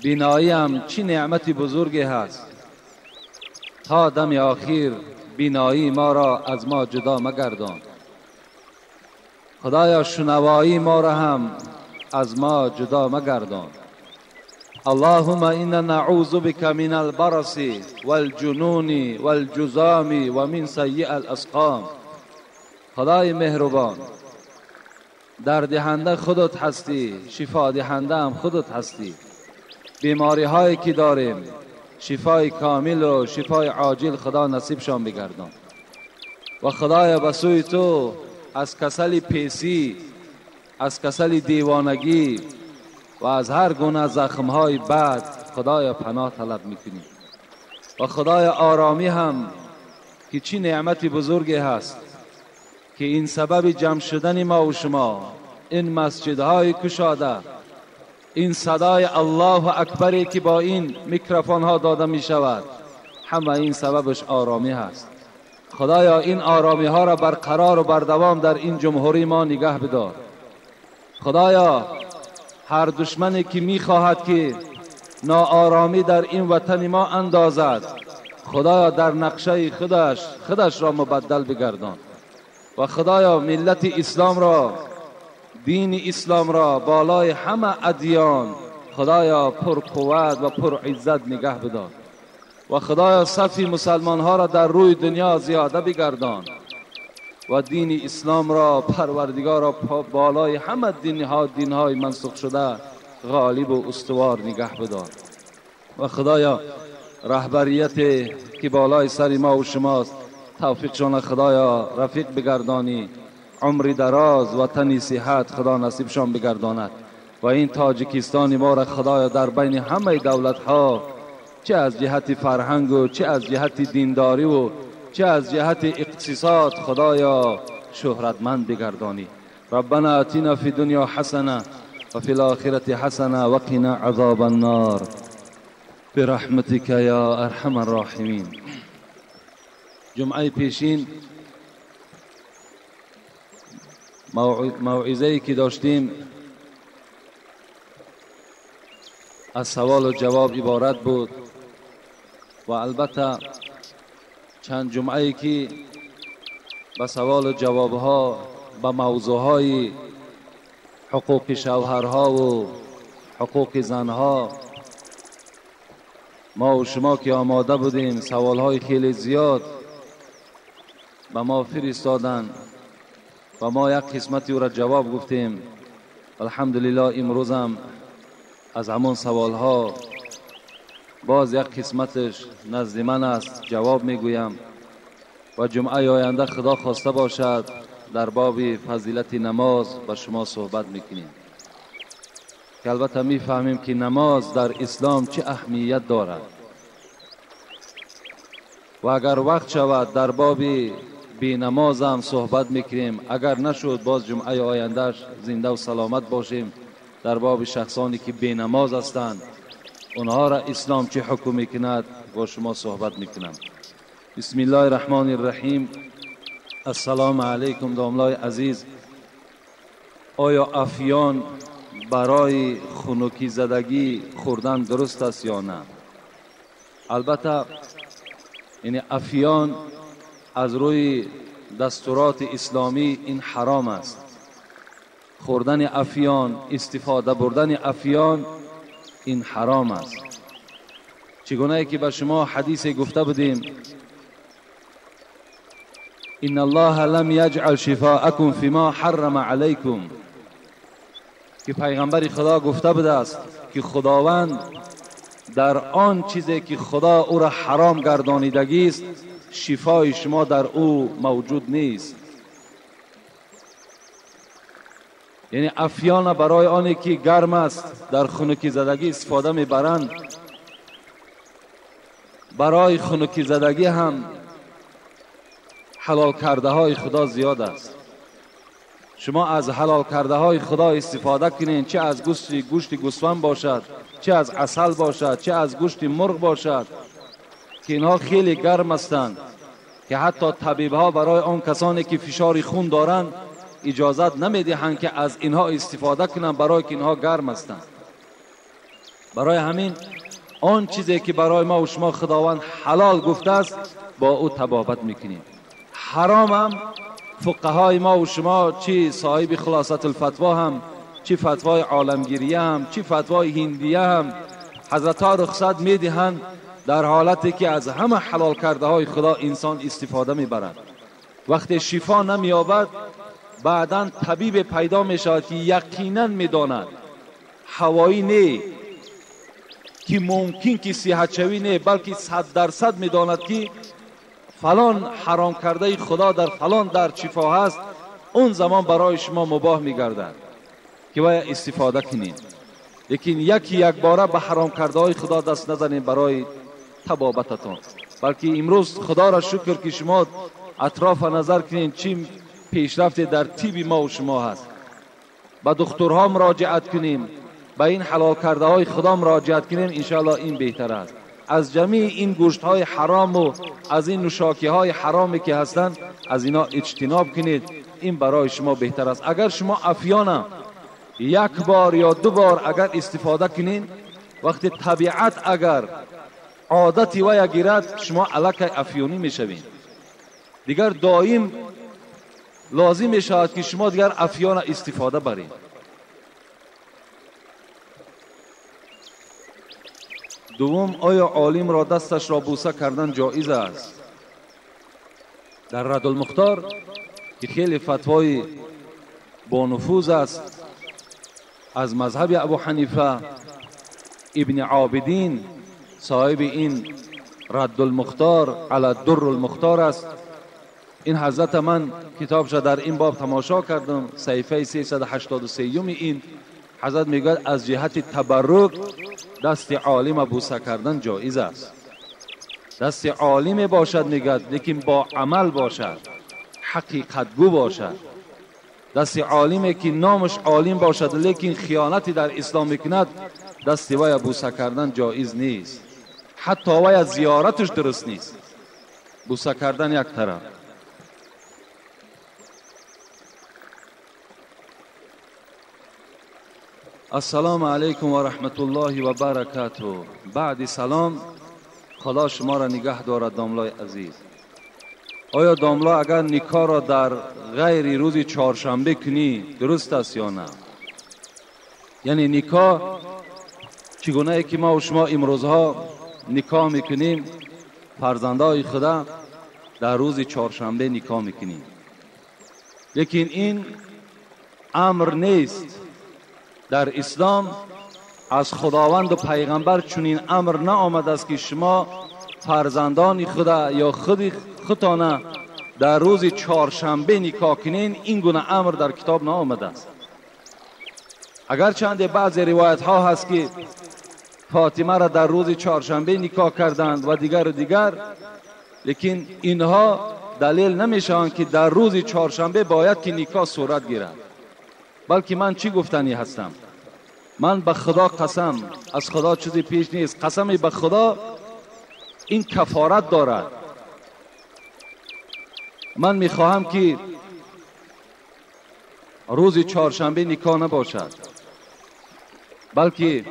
биноиам чӣ неъмати бузурге ҳаст, то дами охир биноии моро аз мо ҷудо магардон. Худоё, шунавоии моро ҳам аз мо ҷудо магардон. Аллоҳумма инна наъузу бика мин албараси валҷунуни валҷузами ва мин саййии аласқом. Худои меҳрубон, дардиҳанда худат ҳастӣ, шифодиҳанда ҳам худат ҳастӣ. Бемориҳое ки дорем шифои комилу шифои оҷил Худо насибшон бигардон. و خدایا به سوی تو از کسل پیسی، از کسل دیوانگی و از هر گونه زخمهای بد خدایا پناه طلب میکنیم. و خدایا آرامی هم که چی نعمت بزرگی هست که این سبب جمع شدن ما و شما، این مسجدهای کشاده، این صدای الله اکبری که با این میکروفون ها داده می شود، همه این سببش آرامی هست. خدایا این آرامی ها را برقرار و بردوام در این جمهوری ما نگه بدار. خدایا هر دشمنی که می خواهد که ناآرامی در این وطن ما اندازد، خدایا در نقشه خودش را مبدل بگردان. و خدایا ملت اسلام را، دین اسلام را بالای همه ادیان خدایا پر قوت و پر عزت نگه بدار. و خدایا صف مسلمان ها را در روی دنیا زیاده بگردان و دین اسلام را پروردگار را بالای همه دینهای منسوخ شده غالب و استوار نگه بدار. و خدایا رهبریت که بالای سر ما و شماست توفیقشان خدایا رفیق بگردانی، عمری دراز و تنی صحت خدا نصیبشان بگرداند. و این تاجیکستان ما را خدایا در بین همه دولت ها، چه از جهت فرهنگ و چه از جهت دینداری و چه از جهت اقتصاد خدایا شهرتمند بگردانی. ربنا آتنا فی دنیا حسنه و فی الاخرة حسنه و قنا عذاب النار برحمتك یا ارحم الراحمین. جمعه پیشین موعظه‌ای که داشتیم از سوال و جواب عبارت بود و البته چند جمعه‌ای که به سوال و جوابها به موضوعهای حقوق شوهرها و حقوق زنها ما و شما که آماده بودیم، سوالهای خیلی زیاد به ما فرستادن و ما یک قسمتی او را جواب گفتیم. الحمدلله امروز هم از همان سوالها باز یک قسمتش نزد من است، جواب میگویم. و جمعه آینده خدا خواسته باشد در باب فضیلت نماز با شما صحبت میکنیم که البته میفهمیم که نماز در اسلام چه اهمیت دارد. و اگر وقت شود در باب بی نماز هم صحبت میکنیم، اگر نشد باز جمعه آیندهش زنده و سلامت باشیم در باب شخصانی که بی نماز هستند اونها را اسلام چه حکم میکند با شما صحبت میکنم. بسم الله الرحمن الرحیم. السلام علیکم داملای عزیز. آیا افیان برای خنکی زدگی خوردن درست است یا نه؟ البته یعنی افیان از روی دستورات اسلامی این حرام است. خوردن افیان، استفاده بردن افیان این حرام است. چگونه که به شما حدیث گفته بودیم، ان الله لم یجعل شفاءکم فيما حرم علیکم، که پیغمبر خدا گفته بوده است که خداوند در آن چیزی که خدا او را حرام گردانیدگی است شفای شما در او موجود نیست. یعنی افیان برای آنی که گرم است در خنکی زدگی استفاده میبرند، برای خنکی زدگی هم حلال کرده های خدا زیاد است. شما از حلال کرده های خدا استفاده کنین، چه از گوشت گوسفند باشد، چه از عسل باشد، چه از گوشت مرغ باشد، که اینها خیلی گرم هستند که حتی طبیب ها برای آن کسانی که فشار خون دارند اجازت نمیدهند که از اینها استفاده کنند، برای که اینها گرم هستند. برای همین آن چیزی که برای ما و شما خداوند حلال گفته است با او تبابت میکنیم. حرام هم فقهای ما و شما، چی صاحب خلاصت الفتوا هم، چی فتوای عالمگیریه هم، چی فتوای هندیه هم، حضرت ها رخصت میدهند در حالتی که از همه حلال کرده های خدا انسان استفاده میبرد. وقتی شفا نمییابد بعدا طبیب پیدا میشود که یقینا میداند هوایی نه که ممکن که صحت شوی نه، بلکه 100% میداند که فلان حرام کرده خدا در فلان درد شفا هست، اون زمان برای شما مباح میگردد که باید استفاده کنید. لیکن یکی یک باره به حرام کرده های خدا دست نزنید برای طبابتتان، بلکه امروز خدا را شکر که شما اطراف نظر کنید چی پیشرفت در طب ما و شما هست. به دکترها مراجعت کنیم، به این حلال کرده های خدا مراجعت کنیم، انشاءالله این بهتر است. از جمیع این گوشت های حرام و از این نوشاکی های حرامی که هستند از اینا اجتناب کنید، این برای شما بهتر است. اگر شما افیانه یک بار یا دو بار اگر استفاده کنین، وقتی طبیعت اگر عادتی ویا گیرد، شما الکی افیونی میشوین. دیگر دائم لازم میشود که شما دیگر افیان استفاده برین. دوم، آیا عالم را دستش را بوسه کردن جایز است؟ در رد المختار که خیلی فتوای با نفوذ است از مذهب ابو حنیفه، ابن عابدین صاحب این رد المختار علی در المختار است. این حضرت من کتابش در این باب تماشا کردم، صحیفه 383 این حضرت میگوید از جهت تبرک دست عالم بوسه کردن جایز است. دست عالم باشد میگوید، لیکن با عمل باشد، حقیقتگو باشد. دست عالمی که نامش عالم باشد لیکن خیانتی در اسلام میکند، دست وی بوسه کردن جایز نیست، حتی وی زیارتش درست نیست. بوسه کردن یک طرف. السلام علیکم و رحمت الله و برکاته. بعد سلام، خدا شما را نگه دارد داملای عزیز. آیا داملا اگر نکاح را در غیر روز چهارشنبه کنی درست است یا نه؟ یعنی نکاح چگونه ای که ما و شما امروزها نکاح میکنیم، فرزندای خدا در روز چهارشنبه نکاح میکنیم، لیکن این امر نیست. در اسلام از خداوند و پیغمبر چنین امر نآمده است که شما فرزندان خدا یا خود خودتان در روز چهارشنبه نکاح کنین. این گونه امر در کتاب نآمده است. اگر چند بعضی روایت ها هست که فاطمه را در روز چهارشنبه نکاح کردند و دیگر و دیگر، لیکن اینها دلیل نمیشوند که در روز چهارشنبه باید که نکاح صورت گیرد. بلکه من چی گفتنی هستم؟ من به خدا قسم، از خدا چیزی پیش نیست، قسم به خدا این کفارت دارد. من میخواهم که روز چهارشنبه نکاح نباشد، بلکه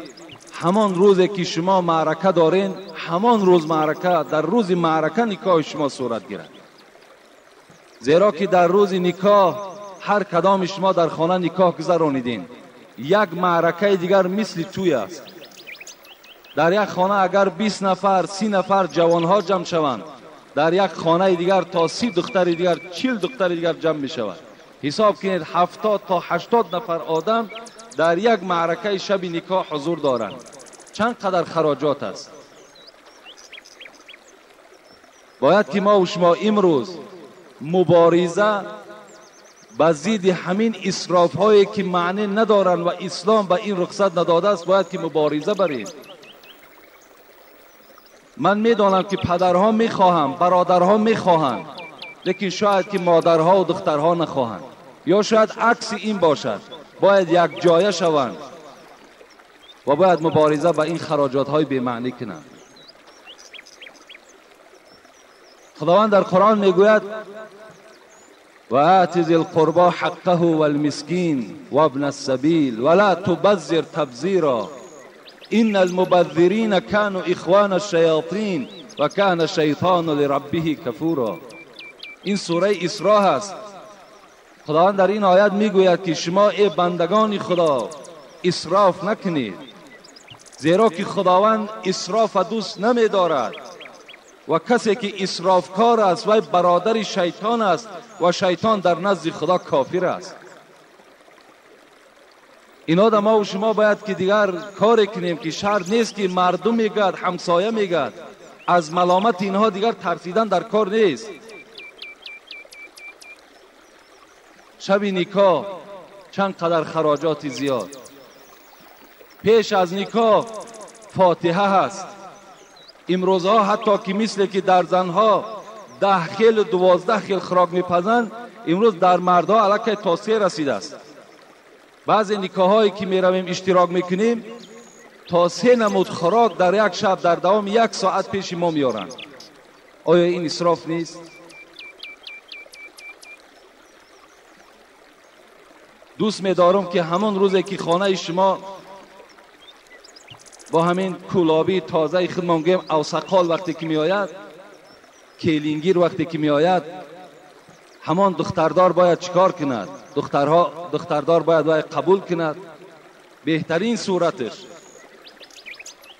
همان روزی که شما معرکه دارین، همان روز معرکه، در روز معرکه نکاح شما صورت گیرد. زیرا که در روز نکاح هر کدام شما در خانه نکاح گذرانیدین، یک معرکه دیگر مثل توی است. در یک خانه اگر 20 نفر 30 نفر جوانها جمع شوند، در یک خانه دیگر تا 30 دختر دیگر 40 دختر دیگر جمع می شود. حساب کنید 70 تا 80 نفر آدم در یک معرکه شب نکاح حضور دارند. چند قدر خراجات است. باید که ما و شما امروز مبارزه به ضد همین اسراف هایی که معنی ندارند و اسلام به این رخصت نداده است، باید که مبارزه بریم. من میدانم که پدرها میخواهم، برادرها میخواهند، لیکن شاید که مادرها و دخترها نخواهند، یا شاید عکس این باشد. باید یک جایه شوند و باید مبارزه به این خراجات های بی معنی کنند. خداوند در قرآن میگوید و آت ذی القربى حقه والمسکین وابن السبیل ولا تبذر تبذیرا ان المبذرین كانوا اخوان الشیاطین وكان الشیطان لربه کفورا. این سوره اسراء است. خداوند در این آیت میگوید که شما ای بندگان خدا اسراف نکنید، زیرا که خداوند اسراف دوست نمیدارد و کسی که اسرافکار است وی برادر شیطان است و شیطان در نزد خدا کافر است. اینا ما و شما باید که دیگر کار کنیم که شرط نیست که مردم میگد، همسایه میگد. از ملامت اینها دیگر ترسیدن در کار نیست. شب نکاح چند قدر خراجات زیاد، پیش از نکاح فاتحه هست. امروزها حتی که مثل که در زنها 10 خیل و 12 خیل خوراک میپزند، امروز در مردها علاکه تا 3 رسیده است. بعضی نکاحهایی که میرویم اشتراک میکنیم تا 3 نمود خوراک در یک شب در دوام 1 ساعت پیش ما میارند. آیا این اسراف نیست؟ دوست میدارم که همون روزی که خانه شما با همین کولابی تازه خودمان گویم اوسقال وقتی که میآید، کلینگیر وقتی که میآید، همان دختردار باید چیکار کند؟ دختردار باید قبول کند، بهترین صورتش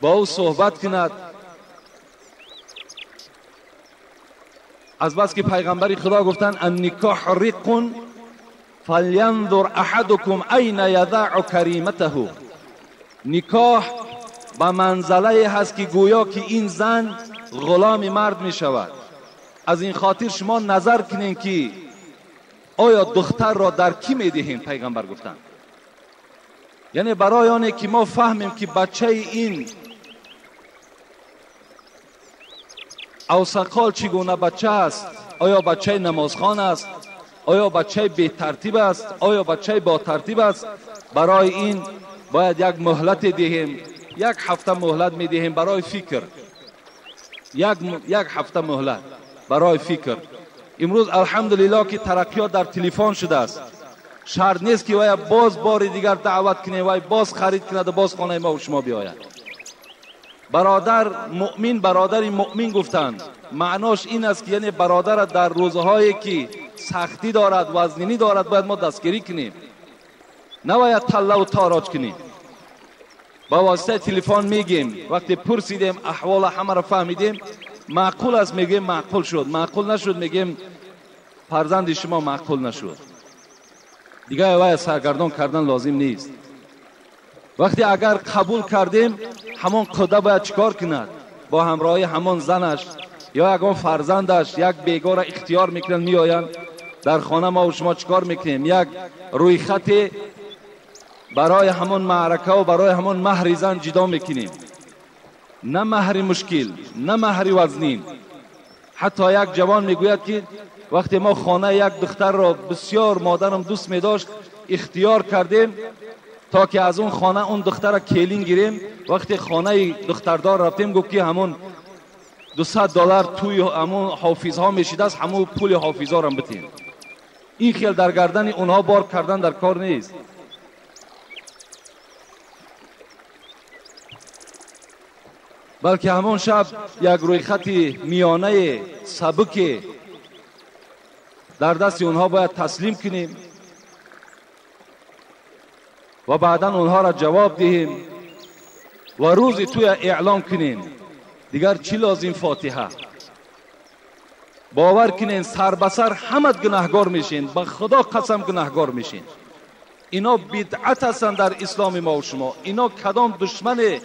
با او صحبت کند. از بس که پیغمبر خدا گفتن النکاح رق فلینظر احدکم این یضع کریمته. نکاح به منزله هست که گویا که این زن غلام مرد می شود. از این خاطر شما نظر کنین که آیا دختر را در کی می دهیم؟ پیغمبر گفتن یعنی برای آنه که ما فهمیم که بچه این اوسقال چگونه بچه است، آیا بچه نمازخوان است، آیا بچه بی ترتیب است، آیا بچه با ترتیب است. برای این باید یک مهلت دهیم، 1 هفته مهلت می دهیم برای فکر، یک هفته مهلت برای فکر. امروز الحمدلله که ترقیات در تلفن شده است، شرط نیست که وای باز بار دیگر دعوت کنه، وای باز خرید کند و باز خانه ما و شما بیاید. برادر مؤمن، برادر مؤمن گفتند معناش این است که یعنی برادر در روزهایی که سختی دارد، وزنینی دارد، باید ما دستگیری کنیم، نباید تله و تاراج کنیم. با واسطه تلفن میگیم، وقتی پرسیدیم احوال همه را فهمیدیم، معقول است میگیم معقول شد، معقول نشد میگیم فرزند شما معقول نشد. دیگه وای سرگردان کردن لازم نیست. وقتی اگر قبول کردیم، همان خدا باید چیکار کند؟ با همراهی همان زنش یا یکان فرزندش یک بیگار اختیار میکنن، میآیند در خانه ما و شما چیکار میکنیم؟ یک روی خط برای همان معرکه و برای همان مهر زن جدا میکنیم، نه مهر مشکل، نه مهر وزنین. حتی یک جوان میگوید که وقتی ما خانه یک دختر را بسیار مادرم دوست میداشت اختیار کردیم تا که از اون خانه اون دختر را کلین گیریم، وقتی خانه دختردار رفتیم گفت که همون $200 توی همون حافظ ها میشیده است، همون پول حافظ ها را بتیم. این خیال در گردن اونها بار کردن در کار نیست. بلکه همون شب یک روی خط میانه سبک در دست اونها باید تسلیم کنیم و بعدا اونها را جواب دهیم و روزی توی اعلام کنیم. دیگر چی لازم؟ فاتحه. باور کنین سر به سر همت گناهگار میشین، به خدا قسم گناهگار میشین. اینا بدعت هستند در اسلام ما و شما. اینا کدام دشمن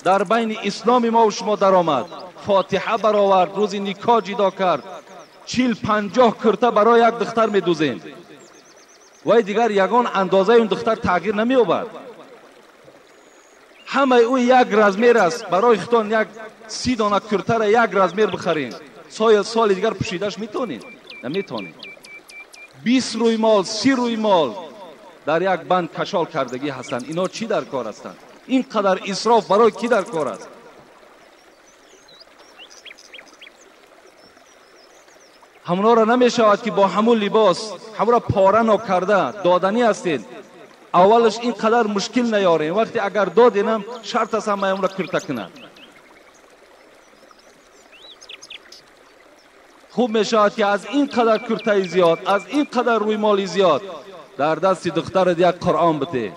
در بین اسلام ما و شما در آمد؟ فاتحه برآورد، روز نکاح جدا کرد، 40-50 کرته برای یک دختر میدوزیم، وای دیگر یگان اندازه اون دختر تغییر نمییابد. همه او یک رزمیر است. برای خودتان یک 30 دانه کرته را یک رزمیر بخرین، سال دیگر پوشیدش میتونین؟ نمیتونین. 20 روی مال، 30 روی مال در یک بند کشال کردگی هستند. اینا چی در کار هستند؟ اینقدر اسراف برای کی در کار است؟ همونا را نمی شود که با همون لباس همون را پاره نکرده دادنی هستین. اولش اینقدر مشکل نیارین، وقتی اگر دادینم شرط است همه را کرته کنند. خوب می شود که از این قدر کرته زیاد، از این قدر روی مالی زیاد در دست دختر یک قرآن بده.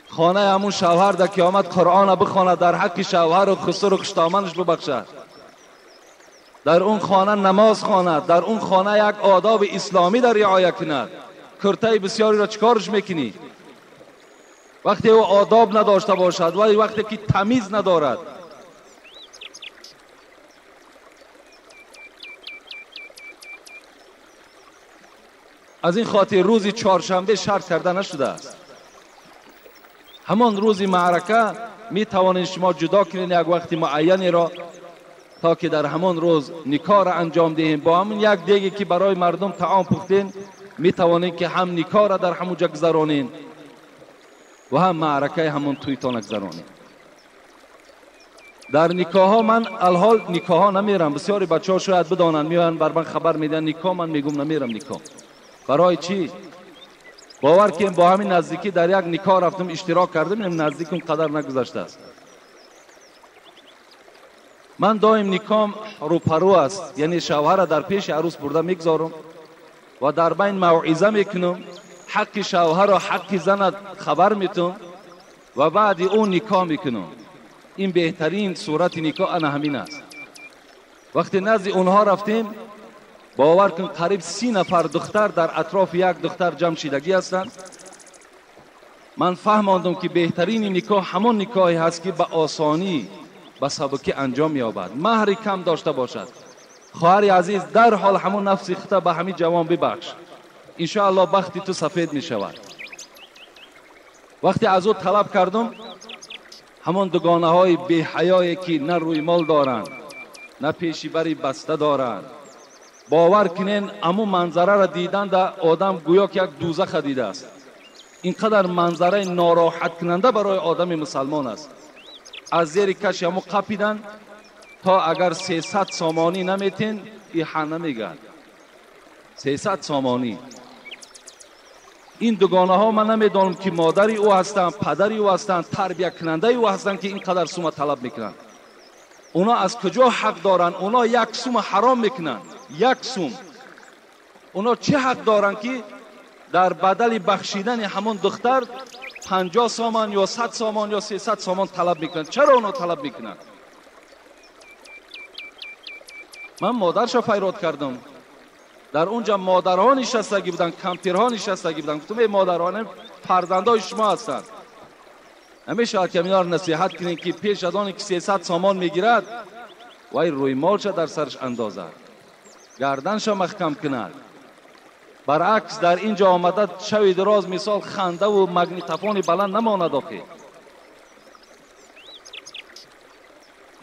خانه همون شوهر در قیامت قرآن بخواند، در حق شوهر و خسر و خشتامنش ببخشد، در اون خانه نماز خواند، در اون خانه یک آداب اسلامی در رعایت کند. کرته بسیاری را چیکارش میکنی؟ وقتی او آداب نداشته باشد، ولی وقتی که تمیز ندارد، Аз ин хотир рӯзи чоршанбе шарт карда нашудааст. Ҳамон рӯзи маърака метавонед шумо ҷудо кунед як вақти муайянеро, то ки дар ҳамон рӯз никоҳро анҷом диҳем. Бо ҳамон як деге ки барои мардум таом пухтем, метавонед ки ҳам никоҳро дар ҳамон ҷо гузаронед ва ҳам маъракаи ҳамон тӯйтона гузаронед. Дар никоҳҳо ман алҳол никоҳҳо намерам. Бисёри бачаҳо шояд бидонанд, меоянд бар ман хабар медиҳанд никоҳ, ман мегӯм намерам никоҳ. Барои чӣ? Бовар кунем, бо ҳамин наздикӣ дар як никоҳ рафтам, иштирок кардам, наздик он қадар нагузаштааст. Ман доим никоҳам рӯпарӯ аст, яъне шавҳарро дар пеши арӯс бурда мегузорам ва дар байн мавъиза мекунам, ҳаққи шавҳарро, ҳаққи занат хабар метум ва баъди ӯ никоҳ мекунам. Ин беҳтарин сурати никоҳ ана ҳамин аст. Вақте назди онҳо рафтем, бовар кун, қариб 30 нафар духтар дар атрофи як духтар ҷамъ шидагӣ ҳастанд. Ман фаҳмондам ки беҳтарини никоҳ ҳамон никоҳе ҳаст ки ба осонӣ, ба сабукӣ анҷом меёбад, маҳри кам дошта бошад. Хоҳари азиз, дарҳол ҳамон нафси хута ба ҳамин ҷавон бибахш, иншоаллоҳ бахти ту сафед мешавад. Вақте аз ӯ талаб кардам, ҳамон дугонаҳои беҳаёе ки на рӯймол доранд, на пешибари баста доранд, бовар кунен, ҳамун манзараро диданда одам гӯё ки як дӯзаха дидааст. Ин қадар манзараи нороҳаткунанда барои одами мусалмон аст. Аз зери каши ҳамун қапидан, то агар 300 сомонӣ наметен, иҳа намегӯяд. 300 сомонӣ. Ин дугонаҳо ман намедонам ки модари ӯ ҳастанд, падари ӯ ҳастанд, тарбиякунандаи ӯ ҳастанд, ки ин қадар сума талаб мекунанд. Оно аз куҷо ҳақ доранд? Оно як сума ҳаром мекунанд, як сум. Оно чӣ ҳақ доранд ки дар бадали бахшидани ҳамон духтар 50 сомон ё 100 сомон ё 300 сомон талаб мекунанд? Чаро оно талаб мекунанд? Ман модарша файрод кардам. Дар онҷа модарҳо нишастагӣ буданд, кампирҳо нишастагӣ буданд. Гуфтам, эй модарҳо, фарзандои шумо ҳастанд. Намешавад ки инҳоро насиҳат кунем ки пеш аз оне ки 300 сомон мегирад, вай рӯймолша дар сараш андозад, гарданша маҳкам кунад. Баръакс, дар ин ҷо омада шави дароз мисол хандаву магнитофони баланд намонад. Охи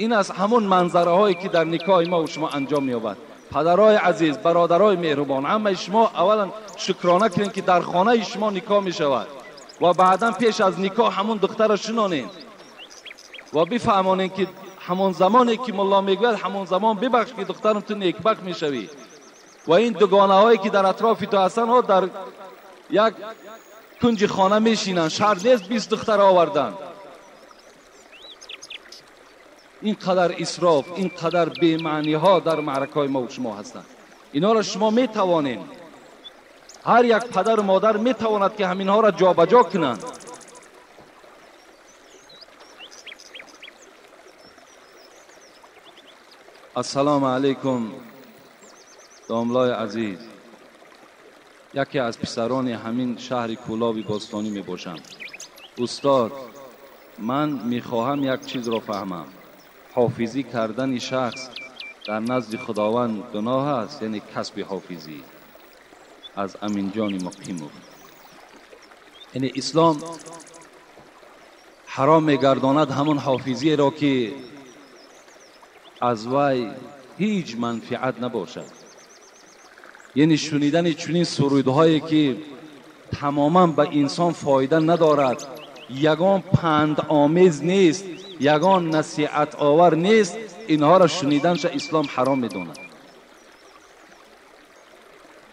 ин аз ҳамон манзараҳое ки дар никоҳи мо шумо анҷом меёбад. Падарои азиз, бародарои меҳрубон, ҳамаи шумо аввалан шукрона кунед ки дар хонаи шумо никоҳ мешавад ва баъдан пеш аз никоҳ ҳамон духтарро шинонед ва бифаҳмонед ки ҳамон замоне ки мулло мегӯяд, ҳамон замон бибахш ки духтарам, ту некбахт мешавӣ. Ва ин дугонаҳое ки дар атрофи ту ҳастанд, ҳо дар як кунҷи хона мешинанд, шарт нест 20 духтар оварданд. Ин қадар исроф, ин қадар бемаъниҳо дар маъракаҳои мо шумо ҳастанд. Инҳоро шумо метавонед, ҳар як падару модар метавонад ки ҳаминҳоро ҷобаҷо кунанд. Ассалому алайкум, домлои азиз. Яке аз писарони ҳамин шаҳри Кӯлоби бостонӣ мебошам. Устод, ман мехоҳам як чизро фаҳмам. Ҳофизӣ кардани шахс дар назди Худованд гуноҳ аст, яъне касби ҳофизӣ. Аз Аминҷони Муқимов. Яъне ислом ҳаром мегардонад ҳамон ҳофизиеро ки аз вай ҳеҷ манфиат набошад. Яъне шунидани чунин сурудҳое ки тамоман ба инсон фоида надорад, ягон пандомез нест, ягон насиҳатовар нест, инҳоро шуниданша ислом ҳаром медонад.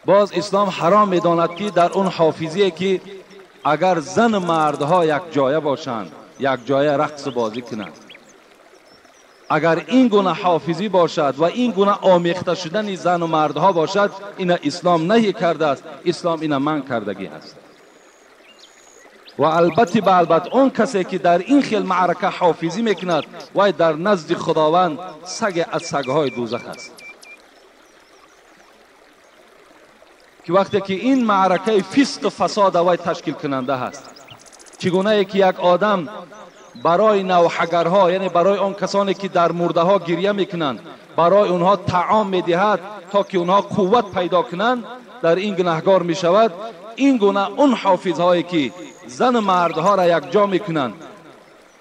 Боз ислом ҳаром медонад ки дар он ҳофизие ки агар зану мардҳо якҷоя бошанд, якҷоя рақсу бозӣ кунанд, агар ин гуна ҳофизӣ бошад ва ин гуна омехта шудани зану мардҳо бошад, ина ислом наҳӣ кардааст, ислом ина манъ кардагӣ аст. Ва албатта ба албат он касе ки дар ин хел маърака ҳофизӣ мекунад, вай дар назди Худованд саге аз сагҳои дӯзах аст. Ки вақте ки ин маъракаи фисқу фасода вай ташкилкунанда ҳаст, чӣ гунае ки як одам барои навҳагарҳо, яъне барои он касоне ки дар мурдаҳо гиря мекунанд, барои онҳо таом медиҳад то ки онҳо қувват пайдо кунанд, در این گناهگار می شود. این گونه اون حافظ هایی که زن مردها را یک جا میکنند،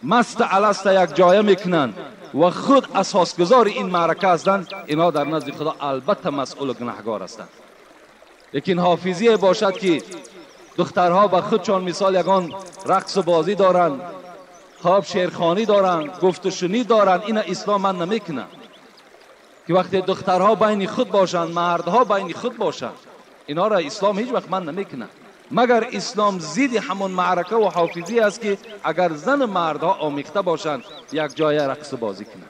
مست الست یک جایه میکنند و خود اساسگزار این معرکه هستند، اینها در نزد خدا البته مسئول و گناهگار هستند. لیکن حافظی باشد که دخترها به خودشان مثال یگان رقص و بازی دارند، خواب شعرخوانی دارند، گفت و شنید دارند، این اسلام من نمیکنه که وقتی دخترها بین خود باشند، مردها بین خود باشند، اینا را اسلام هیچ وقت من نمیکنه. مگر اسلام زید همون معرکه و حافظی است که اگر زن مردها آمیخته باشند یک جای رقص بازی کنند.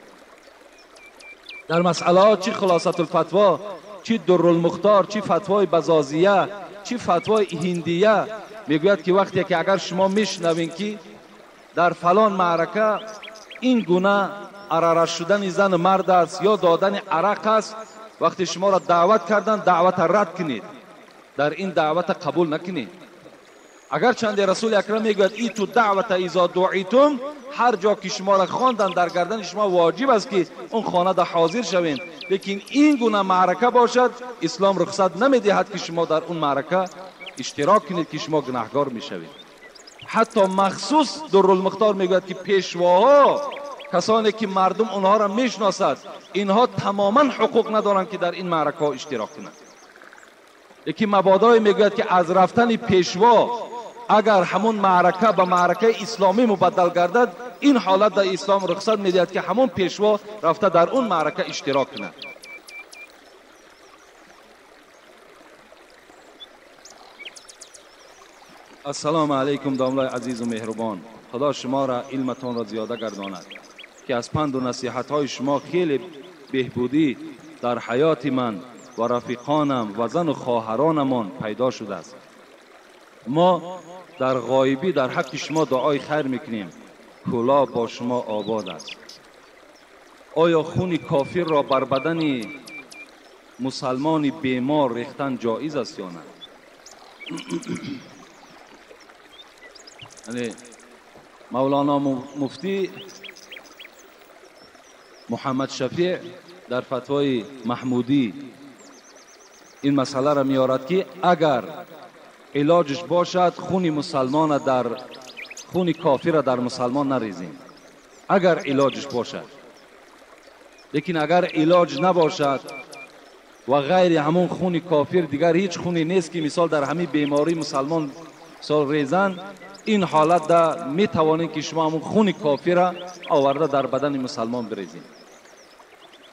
در مسئله چی خلاصة الفتوا، چی در المختار، چی فتوای بزازیه، چی فتوای هندیه، میگوید که وقتی که اگر شما میشنوین که در فلان معرکه این گونه عراره شدن زن مرد است یا دادن عرق است، وقتی شما را دعوت کردن دعوت رد کنید، در این دعوت قبول نکنید. اگر چند رسول اکرم میگوید ای تو دعوت اذا دعیتم، هر جا که شما را خواندن در گردن شما واجب است که اون خانه در حاضر شوین. لیکن این گونه معرکه باشد اسلام رخصت نمیدهد که شما در اون معرکه اشتراک کنید که شما گناهگار میشوید. حتی مخصوص در المختار میگوید که پیشواها، کسانی که مردم اونها را میشناسد، اینها تماما حقوق ندارند که در این معرکه ها اشتراک کنند. یکی مبادای میگوید که از رفتن پیشوا اگر همون معرکه به معرکه اسلامی مبدل گردد، این حالت در اسلام رخصت میدهد که همون پیشوا رفته در اون معرکه اشتراک کند. السلام علیکم داملای عزیز و مهربان، خدا شما را علمتان را زیاده گرداند که از پند و نصیحت های شما خیلی بهبودی در حیات من و رفیقانم و زن و خواهرانمان پیدا شده است. ما در غایبی در حق شما دعای خیر میکنیم. کلا با شما آباد است. آیا خون کافر را بر بدن مسلمان بیمار ریختن جایز است یا نه؟ یعنی مولانا مفتی محمد شفیع در فتوای محمودی این مسئله را میارد که اگر علاجش باشد خون مسلمان در خون کافر در مسلمان نریزیم، اگر علاجش باشد. لیکن اگر علاج نباشد و غیر همون خون کافر دیگر هیچ خونی نیست که مثال در همین بیماری مسلمان مثال ریزن، این حالت در می توانید که شما همون خون کافر آورده در بدن مسلمان بریزین.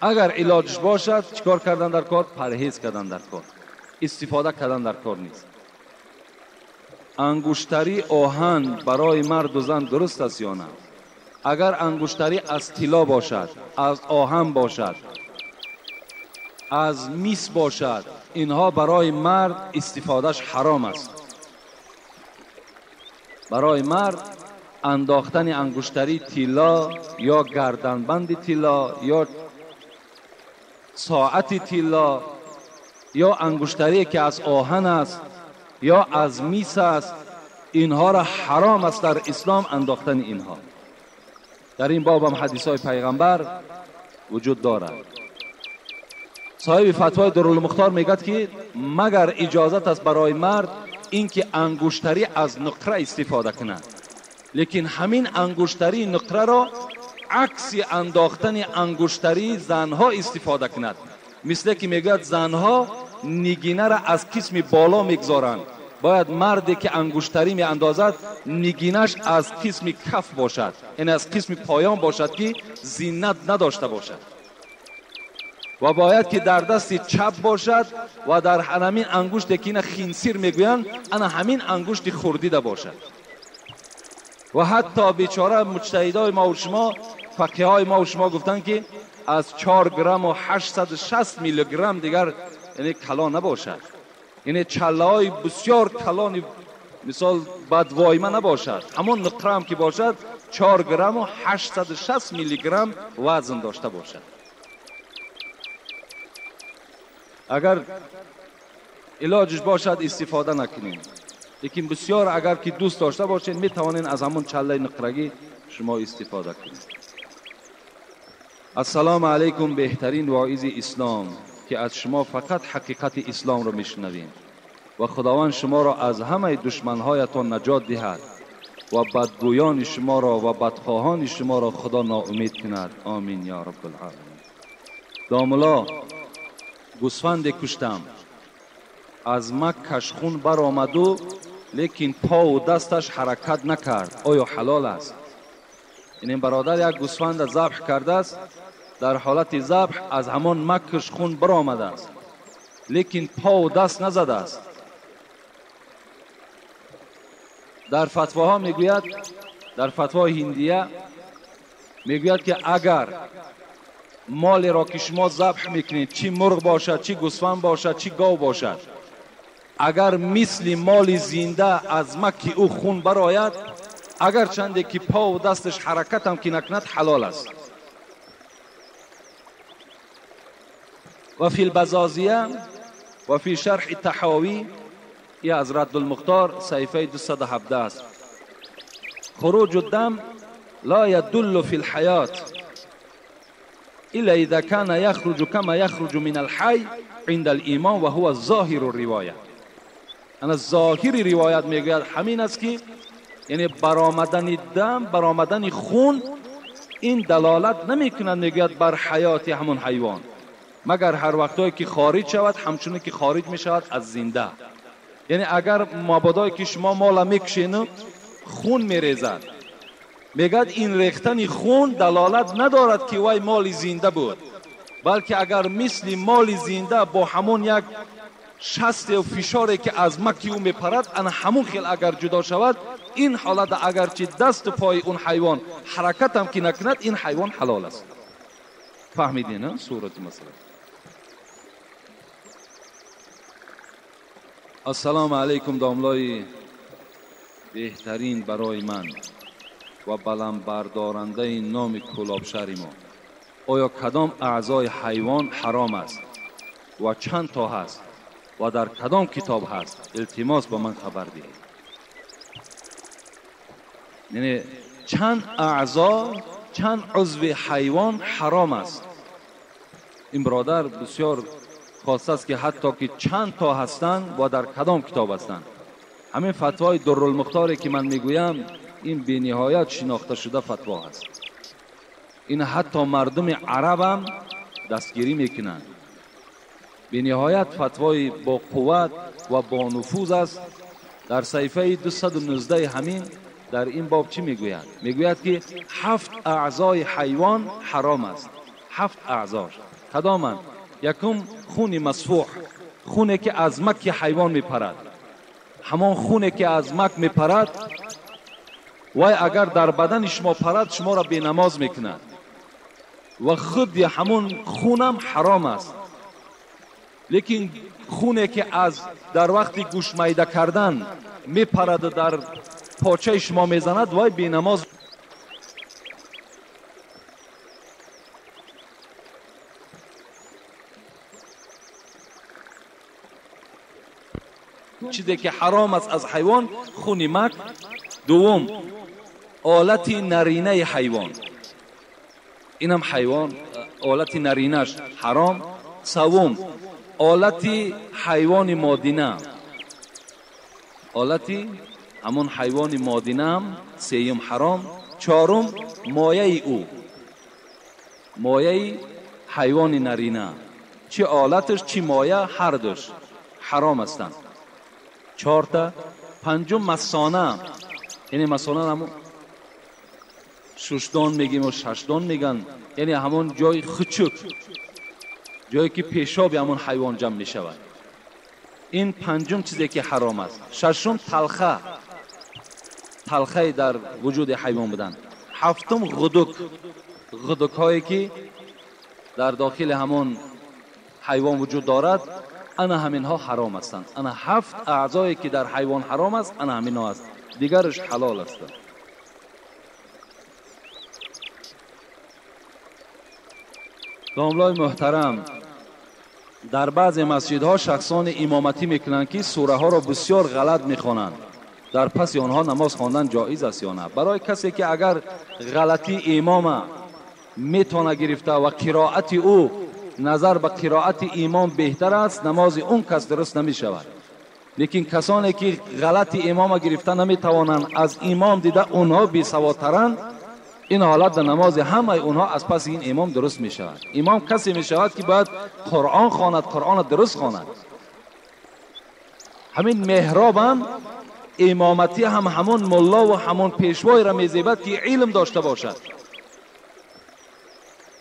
اگر علاجش باشد چیکار کردن در کار؟ پرهیز کردن در کار، استفاده کردن در کار نیست. انگشتری آهن برای مرد و زن درست است یا نه؟ اگر انگشتری از طلا باشد، از آهن باشد، از میس باشد، اینها برای مرد استفادهش حرام است. برای مرد انداختن انگشتری طلا یا گردنبند طلا یا ساعت طلا یا انگشتری که از آهن است یا از میس است، اینها را حرام است در اسلام انداختن اینها. در این باب هم حدیث های پیغمبر وجود دارد. صاحب فتوای درالمختار میگد که مگر اجازت است برای مرد اینکه انگشتری از نقره استفاده کند، لیکن همین انگشتری نقره را عکس انداختن انگشتری زنها استفاده کند. مثل که میگوید زنها نگینه را از قسم بالا میگذارند، باید مردی که انگشتری می اندازد نگینش از قسم کف باشد، یعنی از قسم پایان باشد که زینت نداشته باشد، و باید که در دست چپ باشد و در همین انگشت که اینا خینسیر میگویند، انا همین انگشت خوردیده باشد. و حتی بیچاره مجتهدای ما و شما، فقیه های ما و شما گفتن که از 4 گرم و 860 میلی گرم دیگر یعنی کلان نباشد، یعنی چله های بسیار کلان مثال بدوایمه نباشد، همون نقره هم که باشد 4 گرم و 860 میلی گرم وزن داشته باشد. اگر علاجش باشد استفاده نکنیم، لیکن بسیار اگر که دوست داشته باشین میتوانین از همون چله نقرگی شما استفاده کنید. السلام علیکم، بهترین واعظ اسلام که از شما فقط حقیقت اسلام رو میشنویم. و خداوند شما را از همه دشمنهایتان نجات دهد و بدگویان شما را و بدخواهان شما را خدا ناامید کند. آمین یا رب العالمین. داملا گوسفند کشتم، از مکش خون برآمد و لیکن پا و دستش حرکت نکرد، آیا حلال است؟ این برادر یک گوسفند ذبح کرده است، در حالت ذبح از همان مکش خون برآمده است، لیکن پا و دست نزده است. در فتواها میگوید، در فتوای هندیه میگوید که اگر مال را که شما ذبح میکنید، چی مرغ باشد، چی گوسفند باشد، چی گاو باشد، اگر مثل مال زنده از مک او خون براید، اگر چنده که پا و دستش حرکت هم که نکند، حلال است. و فی البزازیه و فی شرح الطحاوی، یا از رد المختار صحیفه 217 است، خروج الدم لا يدل في الحياة إلا إذا كان يخرج كما يخرج من الحي عند الإيمان وهو ظاهر الرواية. أنا ظاهر روایت میگوید همین است که یعنی برآمدن دم، برآمدن خون، این دلالت نمیکند میگوید بر حیات همون حیوان، مگر هر وقتایی که خارج شود همچنین که خارج میشود از زنده. یعنی اگر مبادایی که شما مالا میکشین خون میریزد، میگد این ریختن خون دلالت ندارد که وای مال زنده بود، بلکه اگر مثل مال زنده با همون یک شست و فشاری که از مکی او میپرد، ان همون خیل اگر جدا شود، این حالت اگرچه دست پای اون حیوان حرکت هم که نکند، این حیوان حلال است. فهمیدین نه صورت مثلا؟ السلام علیکم داملای بهترین برای من و بلند بردارنده نام کلاب شهر ما، آیا کدام اعضای حیوان حرام است و چند تا هست و در کدام کتاب هست؟ التماس به من خبر دهید. یعنی چند اعضا، چند عضو حیوان حرام است؟ این برادر بسیار خواسته است که حتی که چند تا هستند و در کدام کتاب هستند. همین فتوای درالمختاری که من میگویم این بی‌نهایت شناخته شده فتوا هست. این حتی مردم عرب هم دستگیری میکنند. بی‌نهایت فتوای با قوت و با نفوذ است. در صحیفه 219 همین در این باب چی میگوید؟ میگوید که 7 اعضای حیوان حرام است. 7 اعضاش کدامند؟ یکم خون مسفوح، خونه که از مک حیوان میپرد، همان خونه که از مک میپرد، وای اگر در بدن شما پرد شما را بی نماز میکند و خود همون خونم حرام است. لیکن خونه که از در وقتی گوش میده کردن میپرد و در پاچه شما میزند، وای بی نماز. چیزی که حرام است از حیوان خون مک. دوم آلت نرینه حیوان، اینم حیوان آلت نرینش حرام. سوم آلت حیوان مادینه، آلت همون حیوان مادینه هم سیم حرام. چهارم مایه او، مایه حیوان نرینه، چه آلتش چه مایه هر دوش حرام هستند. 4 تا. پنجم مثانه، یعنی مثانه همون ششدان میگیم و ششدان میگن، یعنی همون جای خچک، جایی که پیشاب همون حیوان جمع میشود. این پنجم چیزی که حرام است. ششم تلخه، تلخه در وجود حیوان بودن. هفتم غدک، غدک هایی که در داخل همون حیوان وجود دارد، انا همینها حرام هستند. انا 7 اعضایی که در حیوان حرام است، انا همینها است، دیگرش حلال است. داملای محترم، در بعض مسجدها شخصان امامتی میکنند که سوره ها را بسیار غلط میخوانند. در پس آنها نماز خواندن جایز است یا نه؟ برای کسی که اگر غلطی امام میتونه گرفته و قرائت او نظر به قرائت امام بهتر است، نماز اون کس درست نمی شود. Лекин касоне ки ғалати имома гирифта наметавонанд, аз имом дида онҳо бесаводтаранд, ин ҳолат дар намози ҳамаи онҳо аз паси ин имом дуруст мешавад. Имом касе мешавад ки бояд Қуръон хонад, Қуръонро дуруст хонад. Ҳамин меҳроб ҳам имоматӣ ҳам ҳамон мулло ва ҳамон пешвоеро мезебад ки илм дошта бошад.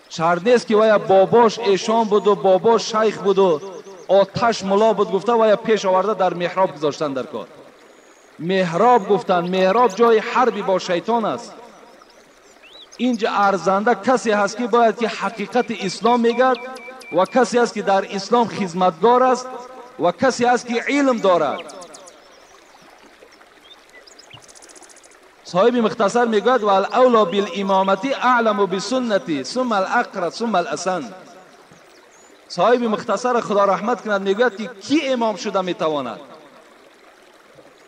Шарт нест ки вая бобош эшон буду, бобош шайх буду, оташ мулло буд гуфта вая пеш оварда дар меҳроб гузоштан дар кор. Меҳроб гуфтан, меҳроб ҷои ҳарби бо шайтон аст. Инҷа арзанда касе ҳаст ки бояд ки ҳақиқати ислом мегӯяд ва касе ҳаст ки дар ислом хизматгор аст ва касе ҳаст ки илм дорад. Соҳиби мухтасар мегӯяд валавло билимомати аъламу бисуннати сумма алақра сумма аласан. Соҳиби мухтасар худо раҳмат кунад мегӯяд ки кӣ имом шуда метавонад,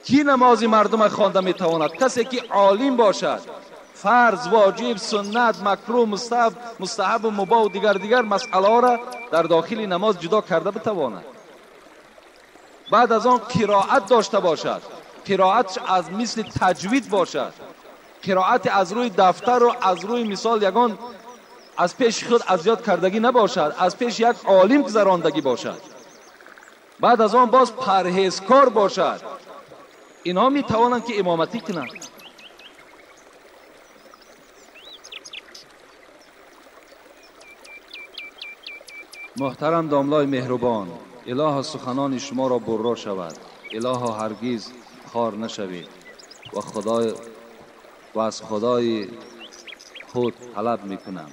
кӣ намози мардума хонда метавонад? Касе ки олим бошад, фарз, воҷиб, суннат, макрӯҳ, мустаҳаб ва мубоҳ ва дигар масъалаҳоро дар дохили намоз ҷудо карда битавонад. Баъд аз он қироат дошта бошад, қироатш аз мисли таҷвид бошад, қироати аз рӯи дафтару аз рӯи мисол ягон аз пеши худ аз ёд кардагӣ набошад, аз пеши як олим гузарондагӣ бошад. Баъд аз он боз парҳезкор бошад. Инҳо метавонанд ки имоматӣ кунанд. Муҳтарам домлои меҳрубон, илоҳо суханони шуморо бурро шавад, илоҳо ҳаргиз хор нашавед ва худой ва аз худои худ талаб мекунам.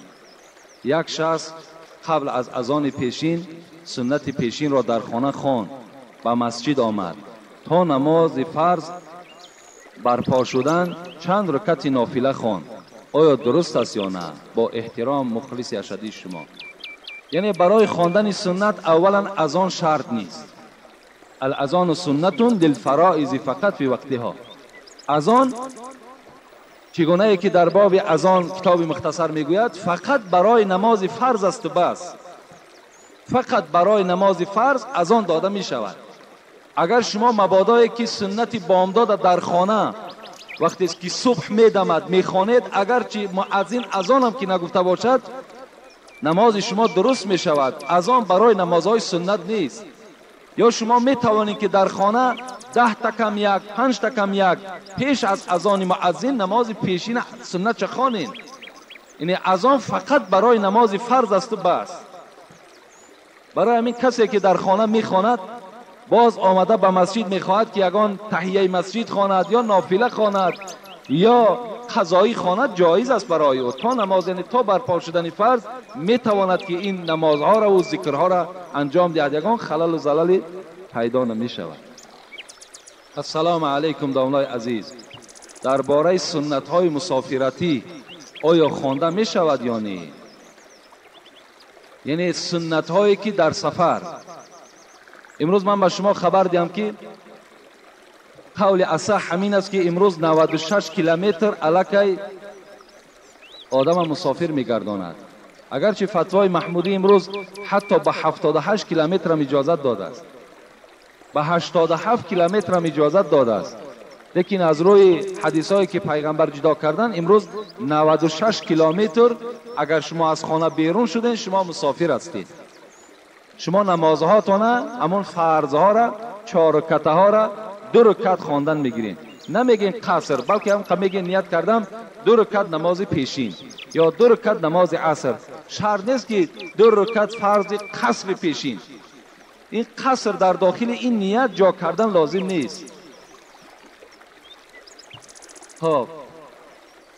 Як шахс қабл аз азони пешин суннати пешинро дар хона хонд, ба масҷид омад. То намози фарз барпо шудан чанд рукати нофила хонд. Оё дуруст аст ё на? Бо эҳтиром, мухлиси ашадии шумо. Яъне барои хондани суннат аввалан азон шарт нест. Алазону суннатун лилфароизи фақат фи вақтиҳо. Азон чигунае ки дар боби азон китоби мухтасар мегӯяд, фақат барои намози фарз асту бас. Фақат барои намози фарз азон дода мешавад. Агар шумо мабодое ки суннати бомдода дар хона вақте ки субҳ медамад мехонед, агарчи муаззин азонам ки нагуфта бошад, намози шумо дуруст мешавад. Азон барои намозҳои суннат нест. Ё шумо метавонед ки дар хона 10 та кам 1, 5 та кам 1 пеш аз азони муаззин намози пешина суннатча хонед. Яъне азон фақат барои намози фарз асту бас. Барои ҳамин касе ки дар хона мехонад, боз омада ба масҷид мехоҳад ки ягон таҳияи масҷид хонад ё нофила хонад ё қазоӣ хонад, ҷоиз аст барои ӯ. То намоз, яъне то барпо шудани фарз метавонад ки ин намозҳоро ва зикрҳоро анҷом диҳад, ягон халалу залале пайдо намешавад. Ассалому алайкум домлои азиз. Дар бораи суннатҳои мусофиратӣ оё хонда мешавад ё не? Яъне суннатҳое ки дар сафар. Имрӯз ман ба шумо хабар диҳам ки қавли асаҳ ҳамин аст ки имрӯз 96 километр аллакай одама мусофир мегардонад. Агарчи фатвои маҳмудӣ имрӯз ҳатто ба 78 километрам иҷозат додааст, ба 87 километрам иҷозат додааст, лекин аз рӯи ҳадисҳое ки пайғамбар ҷудо кардан, имрӯз 96 километр агар шумо аз хона берун шуден, шумо мусофир ҳастед. Шумо намозҳотона, ҳамон фарзҳоро, 4 рукатаҳоро 2 рукат хондан мегиред. Намегин қаср, балки ҳам мегин ният кардам 2 рукат намози пешин ё 2 рукат намози аср. Шарт нест ки 2 рукат фарзи қасри пешин. Ин қаср дар дохили ин ният ҷо кардан лозим нест. Хоб,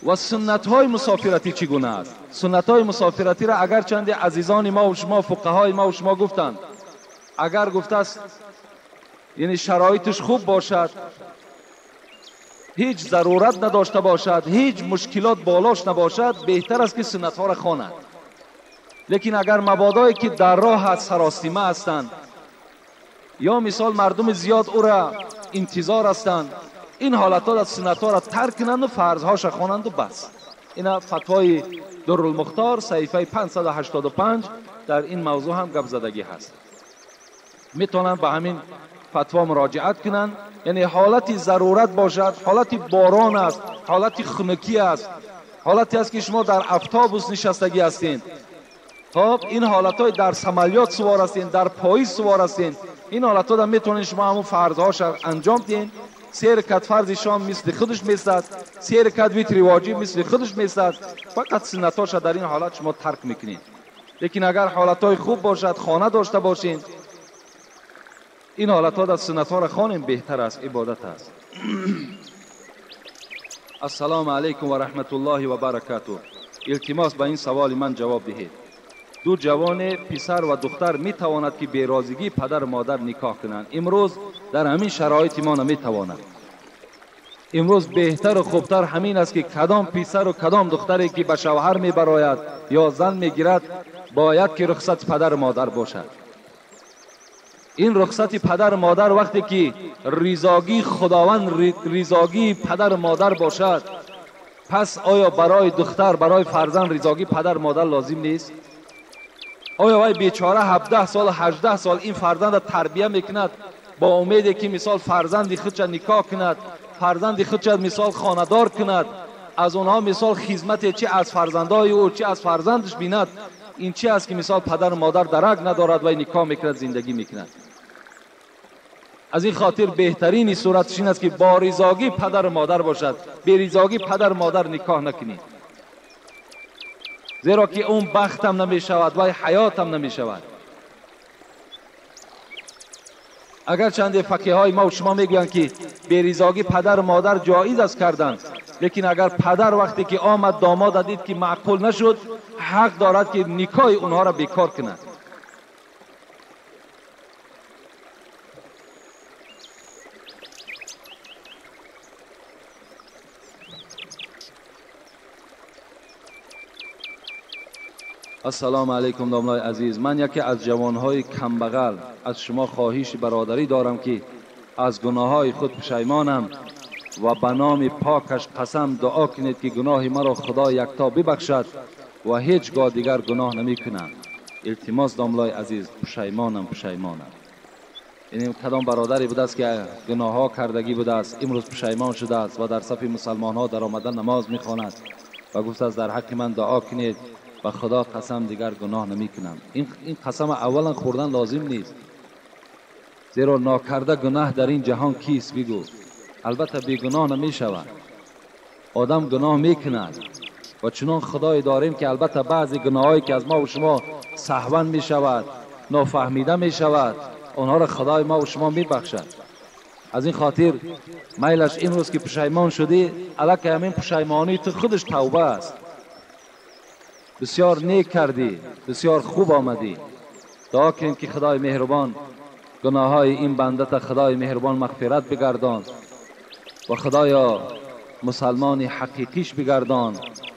ва суннатҳои мусофиратӣ чӣ гуна аст? Суннатҳои мусофиратиро агарчанде азизони мо ва шумо, фуқаҳои мо ва шумо гуфтанд, агар гуфтааст яъне шароиташ хуб бошад, ҳеҷ зарурат надошта бошад, ҳеҷ мушкилот болош набошад, беҳтар аст ки суннатҳоро хонад. Лекин агар мабодое ки дар роҳ аст, саросима ҳастанд, ё мисол мардуми зиёд ӯра интизор ҳастанд, ин ҳолатҳо суннатҳоро тарк кунанду фарзҳоша хонанду бас. Ина фатвои Дуррулмухтор саҳифаи 585 дар ин мавзӯъ ҳам гап задагӣ ҳаст. Метавонанд ба ҳамин фатво муроҷиат кунанд. Яъне ҳолати зарурат бошад, ҳолати борон аст, ҳолати хунукӣ аст, ҳолате аст ки шумо дар автобус нишастагӣ ҳастед. Хоб ин ҳолатҳои дар самолёт сувор ҳастед, дар поезд сувор ҳастед, ин ҳолатҳо метавонед шумо ҳамон фарзҳоша анҷом диҳед. Се ракат фарзи шом мисли худаш местад, се ракат витри воҷиб мисли худаш местад, фақат суннатҳоша дар ин ҳолат шумо тарк мекунед. Лекин агар ҳолатҳои хуб бошад, хона дошта бошед, ин ҳолатҳо дар суннатҳоро хонем беҳтар аст, ибодат аст. Ассалому алайкум ва раҳматуллоҳи ва баракатуҳ. Илтимос ба ин саволи ман ҷавоб диҳед. Ду ҷавоне писар ва духтар метавонад ки берозигии падар модар никоҳ кунанд. Имрӯз дар ҳамин шароити мо наметавонад. Имрӯз беҳтару хубтар ҳамин аст ки кадом писару кадом духтаре ки ба шавҳар мебарояд ё зан мегирад, бояд ки рухсати падару модар бошад. Ин рухсати падару модар вақте ки ризогии Худованд, ризогии падару модар бошад, пас оё барои духтар, барои фарзанд ризогии падару модар лозим нест? Оё вай бечора 17 сол, 18 сол ин фарзандро тарбия мекунад бо умеде ки мисол фарзанди худша никоҳ кунад, фарзанди худша мисол хонадор кунад, аз онҳо мисол хизмате чи аз фарзандҳои ӯ, чи аз фарзандаш бинад. Ин чи аст ки мисол падару модар дарак надорад, вай никоҳ мекунад, зиндагӣ мекунад. Аз ин хотир беҳтарини суратш ин аст ки бо ризогии падару модар бошад, беризогии падару модар никоҳ накунед, зеро ки он бахтам намешавад, вай ҳаётам намешавад. Агарчанде фақиҳои мо шумо мегӯянд ки беризогии падару модар ҷоиз аст кардан, лекин агар падар вақте ки омад домода дид ки маъқул нашуд, ҳақ дорад ки никоҳи онҳоро бекор кунад. Ассалому алайкум домлаи азиз. Ман яке аз ҷавонҳои камбағал аз шумо хоҳиши бародарӣ дорам ки аз гуноҳҳои худ пушаймонам ва ба номи покаш қасам дуо кунед ки гуноҳи маро Худо якто бибахшад ва ҳеҷ гоҳ дигар гуноҳ намекунам. Илтимос домлаи азиз, пушаймонам, пушаймонам. Ин кадом бародаре будааст ки гуноҳҳо кардагӣ будааст, имрӯз пушаймон шудааст ва дар сафи мусалмонҳо даромада намоз мехонад ва гуфтааст дар ҳаққи ман дуо кунед, ба Худо қасам дигар гуноҳ намекунам. Ин қасам аввалан хӯрдан лозим нест, зеро нокарда гуноҳ дар ин ҷаҳон кист бигӯ? Албатта бегуноҳ намешавад. Одам гуноҳ мекунад ва чунон Худое дорем ки албатта баъзе гуноҳҳое ки аз мо ва шумо саҳван мешавад, нофаҳмида мешавад, онҳоро Худои мо ва шумо мебахшад. Аз ин хотир майлаш имрӯз ки пушаймон шудӣ, аллакай ҳамин пушаймонии ту худаш тавба аст. Бисёр нек кардӣ, бисёр хуб омадӣ. Дуо кунем ки Худои меҳрубон гуноҳҳои ин бандата Худои меҳрубон мағфират бигардон ва Худоё мусалмони ҳақиқиш бигардон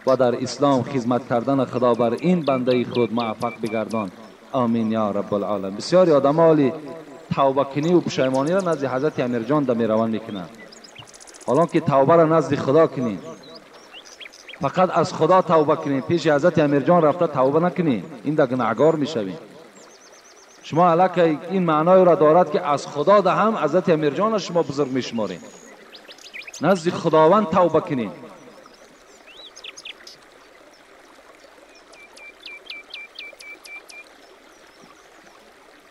ва дар ислом хизмат кардан Худо бар ин бандаи худ муваффақ бигардон. Амин ё раббулъоламин. Бисёри одамҳо ҳоли тавбакунӣ ва пушаймониро назди ҳазрати Амирҷон да мераванд мекунанд, ҳолон ки тавбаро назди Худо кунед, фақат аз Худо тавба кунед, пеши ҳазрати Амирҷон рафта тавба накунед, ин да гунаҳгор мешавед. Шумо аллакай ин маъноеро дорад ки аз Худо да ҳам ҳазрати Амирҷонро шумо бузург мешуморед. Назди Худованд тавба кунед.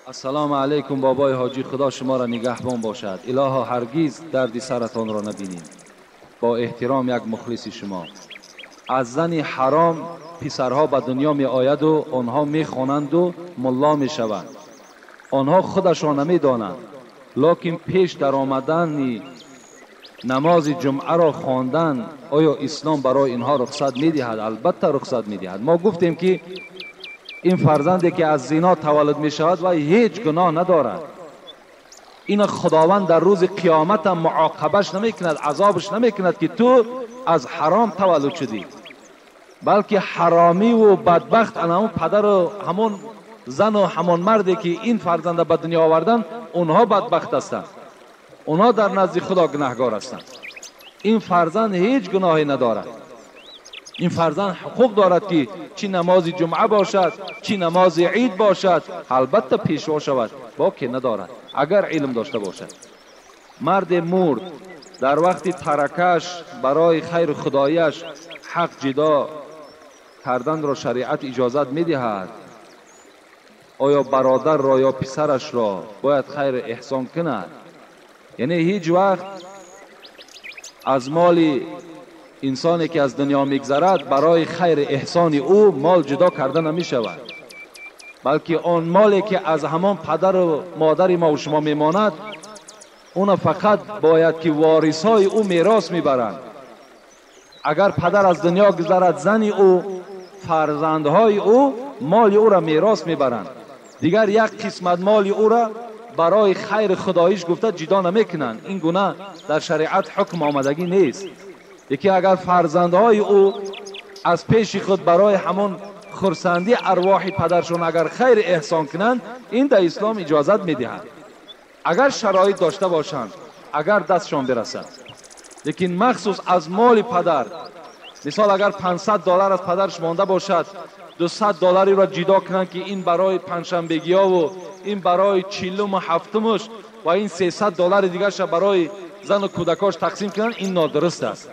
Ассалому алайкум бобои ҳоҷӣ, Худо шуморо нигаҳбон бошад. Илоҳо ҳаргиз дарди саратонро набинед. Бо эҳтиром як мухлиси шумо. Аз зани ҳаром писарҳо ба дунё меояду онҳо мехонанду мулло мешаванд. Онҳо худашон намедонанд, лекин пеш даромадани намози ҷумъаро хондан оё ислом барои инҳо рухсат медиҳад? Албатта рухсат медиҳад. Мо гуфтем ки ин фарзанде ки аз зино таваллуд мешавад вай ҳеҷ гуноҳ надорад. Ина Худованд дар рӯзи қиёмат ҳам муоқабаш намекунад, азобаш намекунад ки ту аз ҳаром таваллуд шудӣ, балки ҳаромиву бадбахт ана ҳамон падару ҳамон зану ҳамон марде ки ин фарзанда ба дунё овардан, онҳо бадбахт ҳастанд, онҳо дар назди Худо гунаҳгор ҳастанд. Ин фарзанд ҳеҷ гуноҳе надорад. این فرزند حقوق دارد که چی نماز جمعه باشد، چی نماز عید باشد، البته پیشوا شود، باکی ندارد اگر علم داشته باشد. مرد مرد در وقت ترکش برای خیر خدایش حق جدا کردن را شریعت اجازت میدهد. آیا برادر را یا پسرش را باید خیر احسان کند؟ یعنی هیچ وقت از مال انسانی که از دنیا میگذرد برای خیر احسان او مال جدا کرده نمی شود، بلکه آن مالی که از همان پدر و مادر ما و شما میماند اون فقط باید که وارث های او میراث میبرند. اگر پدر از دنیا گذرد، زن او، فرزندهای او مال او را میراث میبرند. دیگر یک قسمت مال او را برای خیر خداییش گفته جدا نمیکنند. این گونه در شریعت حکم آمدگی نیست. یکی اگر فرزندهای او از پیش خود برای همون خرسندی ارواح پدرشون اگر خیر احسان کنند، این در اسلام اجازت میدهند، اگر شرایط داشته باشند، اگر دستشان برسد. لیکن مخصوص از مال پدر، مثال اگر $500 از پدرش مانده باشد، $200 را جدا کنند که این برای پنجشنبگی ها و این برای چهلم و هفتمش و این $300 دیگرش برای زن و کودکاش تقسیم کنند، این نادرست است.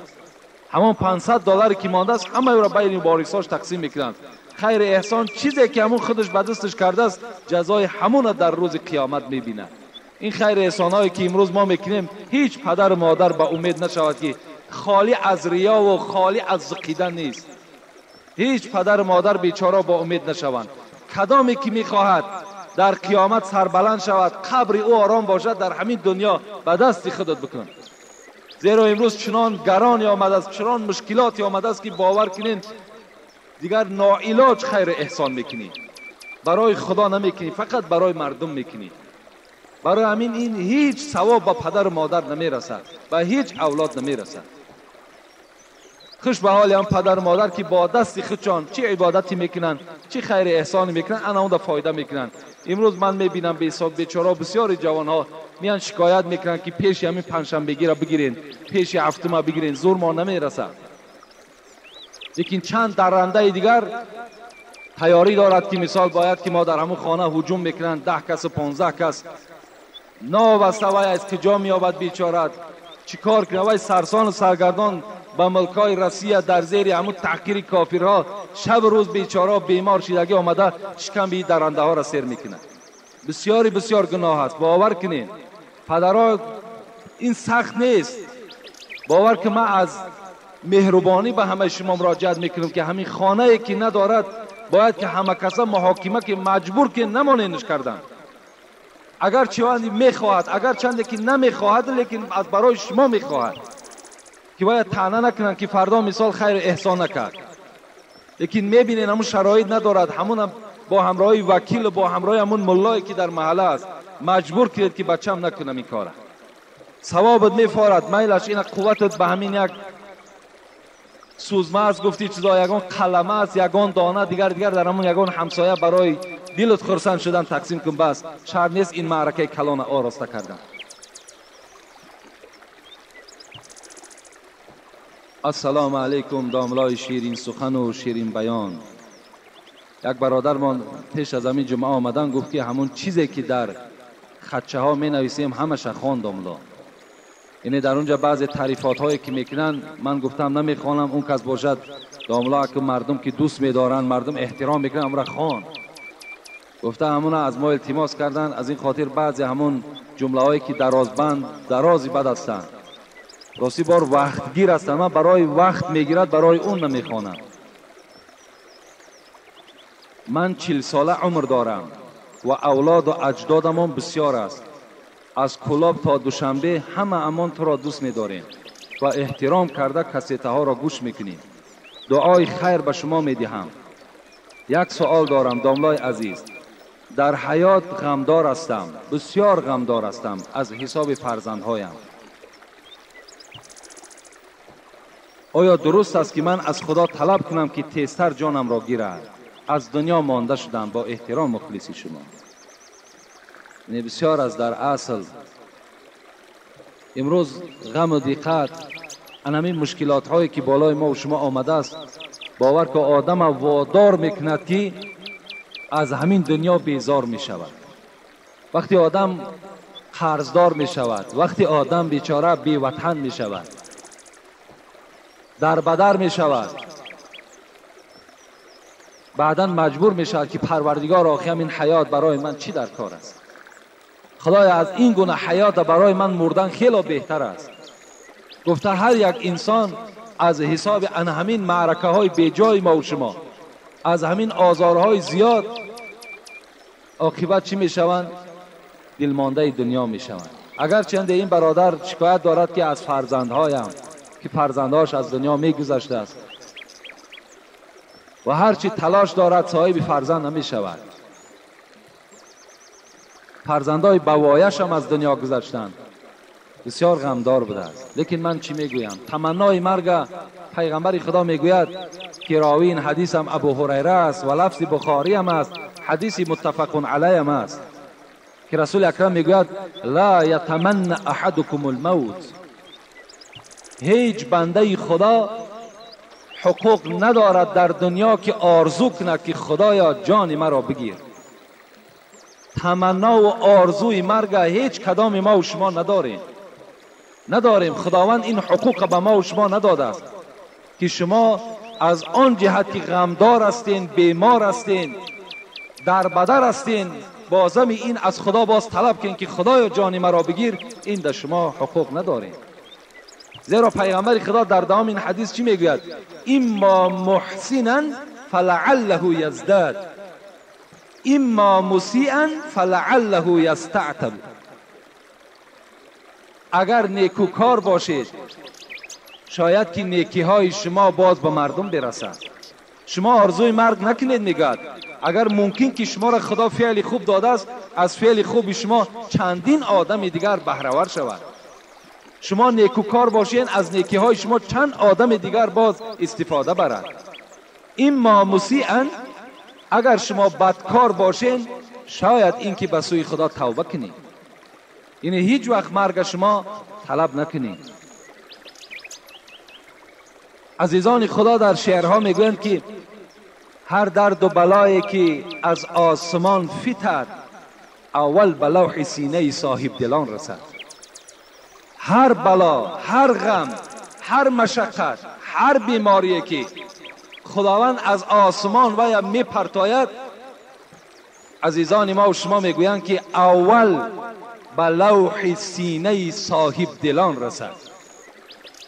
همان $500 که مانده است همه را بین وارثاش تقسیم میکنند. خیر احسان چیزی که همون خودش به دستش کرده است، جزای همون در روز قیامت میبیند. این خیر احسان هایی که امروز ما میکنیم، هیچ پدر و مادر به امید نشود که خالی از ریا و خالی از زقیدن نیست. هیچ پدر و مادر بیچاره با امید نشوند. کدامی که میخواهد در قیامت سربلند شود، قبر او آرام باشد، در همین دنیا به دست خودت بکن. زیرا امروز چنان گرانی آمده است، چنان مشکلاتی آمده است که باور کنین دیگر ناعلاج خیر احسان میکنی، برای خدا نمیکنی، فقط برای مردم میکنی. برای همین این هیچ ثواب به پدر و مادر نمیرسد و هیچ اولاد نمیرسد. خوش به حال هم پدر و مادر که با دست خودشان چه عبادتی میکنن، چه خیر احسانی میکنن، انا اون فایده میکنن. امروز من میبینم به حساب بیچاره بسیاری جوان ها میان شکایت میکنن که پیش همین پنجشنبگی را بگیرین، پیش هفتم بگیرین، زور ما نمیرسد. لیکن چند درنده دیگر تیاری دارد که مثال باید که ما در همون خانه هجوم میکنن، 10 کس و 15 کس، ناوسته وی از کجا میابد بیچاره، چیکار کنه؟ وی سرسان و سرگردان به ملکای رسیه در زیر همون تحقیر کافرها شب روز بیچاره بیمار شیدگی آمده شکم به درنده ها را سیر میکنه. بسیاری بسیار گناه است. باور کنین پدرها این سخت نیست. باور که من از مهربانی به همه شما مراجعت میکنم که همین خانه ای که ندارد باید که همه کسا محاکمه که مجبور که نمانینش کردن. اگر چند میخواهد، اگر چند که نمیخواهد، لیکن از برای شما میخواهد که باید طعنه نکنن که فردا مثال خیر احسان نکرد. لیکن میبینین همون شرایط ندارد، همون با همراهی وکیل و با همراهی همون ملایی که در محله است مجبور کرد که بچم نکنم این کاره. ثوابت میفارد، میلش این قوتت به همین یک سوزمه است، گفتی چیزا یگان قلمه است، یگان دانه دیگر دیگر در همون یگان همسایه برای دلت خرسند شدن تقسیم کن. بس شرط نیست این معرکه کلان آراسته کردن. السلام علیکم داملای شیرین سخن و شیرین بیان. یک برادرمان پیش از همین جمعه آمدن گفت که همون چیزی که در خطچه ها می نویسیم همش خوان داملا. یعنی در اونجا بعضی تعریفات هایی که میکنن من گفتم نمیخوانم، اون کس باشد داملا که مردم که دوست میدارن، مردم احترام میکنن، امرا خوان. گفته همون از ما التماس کردن، از این خاطر بعضی همون جمله هایی که درازبند درازی بد هستند، راستی بار وقتگیر هستند، من برای وقت میگیرد برای اون نمیخوانم. من 40 ساله عمر دارم و اولاد و اجدادمان بسیار است. از کلاب تا دوشنبه همه امان تو را دوست می‌داریم و احترام کرده کسیته ها را گوش میکنیم. دعای خیر به شما میدهم. یک سوال دارم داملای عزیز. در حیات غمدار هستم، بسیار غمدار هستم از حساب فرزندهایم. آیا درست است که من از خدا طلب کنم که تیزتر جانم را گیرد؟ از دنیا مانده شدم. با احترام مخلصی شما. یعنی بسیار از در اصل امروز غم و دقت انهمین مشکلات هایی که بالای ما و شما آمده است، باور که آدم وادار میکند که از همین دنیا بیزار میشود. وقتی آدم قرضدار میشود، وقتی آدم بیچاره بی وطن میشود، در بدر میشود، بعدا مجبور میشود که پروردگار آخه این حیات برای من چی در کار است؟ خدایا از این گونه حیات برای من مردن خیلی بهتر است. گفته هر یک انسان از حساب ان همین معرکه های بیجای ما و شما، از همین آزارهای زیاد، عاقبت چی میشوند؟ دلمانده دنیا میشوند. اگرچه این برادر شکایت دارد که از فرزندهایم که فرزندهاش از دنیا میگذشته است و هرچی تلاش دارد صاحب فرزند نمیشود، فرزندهای بوایش هم از دنیا گذشتند، بسیار غمدار بوده است. لیکن من چی میگویم؟ تمنای مرگ پیغمبر خدا میگوید که راوی این حدیث هم ابو هریره است و لفظ بخاری هم است، حدیث متفق علیه هم است که رسول اکرم میگوید لا یتمنى احدکم الموت، هیچ بنده خدا حقوق ندارد در دنیا که آرزو کند که خدایا جان مرا بگیر. تمنا و آرزوی مرگ هیچ کدام ما و شما نداریم، نداریم. خداوند این حقوق به ما و شما نداده است که شما از آن جهت که غمدار هستین، بیمار هستین، در بدر هستین، بازم این از خدا باز طلب کن که خدایا جان مرا بگیر، این در شما حقوق نداریم. زیرا پیغمبر خدا در دوام این حدیث چی میگوید؟ اما محسنا فلعله یزداد، اما مسیئا فلعله یستعتب. اگر نیکوکار باشید شاید که نیکی های شما باز به مردم برسد. شما آرزوی مرگ نکنید، میگوید اگر ممکن که شما را خدا فعل خوب داده است، از فعل خوب شما چندین آدم دیگر بهره ور شود. شما نیکوکار باشین، از نیکی های شما چند آدم دیگر باز استفاده برد. اما مسیئا، اگر شما بدکار باشین شاید اینکه به سوی خدا توبه کنید، یعنی هیچ وقت مرگ شما طلب نکنید. عزیزان خدا در شعرها میگویند که هر درد و بلایی که از آسمان فتد، اول به لوح سینه صاحب دلان رسد. هر بلا، هر غم، هر مشقت، هر بیماری که خداوند از آسمان و می پرتاید، عزیزان ما و شما میگویند که اول به لوح سینه صاحب دلان رسد.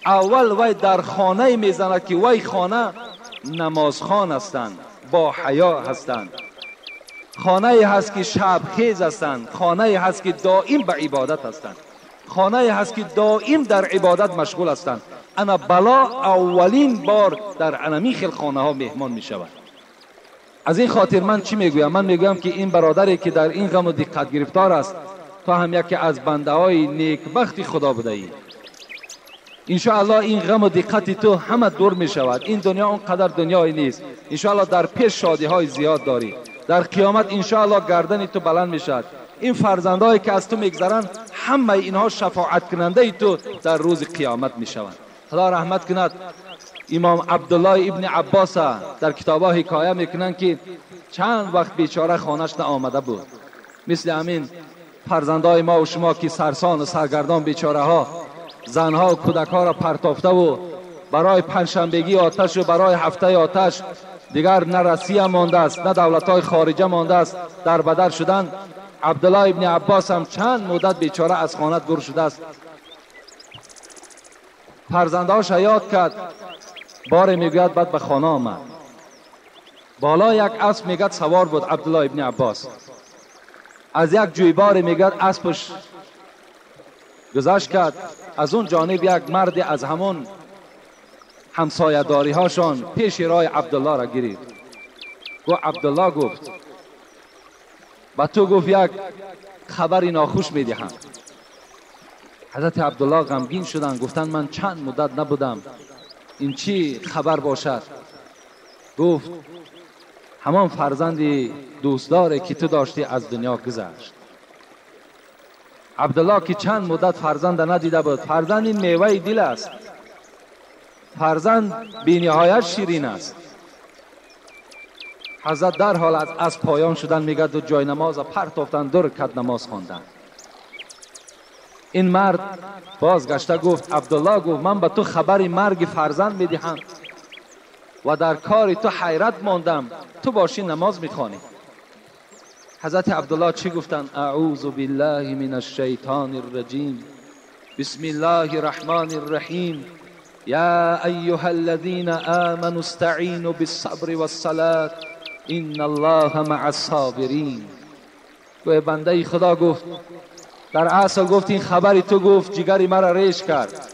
اول وی در خانه میزند که وی خانه نمازخوان هستند، با حیا هستند، خانه هست که شبخیز هستند، خانه هست که دائم به عبادت هستند، خانه هست که دائم در عبادت مشغول هستند. انا بلا اولین بار در انمی خیل خانه ها مهمان می شود. از این خاطر من چی میگویم؟ من میگویم که این برادری که در این غم و دقت گرفتار است، تا هم یکی از بنده های نیکبخت خدا بوده ای. انشاءالله این غم و دقت تو همه دور می شود. این دنیا اونقدر دنیایی نیست. انشاءالله در پیش شادی های زیاد داری. در قیامت انشاءالله گردن تو بلند می شود. این فرزندهایی که از تو میگذرند همه اینها شفاعت کننده تو در روز قیامت می شوند. خدا رحمت کند امام عبدالله ابن عباس در کتاب‌ها حکایه میکنند که چند وقت بیچاره خانه‌اش نآمده بود. مثل همین فرزندهای ما و شما که سرسان و سرگردان بیچاره ها زنها و کودک ها را پرتافته و برای پنجشنبگی آتش و برای هفته آتش دیگر نه رسیه مانده است نه دولت های خارجه مانده است، در بدر شدن. عبدالله ابن عباس هم چند مدت بیچاره از خانه دور شده است. فرزندهاش یاد کرد، باره میگوید بعد به خانه آمد. بالا یک اسب میگد سوار بود عبدالله ابن عباس. از یک جویبار میگد اسبش گذشت کرد. از اون جانب یک مرد از همون همسایه داری هاشان پیش راه عبدالله را گرفت. گفت عبدالله، گفت و تو گفت یک خبری ناخوش میدهم. حضرت عبدالله غمگین شدند، گفتند من چند مدت نبودم، این چی خبر باشد؟ گفت همان فرزندی دوستداره که تو داشتی از دنیا گذشت. عبدالله که چند مدت فرزند ندیده بود، فرزند این میوه دل است، فرزند بی نهایت شیرین است. حضرت در حال از پایان شدن میگه دو جای نماز پرتافتن، 2 رکعت نماز خواندن. این مرد بازگشته گفت عبدالله، گفت من به تو خبر مرگ فرزند میدهم و در کار تو حیرت ماندم، تو باشی نماز میخوانی. حضرت عبدالله چی گفتن؟ اعوذ بالله من الشیطان الرجیم، بسم الله الرحمن الرحیم، یا ایها الذین آمنوا استعینوا بالصبر والصلاة ان الله مع الصابرین. گوه بنده خدا گفت در اصل گفت این خبری تو گفت جگری مرا ریش کرد،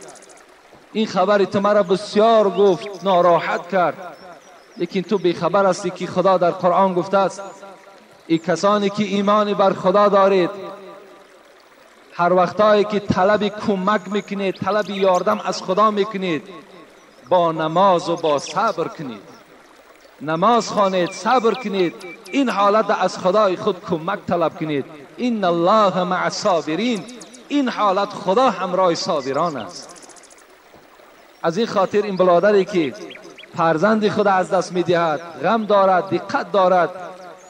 این خبری تو مرا بسیار گفت ناراحت کرد، لیکن تو بیخبر هستی که خدا در قرآن گفته است ای کسانی که ایمان بر خدا دارید هر وقتایی که طلب کمک میکنید، طلب یاردم از خدا میکنید، با نماز و با صبر کنید، نماز خوانید، صبر کنید، این حالت از خدای خود کمک طلب کنید. ان الله مع الصابرین، این حالت خدا همراه صابران است. از این خاطر این برادری که فرزند خود از دست میدهد، غم دارد، دقت دارد،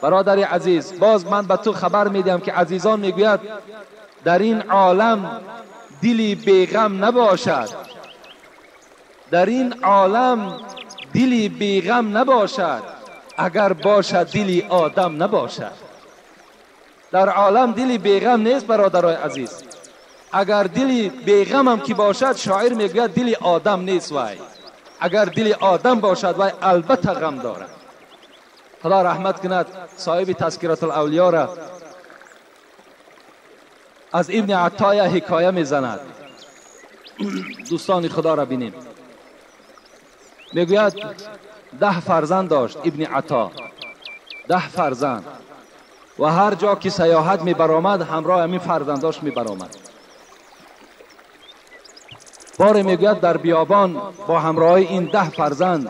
برادر عزیز باز من به تو خبر میدهم که عزیزان میگوید در این عالم دلی بیغم نباشد، در این عالم دلی بیغم نباشد، اگر باشد دلی آدم نباشد. در عالم دلی بیغم نیست برادرای عزیز، اگر دلی بیغم هم که باشد، شاعر میگوید دلی آدم نیست وای، اگر دلی آدم باشد وای البته غم دارد. خدا رحمت کند صاحب تذکرة الاولیا را از ابن عطا حکایه میزند. دوستان خدا را بینیم، میگوید 10 فرزند داشت ابن عطا، 10 فرزند، و هر جا که سیاحت میبرآمد همراه همین فرزنداش میبرآمد. بار میگوید در بیابان با همراه این 10 فرزند،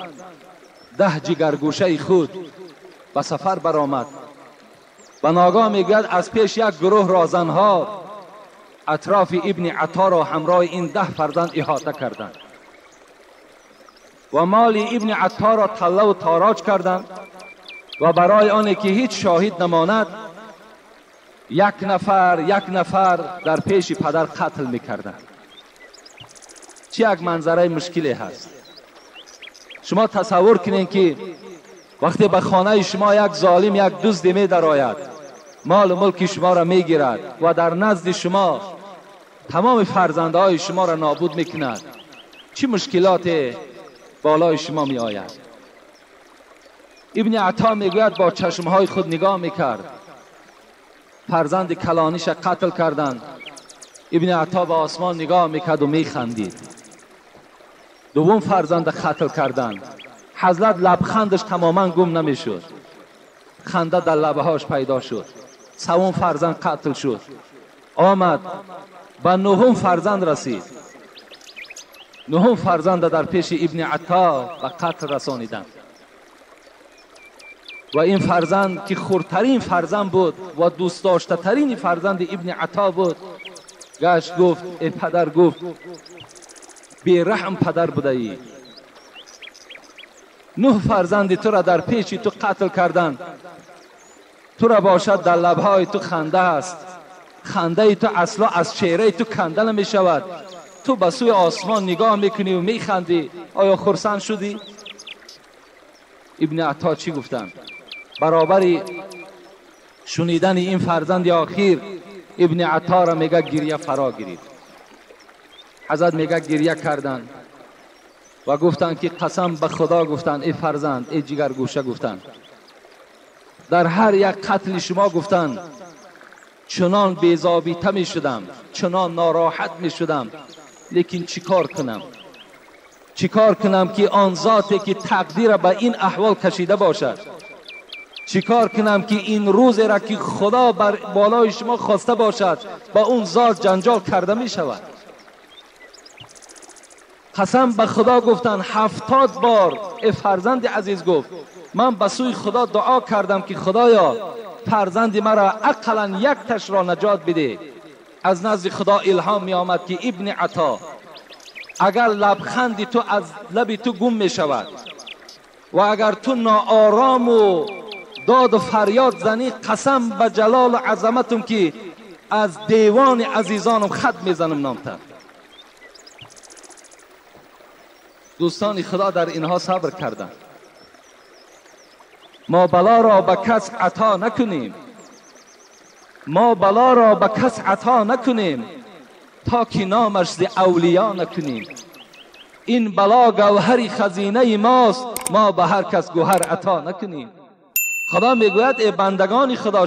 10 جگرگوشه خود به سفر برآمد و ناگاه میگوید از پیش یک گروه رازنها اطراف ابن عطا را همراه این 10 فرزند احاطه کردند و مال ابن عطا را طله و تاراج کردند و برای آنی که هیچ شاهد نماند یک نفر یک نفر در پیش پدر قتل میکردند. چه یک منظره مشکلی هست. شما تصور کنین که وقتی به خانه شما یک ظالم، یک دزد می درآید، مال و ملک شما را میگیرد و در نزد شما تمام فرزندهای شما را نابود میکند، چه مشکلات بالای شما می آید. ابن عطا میگوید با چشمهای خود نگاه میکرد، فرزند کلانیش قتل کردند. ابن عطا به آسمان نگاه میکرد و میخندید. دوم فرزند قتل کردند، حضرت لبخندش تماما گم نمیشد، خنده در لبهاش پیدا شد. سوم فرزند قتل شد، آمد به نهم فرزند رسید. نهم فرزند در پیش ابن عطا به قتل رسانیدند و این فرزند که خردترین فرزند بود و دوست داشته ترین فرزند ابن عطا بود، گشت گفت ای پدر، گفت بی رحم پدر بوده ای، 9 فرزند تو را در پیش تو قتل کردند، تو را باشد در لبهای تو خنده است، خنده تو اصلا از چهره تو کنده نمی شود، تو به سوی آسمان نگاه میکنی و میخندی، آیا خرسند شدی؟ ابن عطا چی گفتند؟ برابر شنیدن این فرزند آخیر ابن عطا را میگه گریه فرا گرفت. حضرت میگه گریه کردند و گفتند که قسم به خدا گفتند ای فرزند، ای جگرگوشه، گفتند در هر یک قتل شما گفتند چنان بی‌ضابطه می شدم، چنان ناراحت می شدم، لیکن چیکار کنم؟ چیکار کنم که آن ذاتی که تقدیر به این احوال کشیده باشد، چیکار کنم که این روز را که خدا بر بالای شما خواسته باشد با اون ذات جنجال کرده می شود. قسم به خدا گفتن 70 بار ای فرزند عزیز، گفت من به سوی خدا دعا کردم که خدایا فرزند مرا اقلا یک تش را نجات بده. از نزد خدا الهام می آمد که ابن عطا اگر لبخند تو از لب تو گم می شود و اگر تو ناآرام و داد و فریاد زنی، قسم به جلال و عظمتم که از دیوان عزیزانم خط میزنم نامتر. دوستان خدا در اینها صبر کردند. ما بلا را به کس عطا نکنیم، ما بلا را به کس عطا نکنیم تا که نامش ز اولیا نکنیم. این بلا گوهر خزینه ماست، ما به هر کس گوهر عطا نکنیم. خدا میگوید ای بندگان خدا،